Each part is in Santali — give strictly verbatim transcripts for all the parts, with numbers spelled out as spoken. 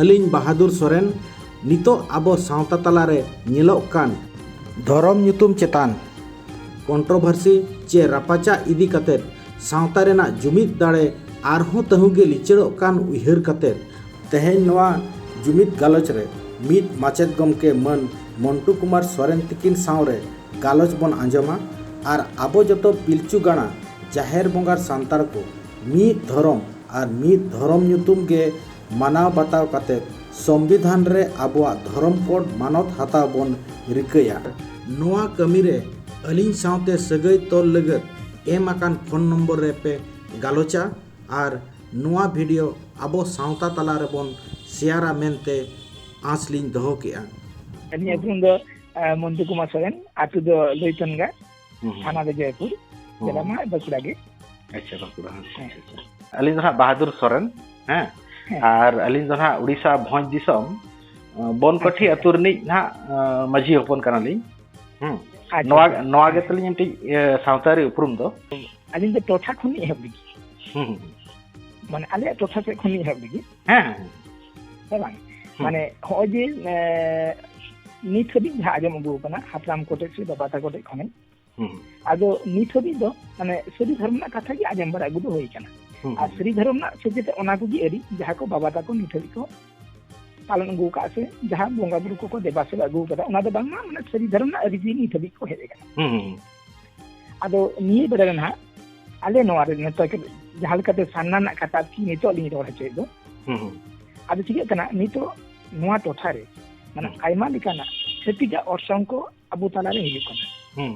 ᱟᱹᱞᱤᱧ ᱵᱟᱦᱟᱫᱩᱨ ᱥᱚᱨᱮᱱ᱾ ᱱᱤᱛᱚᱜ ᱟᱵᱚ ᱥᱟᱶᱛᱟ ᱛᱟᱞᱟᱨᱮ ᱧᱮᱞᱚᱜ ᱠᱟᱱ ᱫᱷᱚᱨᱚᱢ ᱧᱩᱛᱩᱢ ᱪᱮᱛᱟᱱ ᱠᱚᱱᱴᱨᱳᱵᱷᱟᱨᱥᱤ ᱪᱮ ᱨᱟᱯᱟᱪᱟᱜ ᱤᱫᱤ ᱠᱟᱛᱮ ᱥᱟᱶᱛᱟ ᱨᱮᱱᱟᱜ ᱡᱩᱢᱤᱫ ᱫᱟᱲᱮ ᱟᱨᱦᱚᱸ ᱛᱟᱹᱦᱩ ᱜᱮ ᱞᱤᱪᱟᱹᱲᱚᱜ ᱠᱟᱱ ᱩᱭᱦᱟᱹᱨ ᱠᱟᱛᱮ ᱛᱮᱦᱮᱧ ᱱᱚᱣᱟ ᱡᱩᱢᱤᱫ ᱜᱟᱞᱚᱪ ᱨᱮ ᱢᱤᱫ ᱢᱟᱪᱮᱛ ᱜᱚᱢᱠᱮ ᱢᱟᱹᱱ ᱢᱚᱱᱴᱩ ᱠᱩᱢᱟᱨ ᱥᱚᱨᱮᱱ ᱛᱤᱠᱤᱱ ᱥᱟᱶᱨᱮ ᱜᱟᱞᱚᱪ ᱵᱚᱱ ᱟᱸᱡᱚᱢᱟ ᱟᱨ ᱟᱵᱚ ᱡᱚᱛᱚ ᱯᱤᱞᱪᱩ ᱜᱟᱲᱟ ᱡᱟᱦᱮᱨ ᱵᱚᱸᱜᱟ ᱥᱟᱱᱛᱟᱲ ᱠᱚ ᱢᱤᱫ ᱫᱷᱚᱨᱚᱢ ᱟᱨ ᱢᱤᱫ ᱫᱷᱚᱨᱚᱢ ᱧᱩᱛᱩᱢ ᱜᱮ ᱢᱟᱱᱟᱣ ᱵᱟᱛᱟᱣ ᱠᱟᱛᱮ ᱥᱚᱝᱵᱤᱫᱷᱟᱱ ᱨᱮ ᱟᱵᱚᱣᱟᱜ ᱫᱷᱚᱨᱚᱢ ᱠᱳᱰ ᱢᱟᱱᱚᱛ ᱦᱟᱛᱟᱣ ᱵᱚᱱ ᱨᱤᱠᱟᱹᱭᱟ᱾ ᱱᱚᱣᱟ ᱠᱟᱹᱢᱤ ᱨᱮ ᱟᱹᱞᱤᱧ ᱥᱟᱶᱛᱮ ᱥᱟᱹᱜᱟᱹᱭ ᱛᱚᱞ ᱞᱟᱹᱜᱤᱫ ᱮᱢ ᱟᱠᱟᱱ ᱯᱷᱳᱱ ᱱᱚᱢᱵᱚᱨ ᱨᱮ ᱯᱮ ᱜᱟᱞᱚᱪᱟ ᱟᱨ ᱱᱚᱣᱟ ᱵᱷᱤᱰᱤᱭᱳ ᱟᱵᱚ ᱥᱟᱶᱛᱟ ᱛᱟᱞᱟ ᱨᱮᱵᱚᱱ ᱥᱮᱭᱟᱨᱟ ᱢᱮᱱᱛᱮ ᱟᱸᱥ ᱞᱤᱧ ᱫᱚᱦᱚ ᱠᱮᱜᱼᱟ᱾ ᱟᱹᱞᱤᱧᱟᱜ ᱧᱩᱛᱩᱢ ᱫᱚ ᱟᱸ, ᱢᱚᱱᱛᱩ ᱠᱩᱢᱟᱨ ᱥᱚᱨᱮᱱ, ᱟᱹᱛᱩ ᱫᱚ ᱞᱩᱭᱛᱚᱱᱜᱟ, ᱦᱩᱸ, ᱦᱩᱸ᱾ ᱛᱷᱟᱱᱟ ᱫᱚ ᱡᱚᱭᱯᱩᱨ, ᱦᱩᱸ᱾ ᱡᱮᱞᱟ ᱢᱟ ᱵᱟᱸᱠᱩᱲᱟ ᱜᱮ᱾ ᱟᱪᱪᱷᱟ, ᱵᱟᱸᱠᱩᱲᱟ, ᱦᱮᱸ, ᱦᱮᱸ᱾ ᱟᱪᱪᱷᱟ, ᱟᱪᱪᱷᱟ᱾ ᱟᱹᱞᱤᱧ ᱫᱚ ᱱᱟᱦᱟᱜ ᱵᱟᱦᱟᱫᱩᱨ ᱥᱚᱨᱮᱱ, ᱦᱮᱸ? ᱦᱮᱸ᱾ ᱟᱨ ᱟᱹᱞᱤᱧ ᱫᱚ ᱱᱟᱦᱟᱜ ᱩᱲᱤᱥᱥᱟ ᱵᱷᱚᱸᱡᱽ ᱫᱤᱥᱚᱢ, ᱟᱸ, ᱵᱚᱱᱠᱚᱴᱷᱤ ᱟᱪᱪᱷᱟ, ᱟᱹᱛᱩ ᱟᱪᱪᱷᱟ᱾ ᱨᱤᱱᱤᱡ ᱱᱟᱦᱟᱜ, ᱟᱸ, ᱢᱟᱹᱡᱷᱤ ᱦᱚᱯᱚᱱ ᱠᱟᱱᱟᱞᱤᱧ᱾ ᱦᱩᱸ᱾ ᱟᱪᱪᱷᱟ, ᱱᱚᱣᱟ, ᱟᱪᱪᱷᱟ᱾ ᱱᱚᱣᱟ ᱦᱮᱸ᱾ ᱜᱮᱛᱟᱞᱤᱧ ᱢᱤᱫᱴᱤᱡ, ᱤᱭᱟᱹ, ᱥᱟᱶᱛᱟ ᱟᱹᱨᱤ ᱩᱯᱨᱩᱢ ᱫᱚ᱾ ᱟᱹᱞᱤᱧ ᱫᱚ ᱴᱚᱴᱷᱟ ᱠᱷᱚᱱ ᱞᱤᱧ ᱮᱦᱚᱵ ᱞᱮᱜᱮ᱾ ᱦᱩᱸ, ᱦᱩᱸ, ᱦᱩᱸ᱾ ᱢᱟᱱᱮ ᱟᱞᱮᱭᱟᱜ ᱴᱚᱴᱷᱟ ᱥᱮᱫ ᱠᱷᱚᱱ ᱞᱤᱧ ᱮᱦᱚᱵ ᱞᱮᱜᱮ᱾ ᱦᱮᱸ, ᱦᱮᱸ, ᱦᱮᱸ᱾ ᱦᱮᱸ ᱵᱟᱝ? ᱦᱩᱸ᱾ ᱢᱟᱱᱮ ᱦᱚᱸᱜᱼᱚᱭ ᱡᱮ, ᱮ, ᱱᱤᱛ ᱦᱟᱹᱵᱤᱡ ᱡᱟᱦᱟᱸ ᱟᱸᱡᱚᱢ ᱟᱹᱜᱩ ᱟᱠᱟᱱᱟ ᱦᱟᱯᱲᱟᱢ ᱠᱚᱴᱷᱮᱡ ᱥᱮ ᱵᱟᱵᱟ ᱛᱟᱠᱚ ᱴᱷᱮᱡ ᱠᱷᱚᱱ, ᱦᱩᱸ᱾ ᱟᱫᱚ ᱱᱤᱛ ᱦᱟᱹᱵᱤᱡ ᱫᱚ ᱢᱟᱱᱮ ᱥᱟᱹᱨᱤ ᱫᱷᱚᱨᱚᱢ ᱨᱮᱱᱟᱜ ᱠᱟᱛᱷᱟ ᱜᱮ ᱟᱸᱡᱚᱢ ᱵᱟᱲᱟ ᱟᱹᱜᱩ ᱫᱚ ᱦᱩᱭ ᱟᱠᱟᱱᱟ᱾ ᱦᱩᱸ, ᱟᱨ ᱦᱩᱸ᱾ ᱥᱟᱹᱨᱤ ᱫᱷᱚᱨᱚᱢ ᱨᱮᱱᱟᱜ ᱥᱮᱪᱮᱫ ᱚᱱᱟ ᱠᱚᱜᱮ ᱟᱹᱨᱤ ᱡᱟᱦᱟᱸ ᱠᱚ ᱵᱟᱵᱟ ᱛᱟᱠᱚ ᱱᱤᱛ ᱦᱟᱹᱵᱤᱡ ᱠᱚ ᱯᱟᱞᱚᱱ ᱟᱹᱜᱩ ᱟᱠᱟᱫ ᱥᱮ ᱡᱟᱦᱟᱸ ᱵᱚᱸᱜᱟ ᱵᱩᱨᱩ ᱠᱚᱠᱚ ᱫᱮᱵᱟ ᱥᱮᱵᱟ ᱟᱹᱜᱩ ᱟᱠᱟᱫᱟ, ᱚᱱᱟ ᱫᱚ ᱵᱟᱝᱢᱟ ᱢᱟᱱᱮ ᱥᱟᱹᱨᱤ ᱫᱷᱚᱨᱚᱢ ᱨᱮᱱᱟᱜ ᱟᱹᱨᱤ ᱜᱮ ᱱᱤᱛ ᱦᱟᱹᱵᱤᱡ ᱠᱚ ᱦᱮᱡ ᱟᱠᱟᱱᱟ᱾ ᱦᱩᱸ, ᱦᱩᱸ, ᱦᱩᱸ᱾ ᱟᱫᱚ ᱱᱤᱭᱟᱹ ᱵᱮᱲᱟ ᱨᱮ ᱱᱟᱦᱟᱜ ᱟᱞᱮ ᱱᱚᱣᱟ ᱨᱮ ᱱᱤᱛᱚᱜ ᱡᱟᱦᱟᱸ ᱞᱮᱠᱟᱛᱮ ᱥᱟᱨᱱᱟ ᱨᱮᱱᱟᱜ ᱠᱟᱛᱷᱟ ᱟᱨᱠᱤ ᱱᱤᱛᱚᱜ ᱞᱤᱧ ᱨᱚᱲ ᱦᱚᱪᱚᱭᱮᱫ ᱫᱚ, ᱦᱩᱸ, ᱦᱩᱸ᱾ ᱟᱫᱚ ᱪᱤᱠᱟᱹᱜ ᱠᱟᱱᱟ, ᱱᱤᱛᱚᱜ ᱱᱚᱣᱟ ᱴᱚᱴᱷᱟ ᱨᱮ ᱢᱟᱱᱮ ᱦᱩᱸ᱾ ᱟᱭᱢᱟ ᱞᱮᱠᱟᱱᱟᱜ ᱪᱷᱟᱹᱛᱤᱠᱟᱜ ᱚᱨᱥᱚᱝ ᱠᱚ ᱟᱵᱚ ᱛᱟᱞᱟᱨᱮ ᱦᱤᱡᱩᱜ ᱠᱟᱱᱟ᱾ ᱦᱩᱸ᱾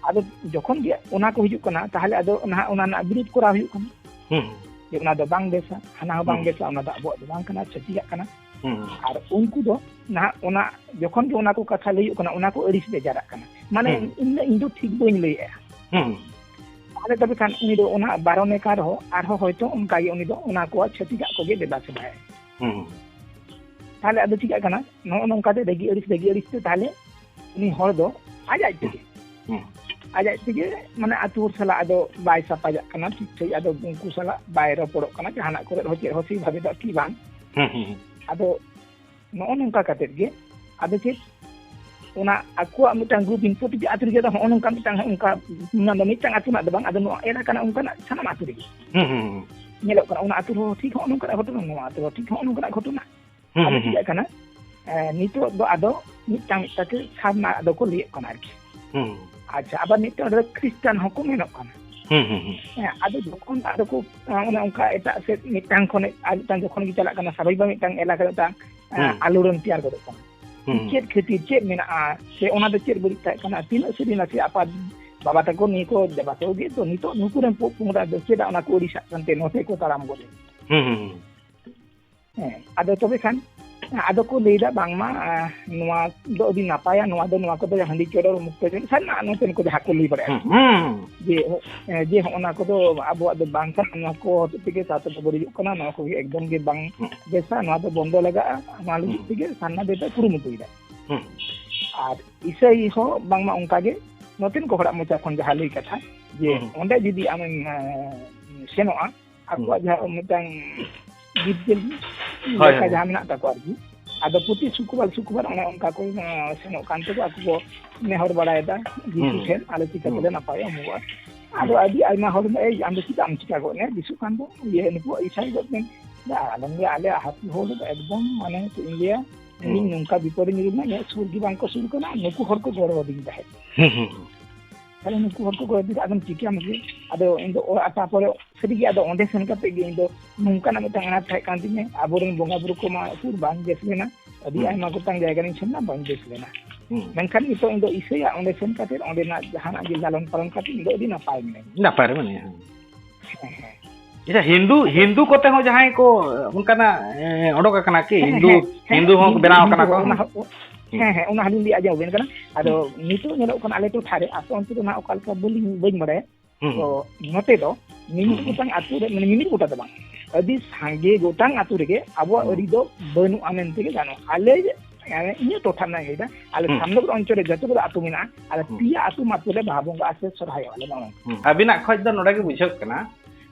ᱟᱫᱚ ᱡᱚᱠᱷᱚᱱ ᱜᱮ ᱚᱱᱟ ᱠᱚ ᱦᱤᱡᱩᱜ ᱠᱟᱱᱟ, ᱛᱟᱦᱚᱞᱮ ᱟᱫᱚ ᱱᱟᱦᱟᱜ ᱚᱱᱟ ᱨᱮᱱᱟᱜ ᱵᱤᱨᱳᱫᱷ ᱠᱚᱨᱟᱣ ᱦᱩᱭᱩᱜ ᱠᱟᱱᱟ᱾ ᱦᱩᱸ᱾ ᱡᱮ ᱚᱱᱟ ᱫᱚ ᱵᱟᱝ ᱵᱮᱥᱟ, ᱦᱟᱱᱟ ᱦᱚᱸ ᱵᱟᱝ ᱦᱩᱸ᱾ ᱵᱮᱥᱟ, ᱚᱱᱟ ᱫᱚ ᱟᱵᱚᱣᱟᱜ ᱫᱚ ᱵᱟᱝ ᱠᱟᱱᱟ, ᱪᱷᱟᱹᱛᱤᱠᱟᱜ ᱠᱟᱱᱟ᱾ ᱦᱩᱸ᱾ ᱟᱨ ᱩᱱᱠᱩ ᱫᱚ ᱱᱟᱦᱟᱜ ᱚᱱᱟ ᱡᱚᱠᱷᱚᱱ ᱜᱮ ᱚᱱᱟ ᱠᱚ ᱠᱟᱛᱷᱟ ᱞᱟᱹᱭ ᱦᱩᱭᱩᱜ ᱠᱟᱱᱟ, ᱚᱱᱟ ᱠᱚ ᱟᱹᱲᱤᱥ ᱵᱮᱡᱟᱨᱟᱜ ᱠᱟᱱᱟ᱾ ᱢᱟᱱᱮ ᱦᱩᱸ᱾ ᱤᱧ ᱫᱚ, ᱤᱧ ᱫᱚ ᱴᱷᱤᱠ ᱵᱟᱹᱧ ᱞᱟᱹᱭᱮᱜᱼᱟ᱾ ᱦᱩᱸ᱾ ᱛᱟᱦᱚᱞᱮ ᱛᱚᱵᱮ ᱠᱷᱟᱱ ᱩᱱᱤ ᱫᱚ ᱚᱱᱟ ᱵᱟᱨᱚᱱᱮ ᱠᱟᱱ ᱨᱮᱦᱚᱸ ᱟᱨᱦᱚᱸ ᱦᱚᱭᱛᱳ ᱚᱱᱠᱟ ᱜᱮ ᱩᱱᱤ ᱫᱚ ᱚᱱᱟ ᱠᱚ ᱪᱷᱟᱹᱛᱤᱠᱟᱜ ᱠᱚᱜᱮ ᱫᱮᱵᱟ ᱥᱮᱵᱟᱭᱟᱭ᱾ ᱦᱩᱸ᱾ ᱛᱟᱦᱚᱞᱮ ᱟᱫᱚ ᱪᱤᱠᱟᱹᱜ ᱠᱟᱱᱟ, ᱱᱚᱜᱼᱚ ᱱᱚᱝᱠᱟ ᱛᱮ ᱨᱟᱹᱜᱤ ᱟᱹᱲᱤᱥ, ᱨᱟᱹᱜᱤ ᱟᱹᱲᱤᱥ ᱛᱮ ᱛᱟᱦᱚᱞᱮ ᱩᱱᱤ ᱦᱚᱲ ᱫᱚ ᱟᱡ ᱟᱡ ᱛᱮᱜᱮ, ᱦᱩᱸ᱾ ᱟᱡ ᱟᱡ ᱛᱮᱜᱮ ᱢᱟᱱᱮ ᱟᱹᱛᱩ ᱦᱚᱲ ᱥᱟᱞᱟᱜ ᱟᱫᱚ ᱵᱟᱭ ᱥᱟᱯᱟᱡᱟᱜ ᱠᱟᱱᱟ ᱴᱷᱤᱠ ᱴᱷᱤᱠ, ᱟᱫᱚ ᱩᱱᱠᱩ ᱥᱟᱞᱟᱜ ᱵᱟᱭ ᱨᱚᱯᱚᱲᱚᱜ ᱠᱟᱱᱟ, ᱡᱟᱦᱟᱱᱟᱜ ᱠᱚᱨᱮ ᱦᱚᱸ ᱪᱮᱫ ᱦᱚᱸ ᱥᱮᱭ ᱵᱷᱟᱵᱮ ᱫᱚ ᱟᱨᱠᱤ ᱵᱟᱝ᱾ ᱦᱩᱸ, ᱦᱩᱸ, ᱦᱩᱸ᱾ ᱟᱫᱚ ᱱᱚᱜᱼᱚ ᱱᱚᱝᱠᱟ ᱠᱟᱛᱮᱫ ᱜᱮ, ᱟᱫᱚ ᱪᱮᱫ, ᱚᱱᱟ ᱟᱠᱚᱣᱟᱜ ᱢᱤᱫᱴᱟᱝ ᱜᱨᱩᱯ ᱤᱱ ᱯᱨᱚᱛᱤᱴᱤ ᱟᱹᱛᱩ ᱨᱮᱜᱮ ᱫᱚ ᱦᱚᱸᱜᱼᱚ ᱱᱚᱝᱠᱟ ᱢᱤᱫᱴᱟᱝ, ᱦᱚᱸᱜᱼᱚ ᱱᱚᱝᱠᱟ, ᱚᱱᱟ ᱫᱚ ᱢᱤᱫᱴᱟᱝ ᱟᱹᱛᱩ ᱨᱮᱱᱟᱜ ᱫᱚ ᱵᱟᱝ, ᱟᱫᱚ ᱱᱚᱣᱟ ᱮᱞᱟᱠᱟ ᱨᱮᱱᱟᱜ ᱚᱱᱠᱟᱱᱟᱜ ᱥᱟᱱᱟᱢ ᱟᱹᱛᱩ ᱨᱮᱜᱮ ᱦᱩᱸ, ᱦᱩᱸ, ᱦᱩᱸ᱾ ᱧᱮᱞᱚᱜ ᱠᱟᱱᱟ, ᱚᱱᱟ ᱟᱹᱛᱩ ᱨᱮᱦᱚᱸ ᱴᱷᱤᱠ ᱦᱚᱸᱜᱼᱚ ᱱᱚᱝᱠᱟᱱᱟᱜ ᱜᱷᱚᱴᱚᱱᱟ, ᱱᱚᱣᱟ ᱟᱹᱛᱩ ᱨᱮᱦᱚᱸ ᱴᱷᱤᱠ ᱦᱚᱸᱜᱼᱚ ᱱᱚᱝᱠᱟᱱᱟᱜ ᱜᱷᱚᱴᱚᱱᱟ᱾ ᱦᱩᱸ, ᱟᱫᱚ ᱦᱩᱸ, ᱪᱤᱠᱟᱹᱜ ᱠᱟᱱᱟ, ᱮ, ᱱᱤᱛᱚᱜ ᱫᱚ ᱟᱫᱚ ᱢᱤᱫᱴᱟᱝ ᱢᱤᱫᱴᱟᱝ ᱛᱮ ᱥᱟᱨᱱᱟ ᱟᱫᱚ ᱠᱚ ᱞᱟᱹᱭᱮᱫ ᱠᱟᱱᱟ ᱟᱨᱠᱤ᱾ ᱦᱩᱸ᱾ ᱟᱪᱪᱷᱟ, ᱟᱵᱟᱨ ᱢᱤᱫᱴᱟᱝ ᱚᱸᱰᱮ ᱫᱚ ᱠᱷᱨᱤᱥᱴᱟᱱ ᱦᱚᱸᱠᱚ ᱢᱮᱱᱚᱜ ᱠᱟᱱᱟ᱾ ᱦᱩᱸ, ᱦᱩᱸ, ᱦᱩᱸ᱾ ᱦᱮᱸ, ᱟᱫᱚ ᱡᱚᱠᱷᱚᱱ ᱟᱫᱚ ᱠᱚ, ᱮ, ᱚᱱᱮ ᱚᱱᱠᱟ ᱮᱴᱟᱜ ᱥᱮᱫ ᱢᱤᱫᱴᱟᱝ ᱠᱷᱚᱱ ᱟᱨ ᱢᱤᱫᱴᱟᱝ ᱡᱚᱠᱷᱚᱱ ᱜᱮ ᱪᱟᱞᱟᱜ ᱠᱟᱱᱟ, ᱥᱟᱵᱷᱟᱵᱤᱠ ᱵᱷᱟᱵᱮ ᱢᱤᱫᱴᱟᱝ ᱮᱞᱟᱠᱟ ᱨᱮ ᱢᱤᱫᱴᱟᱝ, ᱮ, ᱦᱩᱸ᱾ ᱟᱞᱳᱲᱚᱱ ᱛᱮᱭᱟᱨ ᱜᱚᱫᱚᱜ ᱠᱟᱱᱟ᱾ ᱦᱩᱸ᱾ ᱪᱮᱫ ᱠᱷᱟᱹᱛᱤᱨ, ᱪᱮᱫ ᱢᱮᱱᱟᱜᱼᱟ, ᱥᱮ ᱚᱱᱟ ᱫᱚ ᱪᱮᱫ ᱵᱟᱹᱲᱤᱡ ᱛᱟᱦᱮᱸ ᱠᱟᱱᱟ, ᱛᱤᱱᱟᱹᱜ ᱥᱟᱹᱨᱤ ᱱᱟᱥᱮ ᱟᱯᱟ ᱵᱟᱵᱟ ᱛᱟᱠᱚ ᱱᱤᱭᱟᱹ ᱠᱚ ᱫᱮᱵᱟ ᱥᱮᱵᱚᱠ ᱜᱮ ᱛᱚ, ᱱᱤᱛᱚᱜ ᱱᱩᱠᱩ ᱨᱮᱱ ᱯᱚ-, ᱯᱚᱝᱲᱟ ᱫᱚ ᱪᱮᱫᱟᱜ ᱚᱱᱟ ᱠᱚ ᱟᱹᱲᱤᱥᱟᱜ ᱠᱟᱱᱛᱮ ᱱᱚᱛᱮ ᱠᱚ ᱛᱟᱲᱟᱢ ᱜᱚᱫ ᱮᱫ? ᱦᱩᱸ, ᱦᱩᱸ, ᱦᱩᱸ᱾ ᱦᱮᱸ, ᱟᱫᱚ ᱛᱚᱵᱮ ᱠᱷᱟᱱ, ᱟᱫᱚ ᱠᱚ ᱞᱟᱹᱭᱫᱟ ᱵᱟᱝᱢᱟ, ᱟᱸ, ᱱᱚᱣᱟ ᱫᱚ ᱟᱹᱰᱤ ᱱᱟᱯᱟᱭᱟ, ᱱᱚᱣᱟ ᱫᱚ, ᱱᱚᱣᱟ ᱠᱚᱫᱚ ᱦᱟᱺᱰᱤ ᱪᱚᱰᱚᱨ ᱢᱩᱠᱛᱚ ᱡᱤᱱᱤᱥ, ᱟᱨ ᱱᱚᱣᱟ ᱱᱚᱛᱮᱱ ᱠᱚ ᱡᱟᱦᱟᱸ ᱠᱚ ᱞᱟᱹᱭ ᱵᱟᱲᱟᱭᱟ᱾ ᱦᱩᱸ, ᱦᱩᱸ᱾ ᱡᱮ, ᱮ, ᱡᱮ ᱦᱚᱸᱜᱼᱚ ᱱᱟ ᱠᱚᱫᱚ ᱟᱵᱚᱣᱟᱜ ᱫᱚ ᱵᱟᱝ ᱠᱟᱱᱟ, ᱱᱚᱣᱟ ᱠᱚ ᱦᱚᱛᱮᱡ ᱛᱮᱜᱮ ᱥᱟᱶᱛᱟ ᱫᱚ ᱵᱟᱹᱲᱤᱡᱚᱜ ᱠᱟᱱᱟ, ᱱᱚᱣᱟ ᱠᱚᱜᱮ ᱮᱠᱫᱚᱢ ᱜᱮ ᱵᱟᱝ ᱦᱩᱸ᱾ ᱵᱮᱥᱟ, ᱱᱚᱣᱟ ᱫᱚ ᱵᱚᱱᱫᱚ ᱞᱟᱜᱟᱜᱼᱟ, ᱱᱚᱣᱟ ᱞᱟᱹᱜᱤᱫ ᱦᱩᱸ᱾ ᱛᱮᱜᱮ ᱥᱟᱨᱱᱟ ᱫᱚᱭ ᱠᱩᱨᱩᱢᱩᱴᱩᱭᱮᱫᱟ᱾ ᱦᱩᱸ᱾ ᱟᱨ ᱤᱥᱟᱹᱭ ᱦᱚᱸ ᱵᱟᱝᱢᱟ ᱚᱱᱠᱟ ᱜᱮ ᱱᱚᱛᱮᱱ ᱠᱚ ᱦᱚᱲᱟᱜ ᱢᱚᱪᱟ ᱠᱷᱚᱱ ᱡᱟᱦᱟᱸ ᱞᱟᱹᱭ ᱠᱟᱛᱷᱟ, ᱡᱮ ᱦᱩᱸ᱾ ᱚᱸᱰᱮ ᱡᱩᱫᱤ ᱟᱢᱮᱢ, ᱮ, ᱥᱮᱱᱚᱜᱼᱟ, ᱟᱠᱚᱣᱟᱜ ᱦᱩᱸ᱾ ᱡᱟᱦᱟᱸ ᱢᱤᱫᱴᱟᱝ ᱜᱤᱫᱽᱨᱟᱹ ᱦᱳᱭ, ᱞᱮᱠᱟ ᱦᱳᱭ᱾ ᱡᱟᱦᱟᱸ ᱢᱮᱱᱟᱜ ᱛᱟᱠᱚᱣᱟ ᱟᱨᱠᱤ, ᱟᱫᱚ ᱯᱨᱚᱛᱤ ᱥᱩᱠᱨᱵᱟᱨ, ᱥᱩᱠᱨᱵᱟᱨ ᱚᱱᱮ ᱚᱱᱠᱟ ᱠᱚ, ᱮ, ᱥᱮᱱᱚᱜ ᱠᱟᱱ ᱛᱮᱠᱚ ᱟᱠᱚ ᱠᱚ ᱱᱮᱦᱚᱨ ᱵᱟᱲᱟᱭᱮᱫᱟ ᱡᱤᱥᱩ ᱦᱩᱸ᱾ ᱴᱷᱮᱱ, "ᱟᱞᱮ ᱪᱤᱠᱟᱹ ᱦᱩᱸ᱾ ᱛᱮᱞᱮ ᱱᱟᱯᱟᱭᱚᱜᱼᱟ?" ᱩᱢᱩᱜᱼᱟ᱾ ᱟᱫᱚ ᱦᱩᱸ᱾ ᱟᱹᱰᱤ ᱟᱭᱢᱟ ᱦᱚᱲ ᱢᱮᱱᱟ, "ᱮᱭ, ᱟᱢ ᱫᱚ ᱪᱮᱫᱟᱜ ᱮᱢ ᱪᱤᱠᱟ ᱜᱚᱫ ᱮᱱᱟ? ᱡᱤᱥᱩ ᱠᱷᱟᱱ ᱫᱚ ᱤᱭᱟᱹ, ᱱᱩᱠᱩ ᱤᱥᱟᱹᱭ ᱜᱚᱫ ᱮᱱᱟ᱾" ᱟᱞᱮ ᱞᱮ, ᱟᱞᱮ ᱦᱟᱹᱛᱤ ᱦᱚᱲ ᱫᱚ ᱮᱠᱫᱚᱢ, ᱢᱟᱱᱮ, ᱪᱮᱫ ᱤᱧ ᱞᱟᱹᱭᱟ, ᱦᱩᱸ᱾ ᱤᱧ ᱱᱚᱝᱠᱟ ᱵᱤᱯᱚᱫ ᱨᱮᱧ ᱧᱩᱨ ᱮᱱᱟ, ᱤᱧᱟᱹᱜ ᱥᱩᱨ ᱜᱮ ᱵᱟᱝ ᱠᱚ ᱥᱩᱨ ᱠᱟᱱᱟ, ᱱᱩᱠᱩ ᱦᱚᱲ ᱠᱚ ᱜᱚᱲᱚ ᱟᱹᱫᱤᱧ ᱛᱟᱦᱮᱸᱫ᱾ ᱦᱩᱸ, ᱦᱩᱸ, ᱦᱩᱸ᱾ ᱛᱟᱦᱞᱮ ᱱᱩᱠᱩ ᱦᱚᱲ ᱠᱚ ᱜᱚᱲᱚ ᱟᱹᱫᱤᱧ ᱛᱟᱦᱮᱸᱫ, ᱟᱫᱚᱢ ᱪᱤᱠᱟᱹᱭᱟᱢ ᱥᱮ? ᱟᱫᱚ ᱤᱧ ᱫᱚ ᱚᱲᱟᱜ, ᱛᱟᱨᱯᱚᱨᱮ ᱥᱟᱹᱨᱤᱜᱮ ᱟᱫᱚ ᱚᱸᱰᱮ ᱥᱮᱱ ᱠᱟᱛᱮ ᱜᱮ ᱤᱧ ᱫᱚ ᱱᱚᱝᱠᱟᱱᱟᱜ ᱢᱤᱫᱴᱟᱝ ᱟᱱᱟᱴ ᱛᱟᱦᱮᱸ ᱠᱟᱱ ᱛᱤᱧᱟᱹ, ᱟᱵᱚᱨᱮᱱ ᱵᱚᱸᱜᱟ ᱵᱩᱨᱩ ᱠᱚᱢᱟ ᱩᱠᱩᱨ ᱵᱟᱝ ᱵᱮᱥ ᱞᱮᱱᱟ, ᱟᱹᱰᱤ ᱦᱩᱸ᱾ ᱟᱭᱢᱟ ᱜᱚᱴᱟᱝ ᱡᱟᱭᱜᱟ ᱨᱤᱧ ᱥᱮᱱ ᱮᱱᱟ, ᱵᱟᱹᱧ ᱵᱮᱥ ᱞᱮᱱᱟ᱾ ᱦᱩᱸ᱾ ᱢᱮᱱᱠᱷᱟᱱ ᱱᱤᱛᱚᱜ ᱤᱧ ᱫᱚ ᱤᱥᱟᱹᱭᱟ ᱚᱸᱰᱮ ᱥᱮᱱ ᱠᱟᱛᱮ ᱚᱸᱰᱮᱱᱟᱜ ᱡᱟᱦᱟᱱᱟᱜ ᱜᱮ ᱞᱟᱞᱚᱱ ᱯᱟᱞᱚᱱ ᱠᱟᱛᱮ ᱤᱧ ᱫᱚ ᱟᱹᱰᱤ ᱱᱟᱯᱟᱭ ᱢᱤᱱᱟᱹᱧᱟ᱾ ᱱᱟᱯᱟᱭ ᱨᱮ ᱢᱮᱱᱟᱭᱟ, ᱦᱮᱸ᱾ ᱦᱮᱸ, ᱦᱮᱸ᱾ ᱟᱪᱪᱷᱟ, ᱦᱤᱱᱫᱩ, ᱟᱫᱚ ᱦᱤᱱᱫᱩ ᱠᱚᱛᱮ ᱦᱚᱸ ᱡᱟᱦᱟᱸᱭ ᱠᱚ ᱚᱱᱠᱟᱱᱟᱜ, ᱮ, ᱚᱰᱚᱠ ᱟᱠᱟᱱᱟ ᱠᱤ? ᱦᱮᱸ, ᱦᱤᱱᱫᱩ, ᱦᱮᱸ, ᱦᱮᱸ, ᱦᱤᱱᱫᱩ ᱦᱚᱸ ᱦᱤᱱᱫᱩ, ᱵᱮᱱᱟᱣ ᱦᱤᱱᱫᱩ ᱟᱠᱟᱱᱟ ᱠᱚ? ᱦᱚᱸ, ᱚᱱᱟ ᱦᱚᱸ, ᱦᱩᱸ᱾ ᱦᱮᱸ, ᱦᱮᱸ, ᱚᱱᱟ ᱦᱚᱸᱞᱤᱧ ᱞᱟᱹᱭ ᱟᱸᱡᱚᱢ ᱟᱵᱮᱱ ᱠᱟᱱᱟ᱾ ᱟᱫᱚ ᱦᱩᱸ᱾ ᱱᱤᱛᱚᱜ ᱧᱮᱞᱚᱜ ᱠᱟᱱᱟ ᱟᱞᱮ ᱴᱚᱴᱷᱟ ᱨᱮ, ᱟᱯᱮ ᱚᱱᱛᱮ ᱫᱚ ᱱᱟᱜ ᱚᱠᱟ ᱞᱮᱠᱟ ᱵᱟᱹᱞᱤᱧ, ᱵᱟᱹᱧ ᱵᱟᱲᱟᱭᱟ᱾ ᱦᱩᱸ, ᱛᱚ ᱦᱩᱸ᱾ ᱱᱚᱛᱮ ᱫᱚ ᱢᱤᱢᱤᱫ ᱦᱩᱸ, ᱦᱩᱸ᱾ ᱜᱚᱴᱟᱝ ᱟᱹᱛᱩ ᱨᱮ, ᱢᱟᱱᱮ ᱢᱤᱢᱤᱫ ᱜᱚᱴᱟ ᱫᱚ ᱵᱟᱝ, ᱟᱹᱰᱤ ᱥᱟᱸᱜᱮ ᱜᱚᱴᱟᱝ ᱟᱹᱛᱩ ᱨᱮᱜᱮ ᱟᱵᱚᱣᱟᱜ ᱦᱩᱸ᱾ ᱟᱹᱨᱤ ᱫᱚ ᱵᱟᱹᱱᱩᱜᱼᱟ ᱢᱮᱱᱛᱮ ᱜᱮ ᱜᱟᱱᱚᱜᱼᱟ᱾ ᱟᱞᱮ, ᱢᱟᱱᱮ ᱤᱧᱟᱹᱜ ᱴᱚᱴᱷᱟ ᱨᱮᱱᱟᱜ ᱤᱧ ᱞᱟᱹᱭᱫᱟ, ᱟᱞᱮ ᱦᱩᱸ᱾ ᱥᱟᱢᱱᱚᱜᱚᱨ ᱚᱧᱪᱚᱞ ᱨᱮ ᱡᱚᱛᱚ ᱜᱩᱞᱳ ᱟᱹᱛᱩ ᱢᱮᱱᱟᱜᱼᱟ, ᱟᱞᱮ ᱦᱩᱸ᱾ ᱯᱮᱭᱟ ᱟᱹᱛᱩ ᱢᱟᱛᱨᱚ ᱞᱮ ᱵᱟᱦᱟ ᱵᱚᱸᱜᱟᱜᱼᱟ ᱥᱮ ᱥᱚᱨᱦᱟᱭᱚᱜᱼᱟ ᱞᱮ, ᱱᱚᱜᱼᱚ ᱱᱚᱝᱠᱟ᱾ ᱦᱩᱸ᱾ ᱟᱹᱵᱤᱱᱟᱜ ᱠᱷᱚᱡ ᱫᱚ ᱱᱚᱰᱮ ᱜᱮ ᱵᱩᱡᱷᱟᱹᱜ ᱠᱟᱱᱟ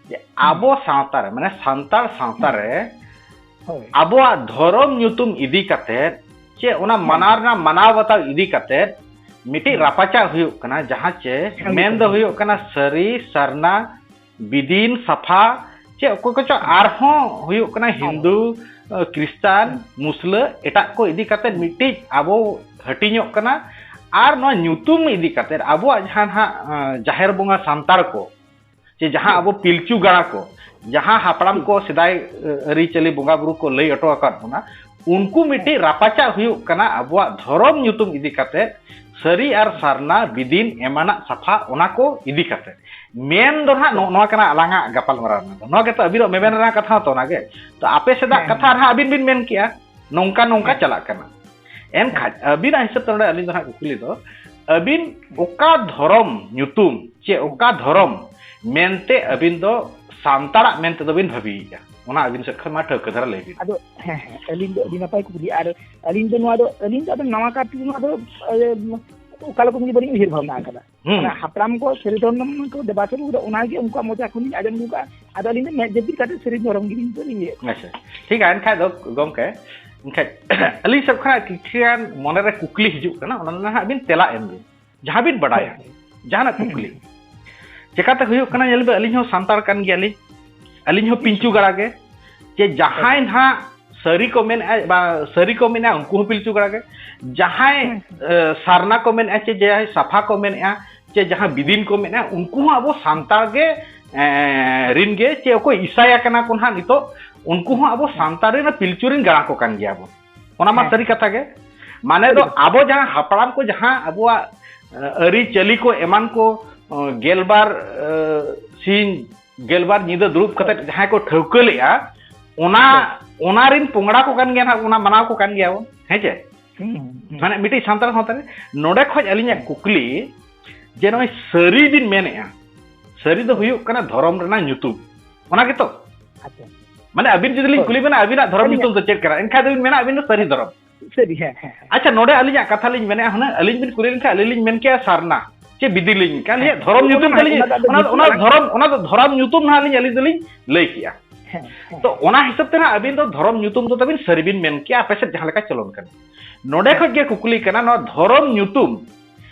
ᱡᱮ ᱦᱩᱸ᱾ ᱟᱵᱚ ᱥᱟᱶᱛᱟ ᱨᱮ, ᱢᱟᱱᱮ ᱥᱟᱱᱛᱟᱲ ᱥᱟᱶᱛᱟ ᱦᱩᱸ᱾ ᱨᱮ ᱟᱵᱚᱣᱟᱜ ᱫᱷᱚᱨᱚᱢ ᱧᱩᱛᱩᱢ ᱤᱫᱤ ᱠᱟᱛᱮ, ᱪᱮ ᱚᱱᱟ ᱢᱟᱱᱟᱣ ᱨᱮᱱᱟᱜ ᱢᱟᱱᱟᱣ ᱵᱟᱛᱟᱣ ᱤᱫᱤ ᱠᱟᱛᱮ ᱢᱤᱫᱴᱤᱡ ᱨᱟᱯᱟᱪᱟᱜ ᱦᱩᱭᱩᱜ ᱠᱟᱱᱟ, ᱡᱟᱦᱟᱸ ᱪᱮ ᱢᱮᱱ ᱫᱚ ᱦᱩᱭᱩᱜ ᱠᱟᱱᱟ ᱥᱟᱹᱨᱤ, ᱥᱟᱨᱱᱟ, ᱵᱤᱫᱤᱱ, ᱥᱟᱯᱷᱟ, ᱪᱮ ᱚᱠᱚᱭ ᱠᱚᱪᱚ ᱟᱨᱦᱚᱸ ᱦᱩᱭᱩᱜ ᱠᱟᱱᱟ ᱦᱤᱱᱫᱩ, ᱠᱷᱨᱤᱥᱴᱟᱱ, ᱢᱩᱥᱞᱟᱹ, ᱮᱴᱟᱜ ᱠᱚ ᱤᱫᱤ ᱠᱟᱛᱮ ᱢᱤᱫᱴᱤᱡ ᱟᱵᱚ ᱦᱟᱹᱴᱤᱧᱚᱜ ᱠᱟᱱᱟ᱾ ᱟᱨ ᱱᱚᱣᱟ ᱧᱩᱛᱩᱢ ᱤᱫᱤ ᱠᱟᱛᱮ ᱟᱵᱚᱣᱟᱜ ᱡᱟᱦᱟᱸ ᱱᱟᱦᱟᱜ ᱡᱟᱦᱮᱨ ᱵᱚᱸᱜᱟ ᱥᱟᱱᱛᱟᱲ ᱠᱚ, ᱪᱮ ᱡᱟᱦᱟᱸ ᱟᱵᱚ ᱯᱤᱞᱪᱩ ᱜᱟᱲᱟ ᱠᱚ, ᱡᱟᱦᱟᱸ ᱦᱟᱯᱲᱟᱢ ᱠᱚ ᱥᱮᱫᱟᱭ ᱟᱹᱨᱤᱪᱟᱹᱞᱤ ᱵᱚᱸᱜᱟ ᱵᱩᱨᱩ ᱠᱚ ᱞᱟᱹᱭ ᱦᱚᱴᱚ ᱟᱠᱟᱫ ᱵᱚᱱᱟ, ᱩᱱᱠᱩ ᱢᱤᱫᱴᱤᱡ ᱨᱟᱯᱟᱪᱟᱜ ᱦᱩᱭᱩᱜ ᱠᱟᱱᱟ ᱟᱵᱚᱣᱟᱜ ᱫᱷᱚᱨᱚᱢ ᱧᱩᱛᱩᱢ ᱤᱫᱤ ᱠᱟᱛᱮ, ᱥᱟᱹᱨᱤ ᱟᱨ ᱥᱟᱨᱱᱟ, ᱵᱤᱫᱤᱱ ᱮᱢᱟᱱᱟᱜ ᱥᱟᱯᱷᱟ, ᱚᱱᱟ ᱠᱚ ᱤᱫᱤ ᱠᱟᱛᱮ᱾ ᱢᱮᱱ ᱫᱚ ᱱᱟᱦᱟᱜ ᱱᱚᱜᱼᱚ ᱱᱚᱣᱟ ᱠᱟᱱᱟ ᱟᱞᱟᱝᱟᱜ ᱜᱟᱯᱟᱞᱢᱟᱨᱟᱣ ᱨᱮᱱᱟᱜ ᱫᱚ᱾ ᱱᱚᱣᱟ ᱜᱮᱛᱚ ᱟᱹᱵᱤᱱᱟᱜ ᱢᱮᱢᱮᱱ ᱨᱮᱱᱟᱜ ᱠᱟᱛᱷᱟ ᱦᱚᱸ ᱛᱚ ᱚᱱᱟ ᱜᱮ᱾ ᱛᱚ ᱟᱯᱮ ᱥᱮᱫᱟᱜ ᱠᱟᱛᱷᱟ ᱨᱮᱦᱟᱸᱜ ᱟᱹᱵᱤᱱ ᱵᱤᱱ ᱢᱮᱱ ᱠᱮᱜᱼᱟ, ᱱᱚᱝᱠᱟ ᱱᱚᱝᱠᱟ ᱪᱟᱞᱟᱜ ᱠᱟᱱᱟ᱾ ᱮᱱᱠᱷᱟᱱ ᱟᱹᱵᱤᱱᱟᱜ ᱦᱤᱥᱟᱹᱵ ᱛᱮ ᱱᱚᱰᱮ ᱟᱹᱞᱤᱧ ᱫᱚ ᱱᱟᱦᱟᱜ ᱠᱩᱠᱞᱤ ᱫᱚ, ᱟᱹᱵᱤᱱ ᱚᱠᱟ ᱫᱷᱚᱨᱚᱢ ᱧᱩᱛᱩᱢ ᱪᱮ ᱚᱠᱟ ᱫᱷᱚᱨᱚᱢ ᱢᱮᱱᱛᱮ ᱟᱹᱵᱤᱱ ᱫᱚ ᱥᱟᱱᱛᱟᱲᱟᱜ ᱢᱮᱱᱛᱮ ᱫᱚ ᱵᱤᱱ ᱵᱷᱟᱹᱵᱤᱭᱮᱫᱼᱟ? ᱚᱱᱟ ᱟᱹᱵᱤᱱ ᱥᱮᱫ ᱠᱷᱚᱱ ᱢᱟ ᱴᱷᱟᱹᱣᱠᱟᱹ ᱫᱷᱟᱨᱟ ᱞᱟᱹᱭ ᱵᱤᱱ᱾ ᱟᱫᱚ ᱦᱮᱸ, ᱦᱮᱸ, ᱟᱹᱞᱤᱧ ᱫᱚ ᱟᱹᱰᱤ ᱱᱟᱯᱟᱭ ᱠᱩᱠᱞᱤ᱾ ᱟᱨ ᱟᱹᱞᱤᱧ ᱫᱚ ᱱᱚᱣᱟ ᱫᱚ, ᱟᱹᱞᱤᱧ ᱫᱚ ᱟᱫᱚ ᱱᱟᱣᱟ ᱠᱟᱨ ᱛᱮᱫᱚ ᱱᱚᱣᱟ ᱫᱚ, ᱮ, ᱚᱠᱟ ᱨᱚᱠᱚᱢ ᱜᱮ ᱵᱟᱹᱞᱤᱧ ᱩᱭᱦᱟᱹᱨ ᱵᱷᱟᱵᱽᱱᱟ ᱟᱠᱟᱫᱟ᱾ ᱦᱩᱸ᱾ ᱚᱱᱟ ᱦᱟᱯᱲᱟᱢ ᱠᱚ ᱥᱟᱹᱨᱤ ᱫᱷᱚᱨᱚᱢ ᱠᱚ ᱫᱮᱵᱟ ᱥᱮᱵᱟ ᱠᱚᱫᱚ ᱚᱱᱟᱜᱮ ᱩᱱᱠᱩᱣᱟᱜ ᱢᱚᱪᱟ ᱠᱷᱚᱱ ᱞᱤᱧ ᱟᱸᱡᱚᱢ ᱟᱹᱜᱩ ᱠᱟᱜᱼᱟ᱾ ᱟᱫᱚ ᱟᱹᱞᱤᱧ ᱫᱚ ᱢᱮᱫ ᱡᱟᱹᱯᱤᱫ ᱠᱟᱛᱮ ᱥᱟᱹᱨᱤ ᱫᱷᱚᱨᱚᱢ ᱜᱮᱞᱤᱧ ᱞᱟᱹᱭᱮᱫ ᱠᱟᱱᱟ᱾ ᱟᱪᱪᱷᱟ, ᱴᱷᱤᱠ ᱜᱮᱭᱟ᱾ ᱮᱱᱠᱷᱟᱡ ᱫᱚ ᱜᱚᱢᱠᱮ, ᱮᱱᱠᱷᱟᱡ ᱟᱹᱞᱤᱧ ᱥᱮᱫ ᱠᱷᱚᱱᱟᱜ ᱠᱤᱪᱷᱩ ᱜᱟᱱ ᱢᱚᱱᱮᱨᱮ ᱠᱩᱠᱞᱤ ᱦᱤᱡᱩᱜ ᱠᱟᱱᱟ, ᱚᱱᱟ ᱱᱟᱦᱟᱜ ᱵᱤᱱ ᱛᱮᱞᱟ ᱮᱢ ᱵᱤᱱ, ᱡᱟᱦᱟᱸ ᱵᱤᱱ ᱵᱟᱰᱟᱭᱟ᱾ ᱦᱳᱭ, ᱦᱳᱭ᱾ ᱡᱟᱦᱟᱱᱟᱜ ᱠᱩᱠᱞᱤ᱾ ᱪᱮᱠᱟᱛᱮ ᱦᱩᱭᱩᱜ ᱠᱟᱱᱟ, ᱧᱮᱞ ᱵᱤᱱ, ᱟᱹᱞᱤᱧ ᱦᱚᱸ ᱥᱟᱱᱛᱟᱲ ᱠᱟᱱ ᱜᱮᱭᱟᱞᱤᱧ, ᱟᱹᱞᱤᱧ ᱦᱚᱸ ᱯᱤᱧᱪᱩ ᱜᱟᱲᱟ ᱜᱮ᱾ ᱡᱮ ᱡᱟᱦᱟᱸᱭ ᱱᱟᱦᱟᱜ ᱥᱟᱹᱨᱤ ᱠᱚ ᱢᱮᱱᱮᱫᱼᱟ, ᱵᱟ, ᱥᱟᱹᱨᱤ ᱠᱚ ᱢᱮᱱᱮᱫᱼᱟ, ᱩᱱᱠᱩ ᱦᱚᱸ ᱯᱤᱞᱪᱩ ᱜᱟᱲᱟ ᱜᱮ᱾ ᱡᱟᱦᱟᱸᱭ, ᱮ, ᱥᱟᱨᱱᱟ ᱠᱚ ᱢᱮᱱᱮᱫᱼᱟ, ᱪᱮ ᱡᱟᱦᱟᱸᱭ ᱥᱟᱯᱷᱟ ᱠᱚ ᱢᱮᱱᱮᱫᱼᱟ, ᱪᱮ ᱡᱟᱦᱟᱸ ᱵᱤᱫᱤᱱ ᱠᱚ ᱢᱮᱱᱮᱫᱼᱟ, ᱩᱱᱠᱩ ᱦᱚᱸ ᱟᱵᱚ ᱥᱟᱱᱛᱟᱲ ᱜᱮ, ᱮ, ᱨᱤᱱ ᱜᱮ, ᱪᱮ ᱚᱠᱚᱭ ᱤᱥᱟᱭᱟ ᱠᱟᱱᱟ ᱠᱚ ᱱᱟᱦᱟᱜ ᱱᱤᱛᱚᱜ, ᱩᱱᱠᱩ ᱦᱚᱸ ᱟᱵᱚ ᱥᱟᱱᱛᱟᱲ ᱨᱮᱱ ᱯᱤᱞᱪᱩ ᱨᱤᱱ ᱜᱟᱲᱟ ᱠᱚ ᱠᱟᱱ ᱜᱮᱭᱟ ᱵᱚᱱ᱾ ᱚᱱᱟ ᱢᱟ ᱦᱮᱸ᱾ ᱥᱟᱹᱨᱤ ᱠᱟᱛᱷᱟ ᱜᱮ᱾ ᱢᱟᱱᱮ ᱫᱚ ᱥᱟᱹᱨᱤ ᱠᱟᱛᱷᱟ᱾ ᱟᱵᱚ ᱡᱟᱦᱟᱸ ᱦᱟᱯᱲᱟᱢ ᱠᱚ ᱡᱟᱦᱟᱸ ᱟᱵᱚᱣᱟᱜ, ᱮ, ᱟᱹᱨᱤᱪᱟᱹᱞᱤ ᱠᱚ ᱮᱢᱟᱱ ᱠᱚ, ᱮ, ᱜᱮᱞᱵᱟᱨ, ᱮ, ᱥᱤᱧ ᱜᱮᱞᱵᱟᱨ ᱧᱤᱫᱟᱹ ᱫᱩᱲᱩᱵ ᱠᱟᱛᱮ ᱦᱳᱭ᱾ ᱡᱟᱦᱟᱸᱭ ᱠᱚ ᱴᱷᱟᱹᱣᱠᱟᱹ ᱞᱮᱫᱼᱟ, ᱚᱱᱟ, ᱦᱳᱭ᱾ ᱚᱱᱟ ᱨᱤᱱ ᱯᱚᱝᱲᱟ ᱠᱚ ᱠᱟᱱ ᱜᱮᱭᱟ ᱱᱟᱦᱟᱜ, ᱚᱱᱟ ᱢᱟᱱᱟᱣ ᱠᱚ ᱠᱟᱱ ᱜᱮᱭᱟ ᱵᱚᱱ, ᱦᱮᱸ ᱪᱮ? ᱦᱩᱸ, ᱦᱩᱸ᱾ ᱢᱟᱱᱮ ᱢᱤᱫᱴᱤᱡ ᱥᱟᱱᱛᱟᱲ ᱥᱟᱶᱛᱟ ᱨᱮ ᱱᱚᱰᱮ ᱠᱷᱚᱡ ᱟᱹᱞᱤᱧᱟᱜ ᱦᱩᱸ᱾ ᱠᱩᱠᱞᱤ ᱡᱮ ᱱᱚᱜᱼᱚᱭ ᱥᱟᱹᱨᱤ ᱵᱤᱱ ᱢᱮᱱᱮᱫᱼᱟ, ᱥᱟᱹᱨᱤ ᱫᱚ ᱦᱩᱭᱩᱜ ᱠᱟᱱᱟ ᱫᱷᱚᱨᱚᱢ ᱨᱮᱱᱟᱜ ᱧᱩᱛᱩᱢ, ᱚᱱᱟ ᱜᱮᱛᱚ? ᱟᱪᱪᱷᱟ᱾ ᱢᱟᱱᱮ ᱟᱹᱵᱤᱱ ᱡᱩᱫᱤ ᱞᱤᱧ ᱦᱳᱭ᱾ ᱠᱩᱞᱤ ᱵᱮᱱᱟ ᱟᱹᱵᱤᱱᱟᱜ ᱫᱷᱚᱨᱚᱢ ᱟᱹᱞᱤᱧᱟᱜ ᱧᱩᱛᱩᱢ ᱫᱚ ᱪᱮᱫ ᱠᱟᱱᱟ, ᱮᱱᱠᱷᱟᱱ ᱫᱚᱵᱤᱱ ᱢᱮᱱᱟ ᱟᱹᱵᱤᱱ ᱫᱚ ᱥᱟᱹᱨᱤ ᱫᱷᱚᱨᱚᱢ᱾ ᱥᱟᱹᱨᱤ, ᱦᱮᱸ, ᱦᱮᱸ, ᱦᱮᱸ᱾ ᱟᱪᱪᱷᱟ, ᱱᱚᱰᱮ ᱟᱹᱞᱤᱧᱟᱜ ᱠᱟᱛᱷᱟ ᱞᱤᱧ ᱢᱮᱱᱮᱫᱼᱟ, ᱦᱩᱱᱟᱹᱝ ᱟᱹᱞᱤᱧ ᱵᱤᱱ ᱠᱩᱞᱤ ᱞᱮᱱᱠᱷᱟᱱ ᱟᱹᱞᱤᱧ ᱞᱤᱧ ᱢᱮᱱ ᱠᱮᱭᱟ ᱥᱟᱨᱱᱟ, ᱪᱮ ᱵᱤᱫᱤ ᱞᱤᱧ ᱢᱮᱱ ᱠᱮᱭᱟ, ᱦᱮᱸ, ᱟᱹᱞᱤᱧᱟᱜ ᱫᱷᱚᱨᱚᱢ ᱚᱱᱟ ᱧᱩᱛᱩᱢ ᱫᱚ, ᱛᱟᱹᱞᱤᱧ, ᱚᱱᱟ ᱫᱚ ᱟᱫᱚ ᱚᱱᱟ, ᱡᱩᱛᱩᱜ ᱚᱱᱟ ᱠᱟᱱᱟ᱾ ᱫᱷᱚᱨᱚᱢ, ᱚᱱᱟ ᱫᱚ ᱫᱷᱚᱨᱚᱢ ᱧᱩᱛᱩᱢ ᱱᱟᱦᱟᱜ ᱞᱤᱧ, ᱟᱹᱞᱤᱧ ᱫᱚᱞᱤᱧ ᱞᱟᱹᱭ ᱠᱮᱜᱼᱟ᱾ ᱦᱮᱸ, ᱦᱮᱸ᱾ ᱛᱚ, ᱚᱱᱟ ᱦᱤᱥᱟᱹᱵ ᱛᱮ ᱱᱟᱜ ᱟᱹᱵᱤᱱ ᱫᱚ ᱫᱷᱚᱨᱚᱢ ᱧᱩᱛᱩᱢ ᱫᱚ ᱛᱟᱵᱤᱱ ᱥᱟᱹᱨᱤ ᱵᱤᱱ ᱢᱮᱱ ᱠᱮᱜᱼᱟ, ᱟᱯᱮ ᱥᱮᱫ ᱡᱟᱦᱟᱸ ᱞᱮᱠᱟ ᱪᱚᱞᱚᱱ ᱠᱟᱱᱟ᱾ ᱱᱚᱰᱮ ᱠᱷᱚᱡ ᱜᱮ ᱠᱩᱠᱞᱤ ᱠᱟᱱᱟ, ᱱᱚᱣᱟ ᱫᱷᱚᱨᱚᱢ ᱧᱩᱛᱩᱢ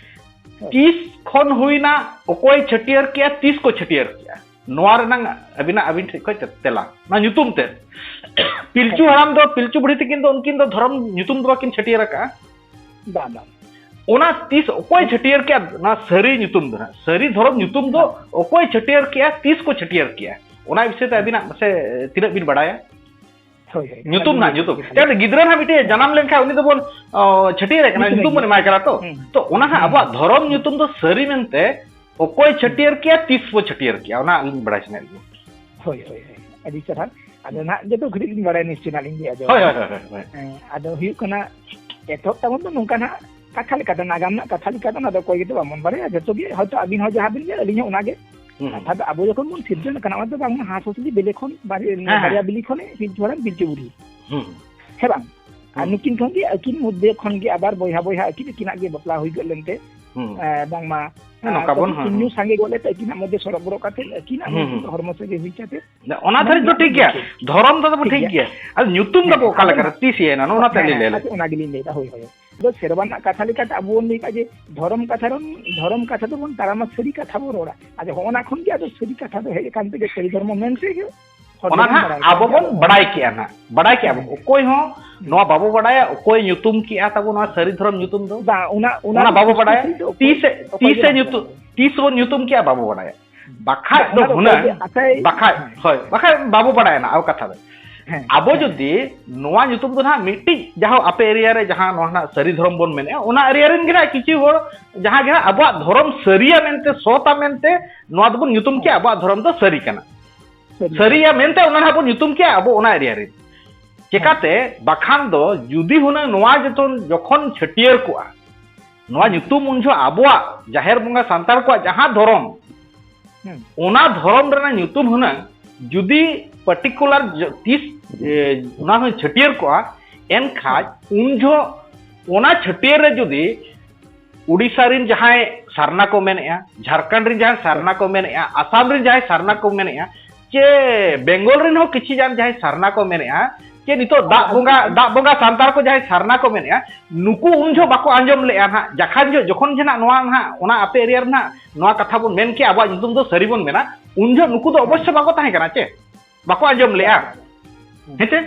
ᱦᱳᱭ᱾ ᱛᱤᱥ ᱠᱷᱚᱱ ᱦᱩᱭᱱᱟ, ᱚᱠᱚᱭ ᱪᱷᱟᱹᱴᱭᱟᱹᱨ ᱠᱮᱜᱼᱟ, ᱛᱤᱥ ᱠᱚ ᱪᱷᱟᱹᱴᱭᱟᱹᱨ ᱠᱮᱜᱼᱟ? ᱱᱚᱣᱟ ᱨᱮᱱᱟᱝ ᱟᱹᱵᱤᱱᱟᱜ, ᱟᱹᱵᱤᱱ ᱴᱷᱮᱡ ᱠᱷᱚᱡ ᱛᱮ-, ᱛᱮᱞᱟ, ᱱᱚᱣᱟ ᱧᱩᱛᱩᱢ ᱛᱮ᱾ ᱯᱤᱞᱪᱩ ᱦᱳᱭ᱾ ᱦᱟᱲᱟᱢ ᱫᱚ, ᱯᱤᱞᱪᱩ ᱵᱩᱲᱦᱤ ᱛᱟᱹᱠᱤᱱ ᱫᱚ, ᱩᱱᱠᱤᱱ ᱫᱚ ᱫᱷᱚᱨᱚᱢ ᱧᱩᱛᱩᱢ ᱫᱚ ᱵᱟᱹᱠᱤᱱ ᱪᱷᱟᱹᱴᱭᱟᱹᱨ ᱟᱠᱟᱜᱼᱟ᱾ ᱵᱟᱝ, ᱵᱟᱝ᱾ ᱚᱱᱟ ᱛᱤᱥ ᱚᱠᱚᱭ ᱪᱷᱟᱹᱴᱭᱟᱹᱨ ᱠᱮᱜᱼᱟ? ᱱᱚᱣᱟ ᱥᱟᱹᱨᱤ ᱧᱩᱛᱩᱢ ᱫᱚ ᱱᱟᱜ, ᱥᱟᱹᱨᱤ ᱫᱷᱚᱨᱚᱢ ᱧᱩᱛᱩᱢ ᱫᱚ ᱦᱮᱸ᱾ ᱚᱠᱚᱭ ᱪᱷᱟᱹᱴᱭᱟᱹᱨ ᱠᱮᱜᱼᱟ, ᱛᱤᱥ ᱠᱚ ᱪᱷᱟᱹᱴᱭᱟᱹᱨ ᱠᱮᱜᱼᱟ, ᱚᱱᱟ ᱵᱤᱥᱚᱭ ᱛᱮ ᱟᱹᱵᱤᱱᱟᱜ ᱢᱟᱥᱮ ᱛᱤᱱᱟᱹᱜ ᱵᱤᱱ ᱵᱟᱲᱟᱭᱟ? ᱦᱳᱭ, ᱦᱳᱭ᱾ ᱧᱩᱛᱩᱢ ᱚᱱᱟ ᱱᱟᱜ, ᱜᱮᱞᱤᱧ ᱧᱩᱛᱩᱢ᱾ ᱞᱟᱹᱭ ᱪᱮᱫ ᱜᱤᱫᱽᱨᱟᱹ ᱱᱟᱜ ᱢᱤᱫᱴᱮᱡ ᱡᱟᱱᱟᱢ ᱞᱮᱱᱠᱷᱟᱱ ᱩᱱᱤ ᱫᱚᱵᱚᱱ, ᱚ, ᱪᱷᱟᱹᱴᱭᱟᱹᱨᱮ ᱠᱟᱱᱟ, ᱧᱩᱛᱩᱢ ᱧᱩᱛᱩᱢ ᱵᱚᱱ ᱧᱩᱛᱩᱢ᱾ ᱮᱢᱟᱭ ᱠᱟᱱᱟ ᱛᱚ᱾ ᱦᱩᱸ᱾ ᱛᱚ ᱚᱱᱟ ᱦᱟᱸᱜ ᱦᱩᱸ᱾ ᱟᱵᱚᱣᱟᱜ ᱫᱷᱚᱨᱚᱢ ᱧᱩᱛᱩᱢ ᱫᱚ ᱥᱟᱹᱨᱤ ᱢᱮᱱᱛᱮ ᱚᱠᱚᱭ ᱦᱩᱸ᱾ ᱪᱷᱟᱹᱴᱭᱟᱹᱨ ᱠᱮᱜᱼᱟ, ᱛᱤᱥ ᱵᱚ ᱪᱷᱟᱹᱴᱭᱟᱹᱨ ᱠᱮᱜᱼᱟ, ᱚᱱᱟ ᱟᱹᱞᱤᱧ ᱵᱟᱲᱟᱭ ᱥᱟᱱᱟᱭᱮᱫ ᱞᱤᱧᱟ᱾ ᱦᱳᱭ, ᱦᱳᱭ, ᱦᱳᱭ᱾ ᱟᱹᱰᱤ ᱪᱮᱦᱨᱟ᱾ ᱟᱫᱚ ᱱᱟᱜ ᱡᱚᱛᱚ ᱜᱷᱟᱹᱲᱤᱡ ᱞᱤᱧ ᱵᱟᱲᱟᱭᱟ, ᱱᱤᱥᱪᱚᱭ ᱱᱟᱜ ᱞᱤᱧ ᱞᱟᱹᱭᱟ, ᱡᱮ ᱦᱳᱭ, ᱦᱳᱭ, ᱦᱳᱭ, ᱦᱳᱭ᱾ ᱦᱮᱸ, ᱟᱫᱚ ᱦᱩᱭᱩᱜ ᱠᱟᱱᱟ, ᱮᱛᱚᱦᱚᱵ ᱛᱟᱵᱚᱱ ᱫᱚ ᱱᱚᱝᱠᱟ ᱱᱟᱜ ᱠᱟᱛᱷᱟ ᱞᱮᱠᱟᱛᱮ, ᱱᱟᱜᱟᱢ ᱨᱮᱱᱟᱜ ᱠᱟᱛᱷᱟ ᱞᱮᱠᱟᱛᱮ, ᱚᱱᱟ ᱫᱚ ᱚᱠᱚᱭ ᱜᱮᱛᱚ ᱵᱟᱵᱚᱱ ᱵᱟᱲᱟᱭᱟ, ᱡᱚᱛᱚ ᱜᱮ ᱦᱚᱭᱛᱳ ᱟᱹᱵᱤᱱ ᱦᱚᱸ ᱡᱟᱦᱟᱸ ᱵᱤᱱ ᱞᱟᱹᱭᱟ, ᱟᱹᱞᱤᱧ ᱦᱚᱸ ᱚᱱᱟ ᱜᱮ᱾ ᱦᱩᱸ, ᱦᱩᱸ᱾ ᱠᱟᱛᱷᱟ ᱫᱚ ᱟᱵᱚ ᱡᱚᱠᱷᱚᱱ ᱵᱚᱱ ᱥᱤᱨᱡᱚᱱ ᱟᱠᱟᱱᱟ, ᱚᱱᱟ ᱫᱚ ᱵᱟᱝᱢᱟ ᱦᱟᱸᱥ ᱦᱟᱸᱥᱞᱤ ᱵᱮᱞᱮ ᱠᱷᱚᱱ, ᱵᱟᱨᱭᱟ, ᱦᱮᱸ, ᱦᱮᱸ᱾ ᱵᱟᱨᱭᱟ ᱵᱤᱞᱤ ᱠᱷᱚᱱᱮ ᱯᱤᱞᱪᱩ ᱦᱟᱲᱟᱢ ᱯᱤᱞᱪᱩ ᱵᱩᱲᱦᱤ᱾ ᱦᱩᱸ᱾ ᱦᱮᱸ ᱵᱟᱝ? ᱟᱨ ᱦᱩᱸ᱾ ᱱᱩᱠᱤᱱ ᱠᱷᱚᱱ ᱜᱮ, ᱟᱹᱠᱤᱱ ᱢᱚᱫᱽᱫᱷᱮ ᱠᱷᱚᱱ ᱜᱮ ᱟᱵᱟᱨ ᱵᱚᱭᱦᱟ ᱵᱚᱭᱦᱟ ᱟᱹᱠᱤᱱ, ᱟᱹᱠᱤᱱᱟᱜ ᱜᱮ ᱵᱟᱯᱞᱟ ᱦᱩᱭ ᱜᱚᱫ ᱞᱮᱱᱛᱮ, ᱦᱩᱸ᱾ ᱮ, ᱵᱟᱝᱢᱟ, ᱦᱮᱸ, ᱱᱚᱝᱠᱟ ᱮ, ᱵᱚᱱ, ᱠᱟᱹᱴᱤᱡ ᱦᱮᱸ, ᱛᱩᱧᱩ ᱦᱮᱸ᱾ ᱥᱟᱸᱜᱮ ᱜᱚᱫ ᱞᱮᱱᱛᱮ ᱟᱹᱠᱤᱱᱟᱜ ᱢᱚᱫᱽᱫᱷᱮ ᱥᱚᱲᱚ ᱵᱚᱲᱚ ᱠᱟᱛᱮ ᱟᱹᱠᱤᱱᱟᱜ ᱦᱩᱸ, ᱢᱚᱫᱽᱫᱷᱮ ᱦᱩᱸ᱾ ᱦᱚᱲᱢᱚ ᱥᱟᱹᱜᱟᱹᱭ ᱦᱩᱭ ᱠᱟᱛᱮ ᱚᱱᱟ ᱫᱷᱟᱹᱨᱤᱡ ᱫᱚ ᱴᱷᱤᱠ ᱜᱮᱭᱟ᱾ ᱴᱷᱤᱠ ᱜᱮᱭᱟ᱾ ᱫᱷᱚᱨᱚᱢ ᱫᱚ ᱴᱷᱤᱠ ᱴᱷᱤᱠ ᱜᱮᱭᱟ᱾ ᱜᱮᱭᱟ᱾ ᱟᱨ ᱧᱩᱛᱩᱢ ᱦᱮᱸ, ᱫᱚ ᱚᱠᱟ ᱟᱫᱚ ᱞᱮᱠᱟ ᱨᱮ ᱚᱱᱟ ᱜᱮ, ᱛᱤᱥ ᱤᱭᱟᱹᱭᱮᱱᱟ? ᱱᱚᱜᱼᱚ ᱱᱟ ᱛᱮᱫ ᱦᱮᱸ, ᱞᱤᱧ ᱞᱟᱹᱭ ᱦᱮᱸ, ᱞᱮᱜᱮ᱾ ᱟᱫᱚ ᱚᱱᱟ ᱜᱮᱞᱤᱧ ᱞᱟᱹᱭᱫᱟ, ᱦᱳᱭ, ᱦᱳᱭ᱾ ᱟᱫᱚ ᱥᱮᱨᱣᱟ ᱨᱮᱱᱟᱜ ᱠᱟᱛᱷᱟ ᱞᱮᱠᱟᱛᱮ ᱟᱵᱚ ᱵᱚᱱ ᱞᱟᱹᱭ ᱠᱟᱜ ᱡᱮ ᱫᱷᱚᱨᱚᱢ ᱠᱟᱛᱷᱟ ᱨᱮᱵᱚᱱ, ᱫᱷᱚᱨᱚᱢ ᱠᱟᱛᱷᱟ ᱫᱚᱵᱚᱱ ᱛᱟᱲᱟᱢᱟ, ᱥᱟᱹᱨᱤ ᱠᱟᱛᱷᱟ ᱵᱚᱱ ᱨᱚᱲᱟ᱾ ᱟᱫᱚ ᱦᱚᱸᱜᱼᱚ ᱱᱟ ᱠᱷᱚᱱ ᱜᱮ ᱟᱫᱚ ᱥᱟᱹᱨᱤ ᱠᱟᱛᱷᱟ ᱫᱚ ᱦᱮᱡ ᱟᱠᱟᱱ ᱛᱮᱜᱮ ᱥᱟᱹᱨᱤ ᱫᱷᱚᱨᱢᱚ ᱢᱮᱱ ᱛᱮᱜᱮ ᱦᱚᱲ ᱚᱱᱟ ᱫᱚᱵᱚᱱ ᱱᱟᱦᱟᱜ ᱵᱟᱲᱟᱭ ᱟᱵᱚ ᱠᱟᱜ ᱵᱚᱱ ᱜᱮᱭᱟ᱾ ᱵᱟᱲᱟᱭ ᱠᱮᱜᱼᱟ ᱱᱟᱦᱟᱜ᱾ ᱵᱟᱲᱟᱭ ᱠᱮᱜᱼᱟ ᱵᱚᱱ᱾ ᱦᱮᱸ᱾ ᱚᱠᱚᱭ ᱦᱚᱸ ᱦᱩᱸ᱾ ᱱᱚᱣᱟ ᱵᱟᱵᱚ ᱵᱟᱲᱟᱭᱟ, ᱚᱠᱚᱭ ᱧᱩᱛᱩᱢ ᱠᱮᱜᱼᱟ ᱛᱟᱵᱚ ᱱᱚᱣᱟ ᱥᱟᱹᱨᱤ ᱫᱷᱚᱨᱚᱢ ᱧᱩᱛᱩᱢ ᱫᱚ᱾ ᱵᱟᱝ, ᱚᱱᱟ, ᱚᱱᱟ ᱚᱱᱟ ᱵᱟᱵᱚ ᱯᱩᱥᱴᱟᱹᱣ ᱵᱟᱲᱟᱭᱟ᱾ ᱥᱟᱺᱦᱤᱡ ᱫᱚ ᱚᱠᱚᱭ ᱛᱤᱥᱮ, ᱜᱮ ᱵᱟᱠᱚ ᱛᱤᱥᱮ ᱵᱟᱲᱟᱭᱟ᱾ ᱧᱩᱛᱩᱢ, ᱛᱤᱥ ᱵᱚᱱ ᱧᱩᱛᱩᱢ ᱠᱮᱜᱼᱟ ᱵᱟᱵᱚ ᱵᱟᱲᱟᱭᱟ᱾ ᱵᱟᱠᱷᱟᱡ ᱵᱟᱝ, ᱫᱚ ᱚᱱᱟ ᱫᱚ ᱦᱩᱱᱟᱹᱝ, ᱚᱠᱚᱭ ᱜᱮ ᱟᱥᱟᱭ ᱵᱟᱠᱷᱟᱡ, ᱦᱮᱸ᱾ ᱦᱳᱭ, ᱵᱟᱠᱷᱟᱡ ᱵᱟᱵᱚ ᱵᱟᱲᱟᱭᱟ ᱱᱟᱜ ᱟᱵᱚ ᱠᱟᱛᱷᱟ ᱫᱚ᱾ ᱦᱮᱸ, ᱟᱵᱚ ᱦᱮᱸ᱾ ᱡᱩᱫᱤ ᱱᱚᱣᱟ ᱧᱩᱛᱩᱢ ᱫᱚ ᱱᱟᱦᱟᱜ ᱢᱤᱫᱴᱤᱡ ᱡᱟᱦᱟᱸ ᱟᱯᱮ area ᱨᱮ ᱡᱟᱦᱟᱸ ᱱᱚᱣᱟ ᱱᱟᱜ ᱥᱟᱹᱨᱤ ᱫᱷᱚᱨᱚᱢ ᱵᱚᱱ ᱢᱮᱱᱮᱜᱼᱟ, ᱚᱱᱟ area ᱨᱮᱱ ᱜᱮ ᱱᱟᱦᱟᱜ ᱠᱤᱪᱷᱩ ᱦᱚᱲ ᱡᱟᱦᱟᱸ ᱜᱮ ᱱᱟᱦᱟᱜ ᱟᱵᱚᱣᱟᱜ ᱫᱷᱚᱨᱚᱢ ᱥᱟᱹᱨᱤᱭᱟ ᱢᱮᱱᱛᱮ, ᱥᱚᱛᱟ ᱢᱮᱱᱛᱮ ᱱᱚᱣᱟ ᱫᱚᱵᱚᱱ ᱧᱩᱛᱩᱢ ᱠᱮᱜᱼᱟ, ᱦᱮᱸ᱾ ᱟᱵᱚᱣᱟᱜ ᱫᱷᱚᱨᱚᱢ ᱫᱚ ᱥᱟᱹᱨᱤ ᱠᱟᱱᱟ᱾ ᱥᱟᱹᱨᱤ᱾ ᱥᱟᱹᱨᱤᱭᱟ ᱢᱮᱱᱛᱮ ᱚᱱᱟ ᱱᱟᱦᱟᱜ ᱵᱚᱱ ᱧᱩᱛᱩᱢ ᱠᱮᱜᱼᱟ ᱟᱵᱚ ᱚᱱᱟ area ᱨᱮ᱾ ᱦᱮᱸ᱾ ᱪᱮᱠᱟᱛᱮ? ᱵᱟᱠᱷᱟᱱ ᱫᱚ ᱡᱩᱫᱤ ᱦᱩᱱᱟᱹᱝ ᱱᱚᱣᱟ ᱡᱚᱛᱚ ᱡᱚᱠᱷᱚᱱ ᱪᱷᱟᱹᱴᱭᱟᱹᱨ ᱠᱚᱜᱼᱟ, ᱱᱚᱣᱟ ᱦᱮᱸ᱾ ᱧᱩᱛᱩᱢ ᱩᱱ ᱡᱚᱦᱚᱜ ᱟᱵᱚᱣᱟᱜ ᱡᱟᱦᱮᱨ ᱵᱚᱸᱜᱟ ᱥᱟᱱᱛᱟᱲ ᱠᱚᱣᱟᱜ ᱡᱟᱦᱟᱸ ᱫᱷᱚᱨᱚᱢ, ᱦᱮᱸ᱾ ᱚᱱᱟ ᱫᱷᱚᱨᱚᱢ ᱨᱮᱱᱟᱜ ᱧᱩᱛᱩᱢ ᱦᱩᱱᱟᱹᱝ ᱡᱩᱫᱤ particular ᱡᱚ-, ᱛᱤᱥ, ᱮ, ᱚᱱᱟ ᱦᱚᱸ ᱪᱷᱟᱹᱴᱭᱟᱹᱨ ᱠᱚᱜᱼᱟ, ᱮᱱᱠᱷᱟᱡ ᱦᱮᱸ᱾ ᱩᱱ ᱡᱚᱦᱚᱜ ᱚᱱᱟ ᱪᱷᱟᱹᱴᱭᱟᱹᱨ ᱨᱮ ᱡᱩᱫᱤ ᱩᱰᱤᱥᱟ ᱨᱮᱱ ᱡᱟᱦᱟᱸᱭ ᱥᱟᱨᱱᱟ ᱠᱚ ᱢᱮᱱᱮᱜᱼᱟ, ᱡᱷᱟᱲᱠᱷᱚᱸᱰ ᱨᱮᱱ ᱡᱟᱦᱟᱸᱭ ᱥᱟᱨᱱᱟ ᱠᱚ ᱢᱮᱱᱮᱜᱼᱟ, ᱟᱥᱟᱢ ᱨᱮᱱ ᱡᱟᱦᱟᱸᱭ ᱥᱟᱨᱱᱟ ᱠᱚ ᱢᱮᱱᱮᱜᱼᱟ, ᱪᱮ ᱵᱮᱝᱜᱚᱞ ᱨᱮᱱ ᱦᱚᱸ ᱠᱤᱪᱷᱤ ᱜᱟᱱ ᱡᱟᱦᱟᱸᱭ ᱥᱟᱨᱱᱟ ᱠᱚ ᱢᱮᱱᱮᱜᱼᱟ, ᱪᱮ ᱱᱤᱛᱚᱜ ᱫᱟᱜ ᱵᱚᱸᱜᱟ, ᱫᱟᱜ ᱵᱚᱸᱜᱟ ᱥᱟᱱᱛᱟᱲ ᱠᱚ ᱡᱟᱦᱟᱸᱭ ᱥᱟᱨᱱᱟ ᱠᱚ ᱢᱮᱱᱮᱜᱼᱟ, ᱱᱩᱠᱩ ᱩᱱ ᱡᱚᱦᱚᱜ ᱵᱟᱠᱚ ᱟᱸᱡᱚᱢ ᱞᱮᱜᱼᱟ ᱱᱟᱦᱟᱜ᱾ ᱡᱟᱠᱷᱟᱱ ᱡᱚᱦᱚᱜ, ᱡᱚᱠᱷᱚᱱ ᱡᱮ ᱱᱟᱦᱟᱜ ᱱᱚᱣᱟ ᱱᱟᱦᱟᱜ ᱚᱱᱟ ᱟᱯᱮ area ᱨᱮ ᱱᱟᱦᱟᱜ ᱱᱚᱣᱟ ᱠᱟᱛᱷᱟ ᱵᱚᱱ ᱢᱮᱱ ᱠᱮᱜᱼᱟ, ᱟᱵᱚᱣᱟᱜ ᱧᱩᱛᱩᱢ ᱫᱚ ᱥᱟᱹᱨᱤ ᱵᱚᱱ ᱢᱮᱱᱟ, ᱩᱱ ᱡᱚᱦᱚᱜ ᱱᱩᱠᱩ ᱫᱚ ᱚᱵᱚᱥᱥᱚ ᱵᱟᱠᱚ ᱛᱟᱦᱮᱸ ᱠᱟᱱᱟ ᱪᱮ? ᱵᱟᱠᱚ ᱟᱸᱡᱚᱢ ᱞᱮᱜᱼᱟ᱾ ᱦᱮᱸ ᱪᱮ?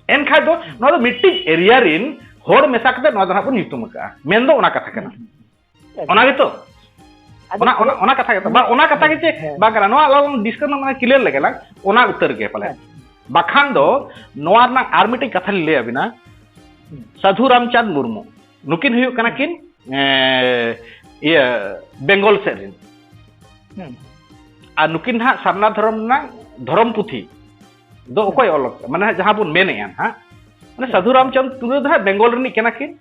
ᱮᱱᱠᱷᱟᱡ ᱫᱚ ᱱᱚᱣᱟ ᱫᱚ ᱢᱤᱫᱴᱤᱡ area ᱨᱮᱱ ᱦᱚᱲ ᱢᱮᱥᱟ ᱠᱟᱛᱮ ᱱᱚᱣᱟ ᱫᱚ ᱱᱟᱦᱟᱜ ᱵᱚᱱ ᱧᱩᱛᱩᱢ ᱟᱠᱟᱜᱼᱟ, ᱢᱮᱱ ᱫᱚ ᱚᱱᱟ ᱠᱟᱛᱷᱟ ᱠᱟᱱᱟ᱾ ᱚᱱᱟ ᱜᱮᱛᱚ? ᱟᱫᱚ ᱚᱱᱟ, ᱚᱱᱟ, ᱚᱱᱟ ᱠᱟᱛᱷᱟ ᱜᱮᱛᱚ? ᱵᱟ, ᱚᱱᱟ ᱠᱟᱛᱷᱟ ᱜᱮ ᱪᱮ ᱦᱮᱸ᱾ ᱵᱟᱝ ᱠᱟᱱᱟ? ᱱᱚᱣᱟ ᱟᱞᱟᱝ ᱵᱚᱱ discuss ᱢᱟᱱᱮ clear ᱞᱮᱜᱮ ᱞᱟᱝ, ᱚᱱᱟ ᱩᱛᱟᱹᱨ ᱜᱮ ᱯᱟᱞᱮ᱾ ᱦᱮᱸ᱾ ᱵᱟᱠᱷᱟᱱ ᱫᱚ ᱱᱚᱣᱟ ᱨᱮᱱᱟᱜ ᱟᱨ ᱢᱤᱫᱴᱤᱡ ᱠᱟᱛᱷᱟ ᱞᱤᱧ ᱞᱟᱹᱭ ᱟᱵᱤᱱᱟ᱾ ᱦᱩᱸ᱾ ᱥᱟᱫᱷᱩ ᱨᱟᱢᱪᱟᱸᱫᱽ ᱢᱩᱨᱢᱩ, ᱱᱩᱠᱤᱱ ᱦᱩᱭᱩᱜ ᱠᱟᱱᱟ ᱦᱩᱸ᱾ ᱠᱤᱱ, ᱮ, ᱤᱭᱟᱹ, ᱵᱮᱝᱜᱚᱞ ᱥᱮᱫ ᱨᱮᱱ᱾ ᱦᱩᱸ᱾ ᱟᱨ ᱱᱩᱠᱤᱱ ᱦᱟᱸᱜ ᱥᱟᱨᱱᱟ ᱫᱷᱚᱨᱚᱢ ᱨᱮᱱᱟᱜ ᱫᱷᱚᱨᱚᱢ ᱯᱩᱛᱷᱤ ᱫᱚ ᱦᱩᱸ᱾ ᱚᱠᱚᱭ ᱚᱞ ᱟᱠᱟᱫ? ᱢᱟᱱᱮ ᱡᱟᱦᱟᱸ ᱵᱚᱱ ᱢᱮᱱᱮᱜᱼᱟ ᱦᱟᱸᱜ, ᱢᱟᱱᱮ ᱦᱩᱸ᱾ ᱥᱟᱫᱷᱩ ᱨᱟᱢᱪᱟᱸᱫᱽ ᱴᱩᱰᱩ ᱫᱚ ᱦᱟᱸᱜ ᱵᱮᱝᱜᱚᱞ ᱨᱤᱱᱤᱡ ᱠᱟᱱᱟ ᱠᱤᱱ,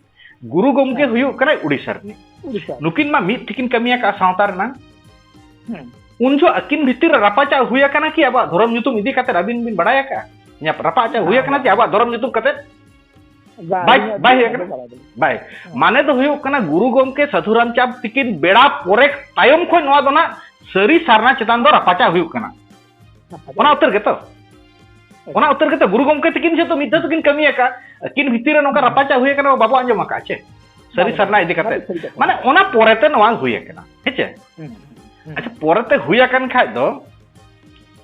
ᱜᱩᱨᱩ ᱜᱚᱢᱠᱮ ᱦᱮᱸ᱾ ᱦᱩᱭᱩᱜ ᱠᱟᱱᱟᱭ ᱩᱲᱤᱥᱥᱟ ᱨᱤᱱᱤᱡ᱾ ᱩᱲᱤᱥᱥᱟ᱾ ᱱᱩᱠᱤᱱ ᱢᱟ ᱢᱤᱫ ᱛᱮᱠᱤᱱ ᱠᱟᱹᱢᱤ ᱟᱠᱟᱫᱼᱟ ᱥᱟᱶᱛᱟ ᱨᱮᱱᱟᱝ᱾ ᱦᱩᱸ᱾ ᱩᱱ ᱡᱚᱦᱚᱜ ᱟᱹᱠᱤᱱ ᱵᱷᱤᱛᱤᱨ ᱨᱮ ᱨᱟᱯᱟᱪᱟᱜ ᱦᱩᱭ ᱟᱠᱟᱱᱟ ᱠᱤ ᱟᱵᱚᱣᱟᱜ ᱫᱷᱚᱨᱚᱢ ᱧᱩᱛᱩᱢ ᱤᱫᱤ ᱠᱟᱛᱮ? ᱟᱹᱵᱤᱱ ᱵᱤᱱ ᱵᱟᱲᱟᱭ ᱟᱠᱟᱫᱼᱟ? ᱧᱟᱯ-, ᱨᱟᱯᱟᱪᱟᱜ ᱦᱩᱭ ᱵᱟᱝ, ᱟᱠᱟᱱᱟ ᱵᱟᱝ, ᱪᱮ ᱟᱵᱚᱣᱟᱜ ᱵᱟᱝ᱾ ᱫᱷᱚᱨᱚᱢ ᱧᱩᱛᱩᱢ ᱠᱟᱛᱮ? ᱵᱟᱝ, ᱵᱟᱭ, ᱟᱹᱞᱤᱧᱟᱜ ᱵᱟᱭ ᱫᱚ ᱦᱩᱭ ᱵᱟᱹᱞᱤᱧ ᱟᱠᱟᱱᱟ? ᱵᱟᱲᱟᱭᱟ᱾ ᱵᱟᱭ᱾ ᱦᱮᱸ᱾ ᱢᱟᱱᱮ ᱫᱚ ᱦᱩᱭᱩᱜ ᱠᱟᱱᱟ, ᱜᱩᱨᱩ ᱜᱚᱢᱠᱮ ᱥᱟᱫᱷᱩ ᱨᱟᱢᱪᱟᱸᱫᱽ ᱛᱤᱠᱤᱱ ᱵᱮᱲᱟ ᱯᱚᱨᱮ ᱛᱟᱭᱚᱢ ᱠᱷᱚᱱ ᱱᱚᱣᱟ ᱫᱚ ᱱᱟᱜ ᱥᱟᱹᱨᱤ ᱥᱟᱨᱱᱟ ᱪᱮᱛᱟᱱ ᱫᱚ ᱨᱟᱯᱟᱪᱟᱜ ᱦᱩᱭᱩᱜ ᱠᱟᱱᱟ᱾ ᱨᱟᱯᱟᱪᱟᱜ᱾ ᱚᱱᱟ ᱩᱛᱟᱹᱨ ᱜᱮᱛᱚ? ᱦᱮᱸ᱾ ᱚᱱᱟ ᱩᱛᱟᱹᱨ ᱜᱮᱛᱚ? ᱜᱩᱨᱩ ᱜᱚᱢᱠᱮ ᱛᱤᱠᱤᱱ ᱡᱮᱦᱮᱛᱩ ᱢᱤᱫ ᱫᱷᱟᱣ ᱛᱮᱠᱤᱱ ᱠᱟᱹᱢᱤ ᱟᱠᱟᱫ, ᱟᱹᱠᱤᱱ ᱵᱷᱤᱛᱤᱨ ᱨᱮ ᱱᱚᱝᱠᱟ ᱦᱮᱸ᱾ ᱨᱟᱯᱟᱪᱟᱜ ᱦᱩᱭ ᱟᱠᱟᱱᱟ, ᱵᱟᱵᱚ ᱟᱸᱡᱚᱢ ᱟᱠᱟᱫ ᱪᱮ? ᱥᱟᱹᱨᱤ ᱵᱟᱝ, ᱥᱟᱨᱱᱟ ᱵᱟᱝ, ᱤᱫᱤ ᱠᱟᱛᱮ᱾ ᱚᱱᱟ ᱫᱚ ᱥᱟᱹᱨᱤ ᱠᱟᱛᱷᱟ᱾ ᱢᱟᱱᱮ ᱚᱱᱟ ᱯᱚᱨᱮ ᱛᱮ ᱱᱚᱣᱟ ᱦᱩᱭ ᱟᱠᱟᱱᱟ, ᱦᱮᱸ ᱪᱮ? ᱦᱩᱸ, ᱦᱩᱸ᱾ ᱟᱪᱪᱷᱟ, ᱯᱚᱨᱮ ᱛᱮ ᱦᱩᱭ ᱟᱠᱟᱱ ᱠᱷᱟᱡ ᱫᱚ,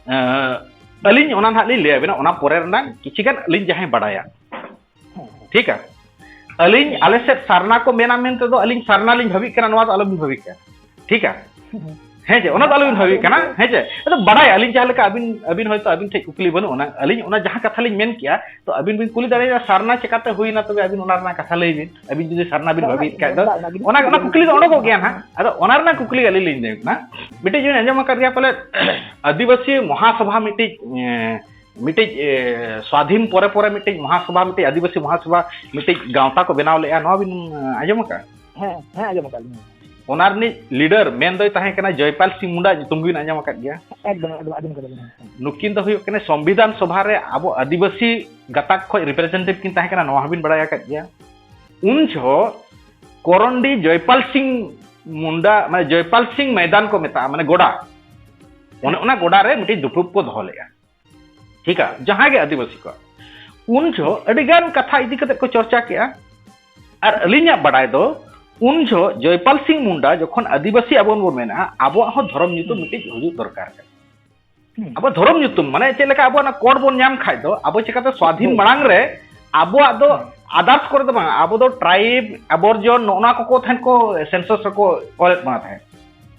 ᱮᱸ, ᱟᱹᱞᱤᱧ ᱚᱱᱟ ᱱᱟᱦᱟᱜ ᱞᱤᱧ ᱞᱟᱹᱭ ᱟᱵᱮᱱᱟ, ᱚᱱᱟ ᱯᱚᱨᱮ ᱨᱮᱱᱟᱜ ᱠᱤᱪᱷᱤ ᱜᱟᱱ ᱟᱹᱞᱤᱧ ᱡᱟᱦᱟᱸᱭ ᱵᱟᱰᱟᱭᱟ᱾ ᱦᱮᱸ, ᱦᱮᱸ᱾ ᱴᱷᱤᱠᱟ? ᱟᱹᱞᱤᱧ ᱦᱮᱸ᱾ ᱟᱞᱮ ᱥᱮᱫ ᱥᱟᱨᱱᱟ ᱠᱚ ᱢᱮᱱᱟ ᱢᱮᱱᱛᱮ ᱫᱚ ᱟᱹᱞᱤᱧ ᱥᱟᱨᱱᱟ ᱞᱤᱧ ᱵᱷᱟᱹᱵᱤᱜ ᱠᱟᱱᱟ, ᱱᱚᱣᱟ ᱫᱚ ᱟᱞᱚᱵᱤᱱ ᱵᱷᱟᱹᱵᱤᱜ ᱠᱟᱱᱟ᱾ ᱴᱷᱤᱠᱟ? ᱦᱮᱸ᱾ ᱦᱮᱸ ᱪᱮ? ᱚᱱᱟ ᱫᱚ ᱟᱞᱚᱵᱤᱱ ᱵᱷᱟᱹᱵᱤᱜ ᱠᱟᱱᱟ᱾ ᱦᱮᱸ ᱪᱮ? ᱟᱫᱚ ᱵᱟᱰᱟᱭ ᱟᱹᱞᱤᱧ ᱡᱟᱦᱟᱸ ᱞᱮᱠᱟ ᱟᱹᱵᱤᱱ, ᱟᱹᱵᱤᱱ ᱦᱚᱭᱛᱳ ᱟᱹᱵᱤᱱ ᱴᱷᱮᱡ ᱠᱩᱠᱞᱤ ᱵᱟᱹᱱᱩᱜ ᱟᱱᱟ᱾ ᱟᱹᱞᱤᱧ ᱚᱱᱟ ᱡᱟᱦᱟᱸ ᱠᱟᱛᱷᱟ ᱞᱤᱧ ᱢᱮᱱ ᱠᱮᱜᱼᱟ, ᱛᱚ ᱟᱹᱵᱤᱱ ᱵᱤᱱ ᱠᱩᱞᱤ ᱫᱟᱲᱮᱭᱟᱜᱼᱟ, ᱥᱟᱨᱱᱟ ᱪᱮᱠᱟᱛᱮ ᱦᱩᱭᱱᱟ, ᱛᱚᱵᱮ ᱟᱹᱵᱤᱱ ᱚᱱᱟ ᱨᱮᱱᱟᱜ ᱠᱟᱛᱷᱟ ᱞᱟᱹᱭ ᱵᱤᱱ᱾ ᱟᱹᱵᱤᱱ ᱡᱩᱫᱤ ᱥᱟᱨᱱᱟ ᱵᱤᱱ ᱵᱟᱝ, ᱵᱷᱟᱹᱵᱤᱭᱮᱫ ᱠᱷᱟᱡ ᱫᱚ, ᱵᱟᱝ, ᱚᱱᱟ ᱜᱮ ᱚᱱᱟ ᱠᱩᱠᱞᱤ ᱫᱚ ᱚᱰᱚᱠᱚᱜ ᱜᱮᱭᱟ ᱱᱟᱦᱟᱜ᱾ ᱟᱫᱚ ᱚᱱᱟ ᱨᱮᱱᱟᱜ ᱠᱩᱠᱞᱤ ᱟᱹᱞᱤᱧ ᱞᱤᱧ ᱞᱟᱹᱭ ᱠᱟᱱᱟ᱾ ᱢᱤᱫᱴᱮᱡ ᱡᱤᱱᱤᱥ ᱟᱸᱡᱚᱢ ᱟᱠᱟᱫ ᱜᱮᱭᱟ ᱯᱟᱞᱮ, ᱟᱹᱫᱤᱵᱟᱹᱥᱤ ᱢᱚᱦᱟᱥᱚᱵᱷᱟ ᱢᱤᱫᱴᱤᱡ, ᱮ, ᱢᱤᱫᱴᱤᱡ, ᱮ, ᱥᱣᱟᱫᱷᱤᱱ ᱯᱚᱨᱮ ᱯᱚᱨᱮ ᱢᱤᱫᱴᱤᱡ ᱢᱚᱦᱟᱥᱚᱵᱷᱟ, ᱢᱤᱫᱴᱤᱡ ᱟᱹᱫᱤᱵᱟᱹᱥᱤ ᱢᱚᱦᱟᱥᱚᱵᱷᱟ, ᱢᱤᱫᱴᱤᱡ ᱜᱟᱶᱛᱟ ᱠᱚ ᱵᱮᱱᱟᱣ ᱞᱮᱫᱼᱟ, ᱱᱚᱣᱟ ᱵᱤᱱ, ᱮ, ᱟᱸᱡᱚᱢ ᱟᱠᱟᱫ? ᱦᱮᱸ, ᱦᱮᱸ, ᱟᱸᱡᱚᱢ ᱟᱠᱟᱫ ᱞᱤᱧ᱾ ᱚᱱᱟ ᱨᱤᱱᱤᱡ leader ᱢᱮᱱ ᱫᱚᱭ ᱛᱟᱦᱮᱸ ᱠᱟᱱᱟ ᱡᱚᱭᱯᱟᱞ ᱥᱤᱝ ᱢᱩᱱᱰᱟ, ᱧᱩᱛᱩᱢ ᱵᱤᱱ ᱟᱸᱡᱚᱢ ᱟᱠᱟᱫ ᱜᱮᱭᱟ? ᱮᱠᱫᱚᱢ, ᱮᱠᱫᱚᱢ, ᱟᱸᱡᱚᱢ ᱠᱟᱫᱟ ᱞᱤᱧ᱾ ᱱᱩᱠᱤᱱ ᱫᱚ ᱦᱩᱭᱩᱜ ᱠᱟᱱᱟ ᱥᱚᱝᱵᱤᱫᱷᱟᱱ ᱥᱚᱵᱷᱟ ᱨᱮ ᱟᱵᱚ ᱟᱹᱫᱤᱵᱟᱹᱥᱤ ᱜᱟᱛᱟᱠ ᱠᱷᱚᱡ representative ᱠᱤᱱ ᱛᱟᱦᱮᱸ ᱠᱟᱱᱟ, ᱱᱚᱣᱟ ᱦᱚᱸᱵᱤᱱ ᱵᱟᱲᱟᱭ ᱟᱠᱟᱫ ᱜᱮᱭᱟ᱾ ᱩᱱ ᱡᱚᱦᱚᱜ ᱠᱚᱨᱚᱱᱰᱤ ᱡᱚᱭᱯᱟᱞ ᱥᱤᱝ ᱢᱩᱱᱰᱟ, ᱢᱟᱱᱮ ᱡᱚᱭᱯᱟᱞ ᱥᱤᱝ ᱢᱚᱭᱫᱟᱱ ᱠᱚ ᱢᱮᱛᱟᱜᱼᱟ, ᱢᱟᱱᱮ ᱜᱚᱰᱟ, ᱚᱱᱮ ᱚᱱᱟ ᱜᱚᱰᱟ ᱨᱮ ᱢᱤᱫᱴᱤᱡ ᱫᱩᱯᱲᱩᱵ ᱠᱚ ᱫᱚᱦᱚ ᱞᱮᱫᱼᱟ᱾ ᱴᱷᱤᱠᱟ, ᱡᱟᱦᱟᱸᱭ ᱜᱮ ᱟᱹᱫᱤᱵᱟᱹᱥᱤ ᱠᱚ᱾ ᱩᱱ ᱡᱚᱦᱚᱜ ᱟᱹᱰᱤ ᱜᱟᱱ ᱠᱟᱛᱷᱟ ᱤᱫᱤ ᱠᱟᱛᱮ ᱠᱚ ᱪᱚᱨᱪᱟ ᱠᱮᱜᱼᱟ᱾ ᱟᱨ ᱟᱹᱞᱤᱧᱟᱜ ᱵᱟᱰᱟᱭ ᱫᱚ ᱩᱱ ᱡᱚᱦᱚᱜ ᱡᱚᱭᱯᱟᱞ ᱥᱤᱝ ᱢᱩᱱᱰᱟ ᱡᱚᱠᱷᱚᱱ ᱟᱹᱫᱤᱵᱟᱹᱥᱤ ᱟᱵᱚ ᱵᱚᱱ ᱢᱮᱱᱟ, ᱟᱵᱚᱣᱟᱜ ᱦᱚᱸ ᱫᱷᱚᱨᱚᱢ ᱧᱩᱛᱩᱢ ᱦᱩᱸ᱾ ᱢᱤᱫᱴᱤᱡ ᱦᱩᱭᱩᱜ ᱫᱚᱨᱠᱟᱨ ᱠᱟᱱᱟ᱾ ᱦᱩᱸ᱾ ᱟᱵᱚ ᱫᱷᱚᱨᱚᱢ ᱧᱩᱛᱩᱢ, ᱢᱟᱱᱮ ᱪᱮᱫ ᱞᱮᱠᱟ ᱟᱵᱚ ᱚᱱᱟ ᱠᱳᱰ ᱵᱚᱱ ᱧᱟᱢ ᱠᱷᱟᱡ ᱫᱚ, ᱟᱵᱚ ᱪᱤᱠᱟᱹᱛᱮ ᱥᱣᱟᱫᱷᱤᱱ ᱦᱳᱭ᱾ ᱢᱟᱲᱟᱝ ᱨᱮ ᱟᱵᱚᱣᱟᱜ ᱫᱚ ᱦᱩᱸ᱾ others ᱠᱚᱨᱮ ᱫᱚ ᱵᱟᱝ, ᱟᱵᱚ ᱫᱚ tribe, aborigine, ᱱᱚᱜᱼᱚ ᱱᱚᱣᱟ ᱠᱚᱠᱚ ᱛᱟᱦᱮᱸᱱ ᱠᱚ census ᱨᱮᱠᱚ ᱚᱞᱮᱫ ᱵᱚᱱᱟ ᱛᱟᱦᱮᱸᱫ᱾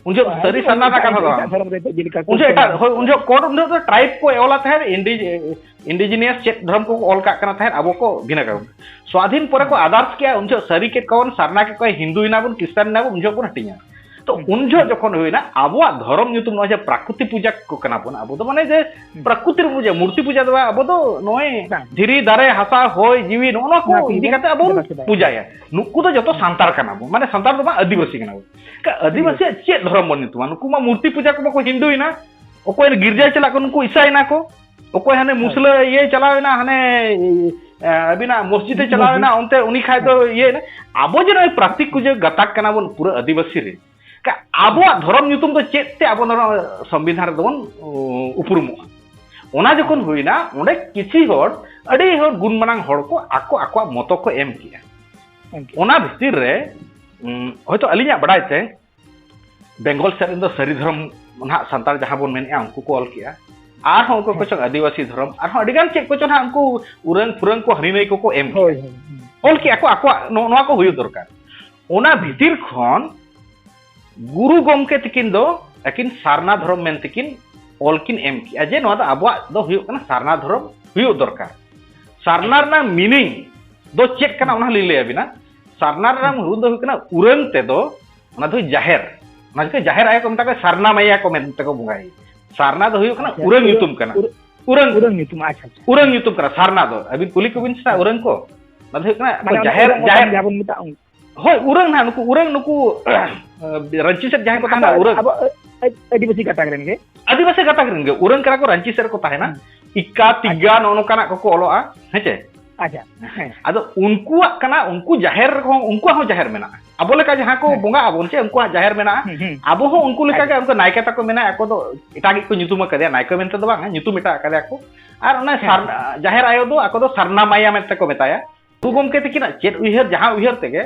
ᱩᱱ ᱡᱚᱦᱚᱜ ᱦᱳᱭ, ᱥᱟᱹᱨᱤ ᱟᱹᱰᱤ ᱥᱟᱨᱱᱟ ᱨᱮᱱᱟᱜ ᱠᱟᱛᱷᱟ ᱫᱚ ᱮᱴᱟᱜ ᱵᱟᱝ᱾ ᱫᱷᱚᱨᱚᱢ ᱨᱮ ᱪᱮᱫ ᱞᱮᱠᱟ ᱠᱚ ᱩᱱ ᱡᱚᱦᱚᱜ ᱮᱴᱟᱜ, ᱧᱟᱢ ᱦᱳᱭ, ᱩᱱ ᱠᱚᱣᱟ᱾ ᱡᱚᱦᱚᱜ ᱠᱳᱰ, ᱩᱱ ᱡᱚᱦᱚᱜ ᱫᱚ tribe ᱠᱚ ᱚᱞᱟ ᱛᱟᱦᱮᱸᱫ, ᱤᱱᱰᱤ-, indigenous ᱪᱮᱫ ᱫᱷᱚᱨᱚᱢ ᱠᱚᱠᱚ ᱚᱞ ᱠᱟᱜ ᱠᱟᱱᱟ ᱛᱟᱦᱮᱸᱫ, ᱟᱵᱚ ᱠᱚ ᱵᱷᱤᱱᱟᱹ ᱠᱟᱜ ᱵᱚᱱᱟ᱾ ᱥᱣᱟᱫᱷᱤᱱ ᱯᱚᱨᱮ ᱠᱚ ᱦᱩᱸ᱾ others ᱠᱮᱜᱼᱟ, ᱩᱱ ᱡᱚᱦᱚᱜ ᱥᱟᱹᱨᱤ ᱠᱮᱫ ᱠᱚᱣᱟ ᱵᱚᱱ, ᱥᱟᱨᱱᱟ ᱠᱮᱫ ᱠᱚᱣᱟ, ᱦᱤᱱᱫᱩᱭᱮᱱᱟ ᱵᱚᱱ, ᱠᱷᱨᱤᱥᱴᱟᱱ ᱮᱱᱟ ᱵᱚᱱ, ᱩᱱ ᱡᱚᱦᱚᱜ ᱵᱚᱱ ᱦᱟᱹᱴᱤᱧᱟ᱾ ᱛᱚ, ᱦᱩᱸ᱾ ᱩᱱ ᱡᱚᱦᱚᱜ ᱡᱚᱠᱷᱚᱱ ᱦᱩᱭᱱᱟ, ᱟᱵᱚᱣᱟᱜ ᱫᱷᱚᱨᱚᱢ ᱧᱩᱛᱩᱢ ᱱᱚᱜᱼᱚᱭ ᱡᱮ ᱯᱨᱟᱠᱨᱤᱛᱤ ᱯᱩᱡᱟ ᱠᱚ ᱠᱟᱱᱟ ᱵᱚᱱ, ᱟᱵᱚ ᱫᱚ ᱢᱟᱱᱮ ᱡᱮ ᱦᱩᱸ᱾ ᱯᱨᱟᱠᱨᱤᱛᱤ ᱯᱩᱡᱟ, ᱢᱩᱨᱛᱤ ᱯᱩᱡᱟ ᱫᱚ ᱵᱟᱝ, ᱟᱵᱚ ᱫᱚ ᱱᱚᱜᱼᱚᱭ ᱵᱟᱝ᱾ ᱫᱷᱤᱨᱤ, ᱫᱟᱨᱮ, ᱦᱟᱥᱟ, ᱦᱚᱭ, ᱡᱤᱣᱤ, ᱱᱚᱜᱼᱚ ᱱᱚᱣᱟ ᱠᱚ ᱱᱚᱣᱟ ᱠᱚ ᱤᱫᱤ ᱤᱫᱤ ᱠᱟᱛᱮ ᱟᱵᱚ ᱵᱚᱱ ᱫᱮᱵᱟ ᱥᱮᱵᱟᱭᱟ᱾ ᱯᱩᱡᱟᱭᱟ᱾ ᱱᱩᱠᱩ ᱫᱚ ᱡᱚᱛᱚ ᱦᱩᱸ᱾ ᱥᱟᱱᱛᱟᱲ ᱠᱟᱱᱟ ᱵᱚᱱ, ᱢᱟᱱᱮ ᱥᱟᱱᱛᱟᱲ ᱫᱚ ᱵᱟᱝ, ᱟᱹᱫᱤᱵᱟᱹᱥᱤ ᱠᱟᱱᱟ ᱵᱚᱱ᱾ ᱮᱱᱠᱷᱟᱱ ᱟᱹᱫᱤᱵᱟᱹᱥᱤᱭᱟᱜ ᱪᱮᱫ ᱫᱷᱚᱨᱚᱢ ᱵᱚᱱ ᱧᱩᱛᱩᱢᱟ? ᱱᱩᱠᱩ ᱢᱟ ᱢᱩᱨᱛᱤ ᱯᱩᱡᱟ ᱠᱚ ᱵᱟᱠᱚ ᱦᱤᱱᱫᱩᱭᱮᱱᱟ, ᱚᱠᱚᱭ ᱜᱤᱨᱡᱟᱭ ᱪᱟᱞᱟᱜ ᱠᱚ, ᱱᱩᱠᱩ ᱤᱥᱟᱭᱮᱱᱟ ᱠᱚ, ᱚᱠᱚᱭ ᱦᱟᱱᱮ ᱦᱳᱭ᱾ ᱢᱩᱥᱞᱟᱹ ᱤᱭᱟᱹᱭ ᱪᱟᱞᱟᱣᱮᱱᱟ, ᱦᱟᱱᱮ, ᱮ, ᱟᱹᱵᱤᱱᱟᱜ ᱢᱚᱥᱡᱤᱫ ᱮ ᱢᱚᱥᱡᱤᱫ᱾ ᱪᱟᱞᱟᱣᱮᱱᱟ, ᱚᱱᱛᱮ ᱩᱱᱤ ᱠᱷᱟᱡ ᱫᱚ ᱦᱳᱭ᱾ ᱤᱭᱟᱹᱭᱮᱱᱟ᱾ ᱟᱵᱚ ᱡᱮ ᱱᱚᱜᱼᱚᱭ ᱯᱨᱟᱠᱨᱤᱛᱤᱠ ᱯᱩᱡᱟᱹ ᱜᱟᱛᱟᱠ ᱠᱟᱱᱟ ᱵᱚᱱ ᱯᱩᱨᱟᱹ ᱟᱹᱫᱤᱵᱟᱹᱥᱤ ᱨᱮ, ᱠᱟ-, ᱟᱵᱚᱣᱟᱜ ᱫᱷᱚᱨᱚᱢ ᱧᱩᱛᱩᱢ ᱫᱚ ᱪᱮᱫ ᱛᱮ ᱟᱵᱚ ᱱᱚᱣᱟ ᱥᱚᱝᱵᱤᱫᱷᱟᱱ ᱨᱮᱫᱚ ᱵᱚᱱ, ᱩ, ᱩᱯᱨᱩᱢᱚᱜᱼᱟ? ᱚᱱᱟ ᱡᱚᱠᱷᱚᱱ ᱦᱩᱭᱱᱟ, ᱚᱸᱰᱮ ᱠᱤᱪᱷᱤ ᱦᱚᱲ, ᱟᱹᱰᱤ ᱦᱚᱲ ᱜᱩᱱ ᱢᱟᱱᱟᱝ ᱦᱚᱲ ᱠᱚ ᱟᱠᱚ ᱟᱠᱚᱣᱟᱜ ᱢᱚᱛᱚ ᱠᱚ ᱮᱢ ᱠᱮᱜᱼᱟ᱾ ᱮᱢ ᱠᱮᱜᱼᱟ᱾ ᱚᱱᱟ ᱵᱷᱤᱛᱤᱨ ᱨᱮ, ᱩᱸ, ᱦᱚᱭᱛᱳ ᱟᱹᱞᱤᱧᱟᱜ ᱵᱟᱰᱟᱭ ᱛᱮ, ᱵᱮᱝᱜᱚᱞ ᱥᱮᱫ ᱨᱮᱱ ᱫᱚ ᱥᱟᱹᱨᱤ ᱫᱷᱚᱨᱚᱢ ᱱᱟᱦᱟᱜ ᱥᱟᱱᱛᱟᱲ ᱡᱟᱦᱟᱸ ᱵᱚᱱ ᱢᱮᱱᱮᱜᱼᱟ, ᱩᱱᱠᱩ ᱠᱚ ᱚᱞ ᱠᱮᱜᱼᱟ᱾ ᱟᱨᱦᱚᱸ ᱚᱠᱚᱭ ᱦᱮᱸ᱾ ᱠᱚᱪᱚᱝ ᱟᱹᱫᱤᱵᱟᱹᱥᱤ ᱫᱷᱚᱨᱚᱢ, ᱟᱨᱦᱚᱸ ᱟᱹᱰᱤ ᱜᱟᱱ ᱪᱮᱫ ᱠᱚᱪᱚᱝ ᱱᱟᱦᱟᱜ ᱩᱱᱠᱩ ᱩᱨᱟᱹᱝ ᱯᱷᱩᱨᱟᱹᱝ ᱠᱚ ᱦᱟᱹᱱᱤ ᱱᱟᱹᱭ ᱠᱚᱠᱚ ᱮᱢ ᱦᱳᱭ, ᱠᱮᱜᱼᱟ᱾ ᱦᱳᱭ, ᱦᱩᱸ᱾ ᱚᱞ ᱠᱮᱜᱼᱟ ᱠᱚ, ᱟᱠᱚᱣᱟᱜ ᱱᱚ-, ᱱᱚᱣᱟ ᱠᱚ ᱦᱩᱭᱩᱜ ᱫᱚᱨᱠᱟᱨ᱾ ᱚᱱᱟ ᱵᱷᱤᱛᱤᱨ ᱠᱷᱚᱱ ᱜᱩᱨᱩ ᱜᱚᱢᱠᱮ ᱛᱤᱠᱤᱱ ᱫᱚ ᱟᱹᱠᱤᱱ ᱥᱟᱨᱱᱟ ᱫᱷᱚᱨᱚᱢ ᱢᱮᱱᱛᱮᱠᱤᱱ ᱚᱞ ᱠᱤᱱ ᱮᱢ ᱠᱮᱜᱼᱟ ᱡᱮ ᱱᱚᱣᱟ ᱫᱚ ᱟᱵᱚᱣᱟᱜ ᱫᱚ ᱦᱩᱭᱩᱜ ᱠᱟᱱᱟ ᱥᱟᱨᱱᱟ ᱫᱷᱚᱨᱚᱢ ᱦᱩᱭᱩᱜ ᱫᱚᱨᱠᱟᱨ᱾ ᱥᱟᱨᱱᱟ ᱨᱮᱱᱟᱜ meaning ᱫᱚ ᱪᱮᱫ ᱠᱟᱱᱟ ᱚᱱᱟ ᱞᱤᱧ ᱞᱟᱹᱭ ᱟᱵᱤᱱᱟ᱾ ᱥᱟᱨᱱᱟ ᱨᱮᱱᱟᱜ ᱦᱩᱸ᱾ ᱨᱩ ᱫᱚ ᱦᱩᱭᱩᱜ ᱠᱟᱱᱟ ᱩᱨᱟᱹᱝ ᱛᱮᱫᱚ, ᱚᱱᱟ ᱫᱚ ᱡᱟᱦᱮᱨ, ᱚᱱᱟ ᱡᱚᱠᱷᱚᱱ ᱡᱟᱦᱮᱨ ᱟᱭᱳ ᱠᱚ ᱢᱮᱛᱟ ᱠᱚᱣᱟ, ᱥᱟᱨᱱᱟ ᱢᱟᱭᱟ ᱠᱚ ᱢᱮᱱᱛᱮ ᱠᱚ ᱵᱚᱸᱜᱟᱭᱟ᱾ ᱥᱟᱨᱱᱟ ᱫᱚ ᱦᱩᱭᱩᱜ ᱠᱟᱱᱟ ᱟᱪᱪᱷᱟ, ᱩᱨᱟᱹᱝ ᱩᱨᱟᱹᱝ, ᱧᱩᱛᱩᱢ ᱠᱟᱱᱟ᱾ ᱩᱨᱟᱹᱝ, ᱩᱨᱟᱹᱝ᱾ ᱩᱨᱟᱹᱝ ᱧᱩᱛᱩᱢ, ᱟᱪᱪᱷᱟ, ᱟᱪᱪᱷᱟ᱾ ᱩᱨᱟᱹᱝ ᱧᱩᱛᱩᱢ ᱠᱟᱱᱟ ᱥᱟᱨᱱᱟ ᱫᱚ᱾ ᱟᱹᱵᱤᱱ ᱠᱩᱞᱤ ᱠᱚᱵᱤᱱ ᱥᱮ ᱦᱮᱸ᱾ ᱩᱨᱟᱹᱝ ᱠᱚ, ᱚᱱᱟ ᱢᱟᱱᱮ ᱫᱚ ᱦᱩᱭᱩᱜ ᱠᱟᱱᱟ ᱟᱠᱚ ᱢᱟᱱᱮ ᱡᱟᱦᱮᱨ, ᱩᱨᱟᱹᱝ ᱚᱴᱟᱝ ᱡᱟᱦᱮᱨ᱾ ᱡᱟᱦᱟᱸ ᱵᱚᱱ ᱢᱮᱛᱟᱜᱼᱟ, ᱩᱱ- ᱦᱳᱭ, ᱩᱨᱟᱹᱝ ᱱᱟᱦᱟᱜ, ᱱᱩᱠᱩ ᱩᱨᱟᱹᱝ, ᱨᱟᱺᱪᱤ ᱥᱮᱫ ᱡᱟᱦᱟᱸᱭ ᱠᱚ ᱛᱟᱦᱮᱱᱟ, ᱟᱵᱚ, ᱩᱨᱟᱹᱝ᱾ ᱟᱵᱚ ᱟᱹ-, ᱟᱹᱫᱤᱵᱟᱹᱥᱤ ᱜᱟᱛᱟᱠ ᱨᱮᱱ ᱜᱮ᱾ ᱟᱹᱫᱤᱵᱟᱹᱥᱤ ᱜᱟᱛᱟᱠ ᱨᱮᱱ ᱜᱮ, ᱩᱨᱟᱹᱝ ᱠᱟᱱᱟ ᱠᱚ, ᱨᱟᱺᱪᱤ ᱥᱮᱫ ᱨᱮᱠᱚ ᱛᱟᱦᱮᱱᱟ᱾ ᱦᱩᱸ᱾ ᱤᱠᱟ, ᱛᱤᱜᱟ, ᱟᱪᱪᱷᱟ᱾ ᱱᱚᱜᱼᱚ ᱱᱚᱝᱠᱟᱱᱟᱜ ᱠᱚᱠᱚ ᱚᱞᱚᱜᱼᱟ, ᱦᱮᱸ ᱪᱮ? ᱟᱪᱪᱷᱟ᱾ ᱦᱮᱸ᱾ ᱟᱫᱚ ᱩᱱᱠᱩᱣᱟᱜ ᱠᱟᱱᱟ, ᱩᱱᱠᱩ ᱡᱟᱦᱮᱨ ᱨᱮᱦᱚᱸ, ᱩᱱᱠᱩᱣᱟᱜ ᱦᱚᱸ ᱡᱟᱦᱮᱨ ᱢᱮᱱᱟᱜᱼᱟ᱾ ᱟᱵᱚ ᱞᱮᱠᱟ ᱡᱟᱦᱟᱸ ᱠᱚ ᱦᱮᱸ᱾ ᱵᱚᱸᱜᱟᱜ ᱟᱵᱚᱱ, ᱪᱮ ᱩᱱᱠᱩᱣᱟᱜ ᱡᱟᱦᱮᱨ ᱢᱮᱱᱟᱜᱼᱟ᱾ ᱦᱩᱸ, ᱦᱩᱸ᱾ ᱟᱵᱚ ᱦᱚᱸ ᱩᱱᱠᱩ ᱞᱮᱠᱟ ᱜᱮ, ᱟᱪᱪᱷᱟ᱾ ᱩᱱᱠᱩ ᱱᱟᱭᱠᱮ ᱛᱟᱠᱚ ᱢᱮᱱᱟᱜᱼᱟ, ᱟᱠᱚ ᱫᱚ ᱮᱴᱟᱜ ᱜᱮᱠᱚ ᱧᱩᱛᱩᱢ ᱟᱠᱟᱫᱮᱭᱟ, ᱱᱟᱭᱠᱮ ᱢᱮᱱᱛᱮ ᱫᱚ ᱵᱟᱝ, ᱧᱩᱛᱩᱢ ᱮᱴᱟᱜ ᱟᱠᱟᱫᱮᱭᱟ ᱠᱚ᱾ ᱟᱨ ᱚᱱᱟ ᱦᱮᱸ, ᱥᱟᱨ-, ᱦᱮᱸ᱾ ᱡᱟᱦᱮᱨ ᱟᱭᱳ ᱫᱚ ᱟᱠᱚ ᱫᱚ ᱥᱟᱨᱱᱟ ᱢᱟᱭᱟ ᱢᱮᱱᱛᱮ ᱠᱚ ᱢᱮᱛᱟᱭᱟ᱾ ᱜᱩᱨᱩ ᱜᱚᱢᱠᱮ ᱛᱤᱠᱤᱱᱟᱜ ᱪᱮᱫ ᱩᱭᱦᱟᱹᱨ, ᱡᱟᱦᱟᱸ ᱩᱭᱦᱟᱹᱨ ᱛᱮᱜᱮ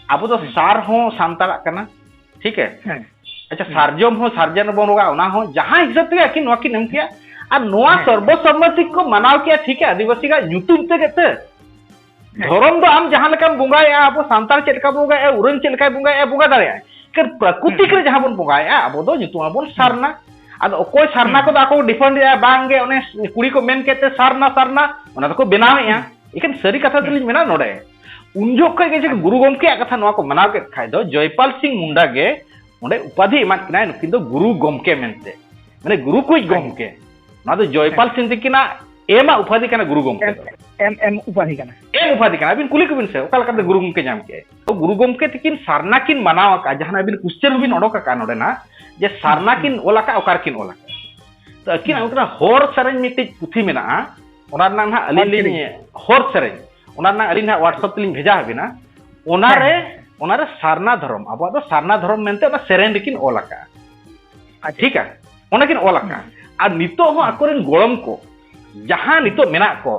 ᱟᱵᱚ ᱫᱚ ᱦᱩᱸ᱾ ᱥᱟᱨ ᱦᱚᱸ ᱥᱟᱱᱛᱟᱲᱟᱜ ᱠᱟᱱᱟ, ᱴᱷᱤᱠ ᱦᱮ? ᱦᱮᱸ᱾ ᱟᱪᱪᱷᱟ, ᱦᱩᱸ᱾ ᱥᱟᱨᱡᱚᱢ ᱦᱚᱸ ᱥᱟᱨᱡᱚᱢ ᱵᱚᱱ ᱨᱚᱜᱟ, ᱚᱱᱟ ᱦᱚᱸ ᱡᱟᱦᱟᱸ ᱦᱤᱥᱟᱹᱵ ᱛᱮᱜᱮ ᱟᱹᱠᱤᱱ ᱱᱚᱣᱟ ᱠᱤᱱ ᱮᱢ ᱠᱮᱜᱼᱟ, ᱟᱨ ᱱᱚᱣᱟ ᱦᱮᱸ᱾ ᱥᱚᱨᱵᱚᱥᱚᱢᱢᱚᱛᱤ ᱠᱚ ᱢᱟᱱᱟᱣ ᱠᱮᱜᱼᱟ, ᱴᱷᱤᱠ ᱜᱮᱭᱟ, ᱟᱹᱫᱤᱵᱟᱹᱥᱤ ᱜᱟᱜ ᱧᱩᱛᱩᱢ ᱛᱮᱜᱮ ᱛᱮ᱾ ᱦᱮᱸ᱾ ᱫᱷᱚᱨᱚᱢ ᱫᱚ ᱟᱢ ᱡᱟᱦᱟᱸ ᱞᱮᱠᱟᱢ ᱵᱚᱸᱜᱟᱭᱮᱜᱼᱟ, ᱟᱵᱚ ᱥᱟᱱᱛᱟᱲ ᱪᱮᱫ ᱞᱮᱠᱟ ᱵᱚᱸᱜᱟᱭᱮᱜᱼᱟ, ᱩᱨᱟᱹᱝ ᱪᱮᱫ ᱞᱮᱠᱟᱭ ᱵᱚᱸᱜᱟᱭᱮᱜᱼᱟ, ᱵᱚᱸᱜᱟ ᱫᱟᱲᱮᱭᱟᱜᱼᱟᱭ᱾ ᱮᱱᱠᱷᱟᱱ ᱯᱨᱟᱠᱨᱤᱛᱤᱠ ᱦᱩᱸ᱾ ᱨᱮ ᱡᱟᱦᱟᱸ ᱵᱚᱱ ᱵᱚᱸᱜᱟᱭᱮᱜᱼᱟ, ᱟᱵᱚ ᱫᱚ ᱧᱩᱛᱩᱢ ᱟᱵᱚᱱ ᱦᱩᱸ᱾ ᱥᱟᱨᱱᱟ᱾ ᱟᱫᱚ ᱚᱠᱚᱭ ᱥᱟᱨᱱᱟ ᱦᱩᱸ᱾ ᱠᱚᱫᱚ ᱟᱠᱚ ᱠᱚ defend ᱮᱜᱼᱟ, ᱵᱟᱝ ᱜᱮ, ᱚᱱᱮ ᱠᱩᱲᱤ ᱠᱚ ᱢᱮᱱ ᱠᱮᱫ ᱛᱮ ᱥᱟᱨᱱᱟ, ᱥᱟᱨᱱᱟ, ᱚᱱᱟ ᱫᱚᱠᱚ ᱵᱮᱱᱟᱣᱮᱜᱼᱟ᱾ ᱦᱩᱸ᱾ ᱮᱠᱷᱮᱱ ᱥᱟᱹᱨᱤ ᱠᱟᱛᱷᱟ ᱦᱩᱸ᱾ ᱫᱚᱞᱤᱧ ᱢᱮᱱᱟ ᱱᱚᱰᱮ, ᱩᱱ ᱡᱚᱠᱷᱚᱡ ᱜᱮ ᱡᱩᱫᱤ ᱟᱪᱪᱷᱟ᱾ ᱜᱩᱨᱩ ᱜᱚᱢᱠᱮᱭᱟᱜ ᱠᱟᱛᱷᱟ ᱱᱚᱣᱟ ᱠᱚ ᱢᱟᱱᱟᱣ ᱠᱮᱫ ᱠᱷᱟᱡ ᱫᱚ, ᱡᱚᱭᱯᱟᱞ ᱥᱤᱝ ᱢᱩᱱᱰᱟ ᱜᱮ ᱚᱸᱰᱮ ᱩᱯᱟᱫᱷᱤ ᱮᱢᱟᱫ ᱠᱤᱱᱟᱭ, ᱱᱩᱠᱤᱱ ᱫᱚ ᱜᱩᱨᱩ ᱜᱚᱢᱠᱮ ᱢᱮᱱᱛᱮ᱾ ᱢᱟᱱᱮ ᱜᱩᱨᱩ ᱠᱚᱭᱤᱡ ᱟᱪᱪᱷᱟ᱾ ᱜᱚᱢᱠᱮ᱾ ᱱᱚᱣᱟ ᱫᱚ ᱡᱚᱭᱯᱟᱞ ᱦᱮᱸ᱾ ᱥᱤᱝ ᱛᱤᱠᱤᱱᱟᱜ ᱮᱢᱟᱜ ᱩᱯᱟᱫᱷᱤ ᱠᱟᱱᱟ ᱜᱩᱨᱩ ᱜᱚᱢᱠᱮ ᱮᱢ, ᱫᱚ᱾ ᱮᱢ, ᱮᱢ ᱩᱯᱟᱫᱷᱤ ᱠᱟᱱᱟ᱾ ᱮᱢ ᱩᱯᱟᱫᱷᱤ ᱠᱟᱱᱟ᱾ ᱟᱹᱵᱤᱱ ᱠᱩᱞᱤ ᱠᱚᱵᱤᱱ ᱥᱮ, ᱚᱠᱟ ᱞᱮᱠᱟᱛᱮ ᱦᱮᱸ᱾ ᱜᱩᱨᱩ ᱜᱚᱢᱠᱮ ᱧᱟᱢ ᱠᱮᱜᱼᱟᱭ? ᱛᱚ ᱜᱩᱨᱩ ᱜᱚᱢᱠᱮ ᱛᱤᱠᱤᱱ ᱥᱟᱨᱱᱟ ᱠᱤᱱ ᱢᱟᱱᱟᱣ ᱟᱠᱟᱫᱼᱟ, ᱡᱟᱦᱟᱱᱟᱜ ᱟᱹᱵᱤᱱ question ᱦᱚᱸᱵᱤᱱ ᱚᱰᱚᱠ ᱟᱠᱟᱫᱼᱟ ᱱᱚᱰᱮᱱᱟᱜ, ᱡᱮ ᱥᱟᱨᱱᱟ ᱦᱩᱸ᱾ ᱠᱤᱱ ᱚᱞ ᱟᱠᱟᱫᱼᱟ, ᱚᱠᱟ ᱨᱮᱠᱤᱱ ᱚᱞ ᱟᱠᱟᱫᱼᱟ? ᱛᱚ ᱟᱹᱠᱤᱱᱟᱜ ᱦᱩᱸ᱾ ᱚᱱᱠᱟᱱᱟᱜ ᱦᱚᱨ ᱥᱮᱨᱮᱧ ᱢᱤᱫᱴᱤᱡ ᱯᱩᱛᱷᱤ ᱢᱮᱱᱟᱜᱼᱟ, ᱚᱱᱟ ᱨᱮᱱᱟᱜ ᱱᱟᱦᱟᱜ ᱟᱹᱞᱤᱧ ᱦᱚᱨ ᱞᱤᱧ, ᱥᱮᱨᱮᱧ᱾ ᱦᱚᱨ ᱥᱮᱨᱮᱧ, ᱚᱱᱟ ᱨᱮᱱᱟᱜ ᱟᱹᱞᱤᱧ ᱱᱟᱦᱟᱜ WhatsApp ᱛᱮᱞᱤᱧ ᱵᱷᱮᱡᱟ ᱟᱹᱵᱤᱱᱟ᱾ ᱚᱱᱟᱨᱮ, ᱦᱮᱸ, ᱦᱮᱸ᱾ ᱚᱱᱟᱨᱮ ᱥᱟᱨᱱᱟ ᱫᱷᱚᱨᱚᱢ, ᱟᱵᱚᱣᱟᱜ ᱫᱚ ᱥᱟᱨᱱᱟ ᱫᱷᱚᱨᱚᱢ ᱢᱮᱱᱛᱮ ᱚᱱᱟ ᱥᱮᱨᱮᱧ ᱨᱮᱠᱤᱱ ᱚᱞ ᱟᱠᱟᱫᱼᱟ᱾ ᱟᱪᱪᱷᱟ᱾ ᱴᱷᱤᱠᱟ? ᱚᱱᱟᱠᱤᱱ ᱚᱞ ᱟᱠᱟᱫᱼᱟ᱾ ᱦᱩᱸ᱾ ᱟᱨ ᱱᱤᱛᱚᱜ ᱦᱚᱸ ᱦᱩᱸ᱾ ᱟᱠᱚᱨᱮᱱ ᱜᱚᱲᱚᱢ ᱠᱚ, ᱡᱟᱦᱟᱸ ᱦᱩᱸ᱾ ᱱᱤᱛᱚᱜ ᱢᱮᱱᱟᱜ ᱠᱚ,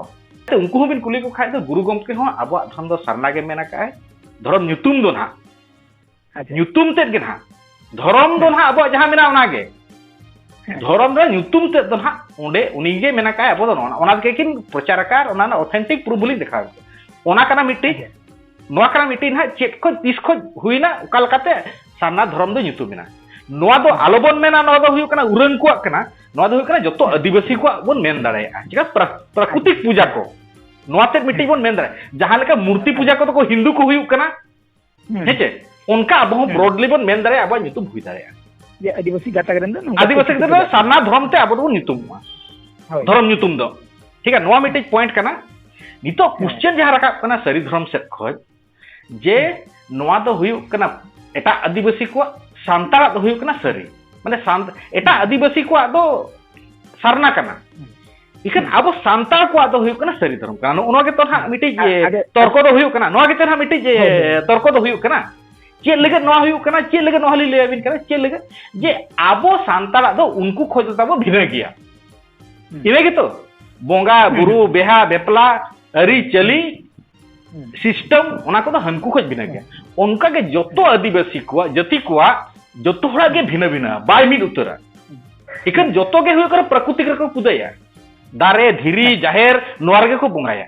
ᱩᱱᱠᱩ ᱦᱚᱸᱵᱤᱱ ᱠᱩᱞᱤ ᱠᱚ ᱠᱷᱟᱡ ᱫᱚ, ᱜᱩᱨᱩ ᱜᱚᱢᱠᱮ ᱦᱚᱸ ᱟᱵᱚᱣᱟᱜ ᱫᱷᱚᱨᱚᱢ ᱫᱚ ᱥᱟᱨᱱᱟ ᱜᱮ ᱢᱮᱱ ᱟᱠᱟᱫᱼᱟᱭ᱾ ᱫᱷᱚᱨᱚᱢ ᱧᱩᱛᱩᱢ ᱫᱚ ᱱᱟᱦᱟᱜ, ᱟᱪᱪᱷᱟ᱾ ᱧᱩᱛᱩᱢ ᱛᱮᱫ ᱜᱮ ᱱᱟᱦᱟᱜ, ᱫᱷᱚᱨᱚᱢ ᱫᱚ ᱦᱮᱸ᱾ ᱱᱟᱦᱟᱜ ᱟᱵᱚᱣᱟᱜ ᱡᱟᱦᱟᱸ ᱢᱮᱱᱟᱜᱼᱟ ᱚᱱᱟᱜᱮ᱾ ᱦᱮᱸ᱾ ᱫᱷᱚᱨᱚᱢ ᱨᱮ ᱧᱩᱛᱩᱢ ᱛᱮᱫ ᱫᱚ ᱱᱟᱦᱟᱜ ᱚᱸᱰᱮ ᱩᱱᱤ ᱜᱮ ᱢᱮᱱ ᱟᱠᱟᱫᱼᱟᱭ, ᱟᱵᱚ ᱫᱚ ᱱᱚᱣᱟ, ᱚᱱᱟ ᱜᱮ ᱠᱤᱱ ᱯᱨᱚᱪᱟᱨ ᱟᱠᱟᱫ, ᱚᱱᱟ ᱨᱮᱱᱟᱜ authentic proof ᱞᱤᱧ ᱫᱮᱠᱷᱟᱣ ᱠᱮᱫᱟ᱾ ᱚᱱᱟ ᱠᱟᱱᱟ ᱢᱤᱫᱴᱤᱡ, ᱟᱪᱪᱷᱟ᱾ ᱱᱚᱣᱟ ᱠᱟᱱᱟ ᱢᱤᱫᱴᱤᱡ ᱱᱟᱦᱟᱜ ᱪᱮᱫ ᱠᱷᱚᱡ ᱛᱤᱥ ᱠᱷᱚᱡ ᱦᱩᱭᱱᱟ, ᱚᱠᱟ ᱞᱮᱠᱟᱛᱮ ᱥᱟᱨᱱᱟ ᱫᱷᱚᱨᱚᱢ ᱫᱚ ᱧᱩᱛᱩᱢ ᱮᱱᱟ᱾ ᱱᱚᱣᱟ ᱫᱚ ᱦᱮᱸ᱾ ᱟᱞᱚ ᱵᱚᱱ ᱢᱮᱱᱟ ᱱᱚᱣᱟ ᱫᱚ ᱦᱩᱭᱩᱜ ᱠᱟᱱᱟ ᱩᱨᱟᱹᱝ ᱠᱚᱣᱟᱜ ᱠᱟᱱᱟ, ᱱᱚᱣᱟ ᱫᱚ ᱦᱩᱭᱩᱜ ᱠᱟᱱᱟ ᱡᱚᱛᱚ ᱦᱮᱸ᱾ ᱟᱹᱫᱤᱵᱟᱹᱥᱤ ᱠᱚᱣᱟᱜ ᱵᱚᱱ ᱢᱮᱱ ᱫᱟᱲᱮᱭᱟᱜᱼᱟ᱾ ᱪᱮᱫᱟᱜ ᱯᱨᱟ-, ᱯᱨᱟᱠᱨᱤᱛᱤᱠ ᱟᱪᱪᱷᱟ᱾ ᱯᱩᱡᱟ ᱠᱚ, ᱱᱚᱣᱟ ᱛᱮᱫ ᱢᱤᱫᱴᱤᱡ ᱦᱮᱸ᱾ ᱵᱚᱱ ᱢᱮᱱ ᱫᱟᱲᱮᱭᱟᱜᱼᱟ᱾ ᱡᱟᱦᱟᱸ ᱞᱮᱠᱟ ᱢᱩᱨᱛᱤ ᱟᱪᱪᱷᱟ᱾ ᱯᱩᱡᱟ ᱠᱚᱫᱚ ᱠᱚ ᱦᱤᱱᱫᱩ ᱠᱚ ᱦᱩᱭᱩᱜ ᱠᱟᱱᱟ, ᱦᱩᱸ᱾ ᱦᱮᱸ ᱪᱮ? ᱚᱱᱠᱟ ᱟᱵᱚ ᱦᱚᱸ ᱦᱩᱸ᱾ broadly ᱵᱚᱱ ᱢᱮᱱ ᱫᱟᱲᱮᱭᱟᱜᱼᱟ, ᱟᱵᱚᱣᱟᱜ ᱧᱩᱛᱩᱢ ᱦᱩᱭ ᱫᱟᱲᱮᱭᱟᱜᱼᱟ᱾ ᱡᱮ ᱟᱹᱫᱤᱵᱟᱹᱥᱤ ᱜᱟᱛᱟᱠ ᱨᱮᱱ ᱫᱚ ᱱᱚᱝᱠᱟ ᱠᱚ ᱟᱹᱫᱤᱵᱟᱹᱥᱤ ᱪᱤᱠᱟᱹ ᱜᱤᱫᱽᱨᱟᱹ ᱫᱚ ᱠᱮᱫᱟ᱾ ᱥᱟᱨᱱᱟ ᱫᱷᱚᱨᱚᱢ ᱛᱮ ᱟᱵᱚ ᱫᱚᱵᱚᱱ ᱧᱩᱛᱩᱢᱚᱜᱼᱟ᱾ ᱦᱳᱭ᱾ ᱫᱷᱚᱨᱚᱢ ᱧᱩᱛᱩᱢ ᱫᱚ᱾ ᱴᱷᱤᱠ ᱜᱮᱭᱟ, ᱱᱚᱣᱟ ᱢᱤᱫᱴᱤᱡ point ᱠᱟᱱᱟ᱾ ᱱᱤᱛᱚᱜ ᱦᱮᱸ᱾ question ᱡᱟᱦᱟᱸ ᱨᱟᱠᱟᱵ ᱠᱟᱱᱟ ᱥᱟᱹᱨᱤ ᱫᱷᱚᱨᱚᱢ ᱥᱮᱫ ᱠᱷᱚᱡ, ᱡᱮ ᱦᱮᱸ᱾ ᱱᱚᱣᱟ ᱫᱚ ᱦᱩᱭᱩᱜ ᱠᱟᱱᱟ ᱮᱴᱟᱜ ᱟᱹᱫᱤᱵᱟᱹᱥᱤ ᱠᱚᱣᱟᱜ, ᱥᱟᱱᱛᱟᱲᱟᱜ ᱫᱚ ᱦᱩᱭᱩᱜ ᱠᱟᱱᱟ ᱥᱟᱹᱨᱤ᱾ ᱢᱟᱱᱮ ᱥᱟᱱ-, ᱮᱴᱟᱜ ᱦᱮᱸ᱾ ᱟᱹᱫᱤᱵᱟᱹᱥᱤ ᱠᱚᱣᱟᱜ ᱫᱚ ᱥᱟᱨᱱᱟ ᱠᱟᱱᱟ᱾ ᱦᱮᱸ᱾ ᱤᱠᱷᱟᱹᱱ ᱟᱵᱚ ᱥᱟᱱᱛᱟᱲ ᱠᱚᱣᱟᱜ ᱫᱚ ᱦᱩᱭᱩᱜ ᱠᱟᱱᱟ ᱥᱟᱹᱨᱤ ᱫᱷᱚᱨᱚᱢ ᱠᱟᱱᱟ᱾ ᱱᱚᱜᱼᱚ ᱱᱚᱣᱟ ᱜᱮᱛᱚ ᱱᱟᱦᱟᱜ ᱢᱤᱫᱴᱤᱡ ᱟ-, ᱟᱫᱚ ᱛᱚᱨᱠᱚ ᱫᱚ ᱦᱩᱭᱩᱜ ᱠᱟᱱᱟ᱾ ᱱᱚᱣᱟ ᱜᱮᱛᱚ ᱱᱟᱦᱟᱜ ᱢᱤᱫᱴᱤᱡ ᱦᱳᱭ, ᱦᱳᱭ᱾ ᱛᱚᱨᱠᱚ ᱫᱚ ᱦᱩᱭᱩᱜ ᱠᱟᱱᱟ᱾ ᱪᱮᱫ ᱞᱟᱹᱜᱤᱫ ᱱᱚᱣᱟ ᱦᱩᱭᱩᱜ ᱠᱟᱱᱟ? ᱪᱮᱫ ᱞᱟᱹᱜᱤᱫ ᱱᱚᱣᱟ ᱞᱤᱧ ᱞᱟᱹᱭ ᱟᱹᱵᱤᱱ ᱠᱟᱱᱟ? ᱪᱮᱫ ᱞᱟᱹᱜᱤᱫ? ᱡᱮ ᱟᱵᱚ ᱥᱟᱱᱛᱟᱲᱟᱜ ᱫᱚ ᱩᱱᱠᱩ ᱠᱷᱚᱡ ᱫᱚ ᱛᱟᱵᱚ ᱵᱷᱤᱱᱟᱹ ᱜᱮᱭᱟ᱾ ᱦᱩᱸ᱾ ᱤᱱᱟᱹ ᱜᱮᱛᱚ? ᱵᱚᱸᱜᱟ, ᱦᱩᱸ, ᱵᱩᱨᱩ, ᱦᱩᱸ᱾ ᱵᱮᱦᱟ, ᱵᱮᱯᱞᱟ, ᱟᱹᱨᱤᱪᱟᱹᱞᱤ, ᱦᱩᱸ᱾ system, ᱚᱱᱟ ᱠᱚᱫᱚ ᱦᱟᱹᱱᱠᱩ ᱠᱷᱚᱡ ᱵᱷᱤᱱᱟᱹ ᱜᱮᱭᱟ᱾ ᱦᱩᱸ᱾ ᱚᱱᱠᱟ ᱜᱮ ᱡᱚᱛᱚ ᱦᱩᱸ᱾ ᱟᱹᱫᱤᱵᱟᱹᱥᱤ ᱠᱚᱣᱟᱜ, ᱡᱟᱹᱛᱤ ᱠᱚᱣᱟᱜ, ᱡᱚᱛᱚ ᱦᱚᱲᱟᱜ ᱜᱮ ᱦᱩᱸ᱾ ᱵᱷᱤᱱᱟᱹ ᱵᱷᱤᱱᱟᱹ, ᱵᱟᱭ ᱢᱤᱫ ᱩᱛᱟᱹᱨᱟ᱾ ᱦᱩᱸ᱾ ᱤᱠᱷᱟᱹᱱ ᱡᱚᱛᱚ ᱜᱮ ᱦᱩᱭᱩᱜ ᱠᱟᱱᱟ ᱯᱨᱟᱠᱨᱤᱛᱤᱠ ᱨᱮᱠᱚ ᱯᱩᱡᱟᱹᱭᱟ᱾ ᱫᱟᱨᱮ, ᱫᱷᱤᱨᱤ, ᱦᱮᱸ᱾ ᱡᱟᱦᱮᱨ, ᱱᱚᱣᱟ ᱨᱮᱜᱮ ᱠᱚ ᱵᱚᱸᱜᱟᱭᱟ᱾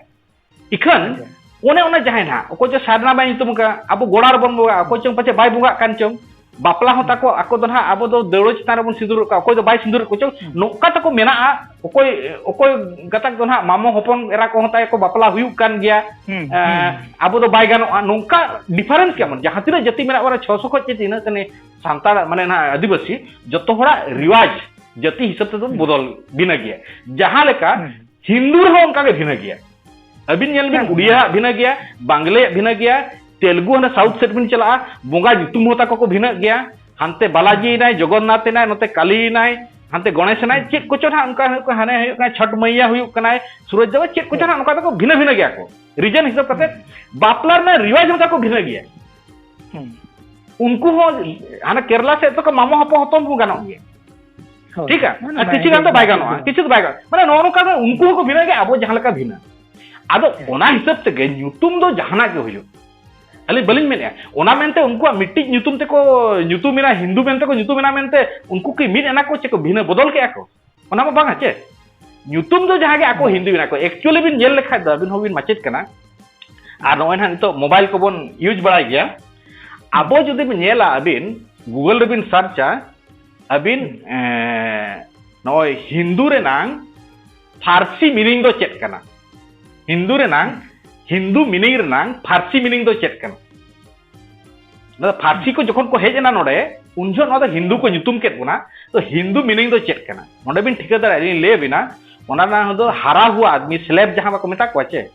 ᱤᱠᱷᱟᱹᱱ ᱟᱪᱪᱷᱟ᱾ ᱚᱱᱮ ᱚᱱᱟ ᱡᱟᱦᱟᱸᱭ ᱱᱟᱦᱟᱜ, ᱚᱠᱚᱭ ᱪᱚ ᱥᱟᱨᱱᱟ ᱵᱟᱭ ᱧᱩᱛᱩᱢ ᱟᱠᱟᱫ, ᱟᱵᱚ ᱜᱚᱲᱟ ᱨᱮᱵᱚᱱ ᱵᱚᱸᱜᱟᱜᱼᱟ, ᱚᱠᱚᱭ ᱪᱚᱝ ᱯᱟᱪᱮ ᱵᱟᱭ ᱵᱚᱸᱜᱟᱜ ᱠᱟᱱ ᱪᱚᱝ, ᱵᱟᱯᱞᱟ ᱦᱚᱸ ᱦᱩᱸ᱾ ᱛᱟᱠᱚ, ᱟᱠᱚ ᱫᱚ ᱱᱟᱦᱟᱜ ᱟᱵᱚ ᱫᱚ ᱫᱟᱹᱣᱲᱟᱹ ᱪᱮᱛᱟᱱ ᱨᱮᱵᱚᱱ ᱥᱤᱸᱫᱩᱨ ᱠᱟᱜᱼᱟ, ᱚᱠᱚᱭ ᱫᱚ ᱵᱟᱭ ᱥᱤᱸᱫᱩᱨᱮᱫ ᱠᱚ ᱪᱚᱝ, ᱦᱩᱸ᱾ ᱱᱚᱝᱠᱟ ᱛᱟᱠᱚ ᱢᱮᱱᱟᱜᱼᱟ᱾ ᱚᱠᱚᱭ, ᱚᱠᱚᱭ ᱜᱟᱛᱟᱠ ᱫᱚ ᱱᱟᱦᱟᱜ ᱢᱟᱢᱚ ᱦᱚᱯᱚᱱ ᱮᱨᱟ ᱠᱚᱦᱚᱸ ᱛᱟᱭ ᱠᱚ ᱵᱟᱯᱞᱟ ᱦᱩᱭᱩᱜ ᱠᱟᱱ ᱜᱮᱭᱟ, ᱦᱩᱸ, ᱮᱸ, ᱦᱩᱸ᱾ ᱟᱵᱚ ᱫᱚ ᱵᱟᱭ ᱜᱟᱱᱚᱜᱼᱟ, ᱱᱚᱝᱠᱟ difference ᱜᱮᱭᱟ ᱵᱚᱱ᱾ ᱡᱟᱦᱟᱸ ᱛᱤᱱᱟᱹᱜ ᱡᱟᱹᱛᱤ ᱢᱮᱱᱟᱜ ᱵᱚᱱᱟ, ᱪᱷᱚᱥᱚ ᱠᱷᱚᱡ ᱪᱮ ᱛᱤᱱᱟᱹᱜ ᱛᱟᱹᱱᱤᱡ ᱥᱟᱱᱛᱟᱲ, ᱢᱟᱱᱮ ᱱᱟᱦᱟᱜ ᱟᱹᱫᱤᱵᱟᱹᱥᱤ, ᱡᱚᱛᱚ ᱦᱚᱲᱟᱜ ᱨᱤᱣᱟᱡᱽ ᱡᱟᱹᱛᱤ ᱦᱤᱥᱟᱹᱵ ᱛᱮᱫᱚ ᱦᱩᱸ᱾ ᱵᱚᱫᱚᱞ ᱵᱷᱤᱱᱟᱹ ᱜᱮᱭᱟ᱾ ᱡᱟᱦᱟᱸ ᱞᱮᱠᱟ ᱦᱩᱸ᱾ ᱦᱤᱱᱫᱩ ᱨᱮᱦᱚᱸ ᱚᱱᱠᱟ ᱜᱮ ᱵᱷᱤᱱᱟᱹ ᱜᱮᱭᱟ᱾ ᱟᱹᱵᱤᱱ ᱧᱮᱞ ᱵᱤᱱ, ᱦᱮᱸ, ᱩᱲᱤᱭᱟᱣᱟᱜ ᱵᱷᱤᱱᱟᱹ ᱜᱮᱭᱟ, ᱵᱟᱝᱞᱟᱭᱟᱜ ᱵᱷᱤᱱᱟᱹ ᱜᱮᱭᱟ, ᱛᱮᱞᱜᱩ ᱦᱟᱱᱟ south ᱥᱮᱫ ᱵᱤᱱ ᱪᱟᱞᱟᱜᱼᱟ, ᱵᱚᱸᱜᱟ ᱧᱩᱛᱩᱢ ᱦᱚᱸ ᱛᱟᱠᱚ ᱠᱚ ᱵᱷᱤᱱᱟᱹᱜ ᱜᱮᱭᱟ᱾ ᱦᱟᱱᱛᱮ ᱵᱟᱞᱟᱡᱤ ᱦᱮᱸ᱾ ᱮᱱᱟᱭ, ᱡᱚᱜᱚᱱᱱᱟᱛᱷ ᱮᱱᱟᱭ, ᱱᱚᱛᱮ ᱠᱟᱞᱤ ᱮᱱᱟᱭ, ᱦᱟᱱᱛᱮ ᱜᱚᱬᱮᱥ ᱮᱱᱟᱭ, ᱦᱮᱸ᱾ ᱪᱮᱫ ᱠᱚᱪᱚ ᱱᱟᱦᱟᱜ ᱚᱱᱠᱟ ᱦᱩᱭᱩᱜ ᱠᱟᱱᱟ, ᱦᱟᱱᱮ ᱦᱩᱭᱩᱜ ᱠᱟᱱᱟ, ᱪᱷᱚᱴ ᱢᱟᱹᱭᱭᱟ ᱦᱩᱭᱩᱜ ᱠᱟᱱᱟᱭ, ᱥᱩᱨᱚᱡᱽ ᱫᱮᱵᱟ, ᱪᱮᱫ ᱠᱚᱪᱚ ᱦᱮᱸ᱾ ᱱᱟᱦᱟᱜ ᱚᱱᱠᱟ ᱫᱚᱠᱚ ᱵᱷᱤᱱᱟᱹ ᱵᱷᱤᱱᱟᱹ ᱜᱮᱭᱟ ᱠᱚ᱾ region ᱦᱤᱥᱟᱹᱵ ᱠᱟᱛᱮ ᱦᱮᱸ᱾ ᱵᱟᱯᱞᱟ ᱨᱮᱱᱟᱜ ᱨᱤᱣᱟᱡᱽ ᱦᱚᱸ ᱛᱟᱠᱚ ᱵᱷᱤᱱᱟᱹ ᱜᱮᱭᱟ᱾ ᱦᱮᱸ᱾ ᱩᱱᱠᱩ ᱦᱚᱸ ᱦᱟᱱᱟ ᱠᱮᱨᱞᱟ ᱥᱮᱫ ᱫᱚᱠᱚ ᱢᱟᱢᱚ ᱦᱚᱯᱚᱱ ᱦᱚᱯᱚᱱ ᱠᱚ ᱜᱟᱱᱚᱜ ᱜᱮᱭᱟ᱾ ᱦᱳᱭ᱾ ᱴᱷᱤᱠᱟ? ᱢᱟᱱᱮ ᱟᱨ ᱢᱟᱱᱮ ᱠᱤᱪᱷᱩ ᱜᱟᱱ ᱫᱚ ᱵᱟᱭ ᱜᱟᱱᱚᱜᱼᱟ, ᱦᱳᱭ᱾ ᱠᱤᱪᱷᱩ ᱫᱚ ᱵᱟᱭ ᱜᱟᱱᱚᱜᱼᱟ᱾ ᱢᱟᱱᱮ ᱱᱚᱜᱼᱚ ᱱᱚᱝᱠᱟ ᱜᱮ ᱩᱱᱠᱩ ᱦᱚᱸᱠᱚ ᱵᱷᱤᱱᱟᱹ ᱜᱮᱭᱟ, ᱟᱵᱚ ᱡᱟᱦᱟᱸ ᱞᱮᱠᱟ ᱵᱷᱤᱱᱟᱹ᱾ ᱟᱫᱚ ᱦᱮᱸ᱾ ᱚᱱᱟ ᱦᱤᱥᱟᱹᱵ ᱛᱮᱜᱮ ᱧᱩᱛᱩᱢ ᱫᱚ ᱡᱟᱦᱟᱱᱟᱜ ᱜᱮ ᱦᱩᱭᱩᱜ, ᱟᱹᱞᱤᱧ ᱵᱟᱹᱞᱤᱧ ᱢᱮᱱᱮᱫᱼᱟ, ᱚᱱᱟ ᱢᱮᱱᱛᱮ ᱩᱱᱠᱩᱣᱟᱜ ᱢᱤᱫᱴᱤᱡ ᱧᱩᱛᱩᱢ ᱛᱮᱠᱚ ᱧᱩᱛᱩᱢ ᱮᱱᱟ, ᱦᱤᱱᱫᱩ ᱢᱮᱱᱛᱮ ᱠᱚ ᱧᱩᱛᱩᱢ ᱮᱱᱟ ᱢᱮᱱᱛᱮ ᱩᱱᱠᱩ ᱠᱤ ᱢᱤᱫ ᱮᱱᱟ ᱠᱚ ᱪᱮ ᱠᱚ ᱵᱷᱤᱱᱟᱹ ᱵᱚᱫᱚᱞ ᱠᱮᱫᱼᱟ ᱠᱚ? ᱚᱱᱟ ᱢᱟ ᱵᱟᱝᱟ ᱪᱮ? ᱧᱩᱛᱩᱢ ᱫᱚ ᱡᱟᱦᱟᱸ ᱜᱮ ᱟᱠᱚ ᱦᱮᱸ᱾ ᱦᱤᱱᱫᱩ ᱢᱮᱱᱟᱜ ᱠᱚ, actually ᱵᱤᱱ ᱧᱮᱞ ᱞᱮᱠᱷᱟᱡ ᱫᱚ, ᱟᱹᱵᱤᱱ ᱦᱚᱸᱵᱤᱱ ᱢᱟᱪᱮᱫ ᱠᱟᱱᱟ, ᱟᱨ ᱱᱚᱜᱼᱚᱭ ᱱᱟᱦᱟᱜ ᱱᱤᱛᱚᱜ mobile ᱠᱚᱵᱚᱱ use ᱵᱟᱲᱟᱭ ᱜᱮᱭᱟ, ᱦᱮᱸ᱾ ᱟᱵᱚ ᱡᱩᱫᱤ ᱵᱤᱱ ᱧᱮᱞᱟ, ᱟᱹᱵᱤᱱ Google ᱨᱮᱵᱤᱱ searchᱟ, ᱟᱹᱵᱤᱱ, ᱦᱮᱸ᱾ ᱮᱸ, ᱱᱚᱜᱼᱚᱭ ᱦᱤᱱᱫᱩ ᱨᱮᱱᱟᱝ ᱯᱷᱟᱨᱥᱤ meaning ᱫᱚ ᱪᱮᱫ ᱠᱟᱱᱟ? ᱦᱤᱱᱫᱩ ᱨᱮᱱᱟᱝ, ᱦᱮᱸ᱾ ᱦᱤᱱᱫᱩ meaning ᱨᱮᱱᱟᱝ ᱯᱷᱟᱨᱥᱤ meaning ᱫᱚ ᱪᱮᱫ ᱠᱟᱱᱟ? ᱱᱚᱣᱟ ᱯᱷᱟᱨᱥᱤ ᱠᱚ ᱡᱚᱠᱷᱚᱱ ᱠᱚ ᱦᱮᱡ ᱮᱱᱟ ᱱᱚᱰᱮ, ᱩᱱ ᱡᱚᱦᱚᱜ ᱱᱚᱣᱟ ᱫᱚ ᱦᱤᱱᱫᱩ ᱠᱚ ᱧᱩᱛᱩᱢ ᱠᱮᱫ ᱵᱚᱱᱟ᱾ ᱛᱚ, ᱦᱤᱱᱫᱩ meaning ᱫᱚ ᱪᱮᱫ ᱠᱟᱱᱟ? ᱱᱚᱰᱮ ᱵᱤᱱ ᱴᱷᱤᱠᱟᱹ ᱫᱟᱲᱮᱭᱟᱜᱼᱟ, ᱟᱹᱞᱤᱧ ᱞᱟᱹᱭ ᱟᱵᱤᱱᱟ, ᱚᱱᱟ ᱨᱮᱱᱟᱜ ᱫᱚ ᱦᱟᱨᱟ ᱦᱩᱣᱟ ᱟᱫᱢᱤ, slave ᱡᱟᱦᱟᱸ ᱵᱟᱠᱚ ᱢᱮᱛᱟ ᱠᱚᱣᱟ ᱪᱮ,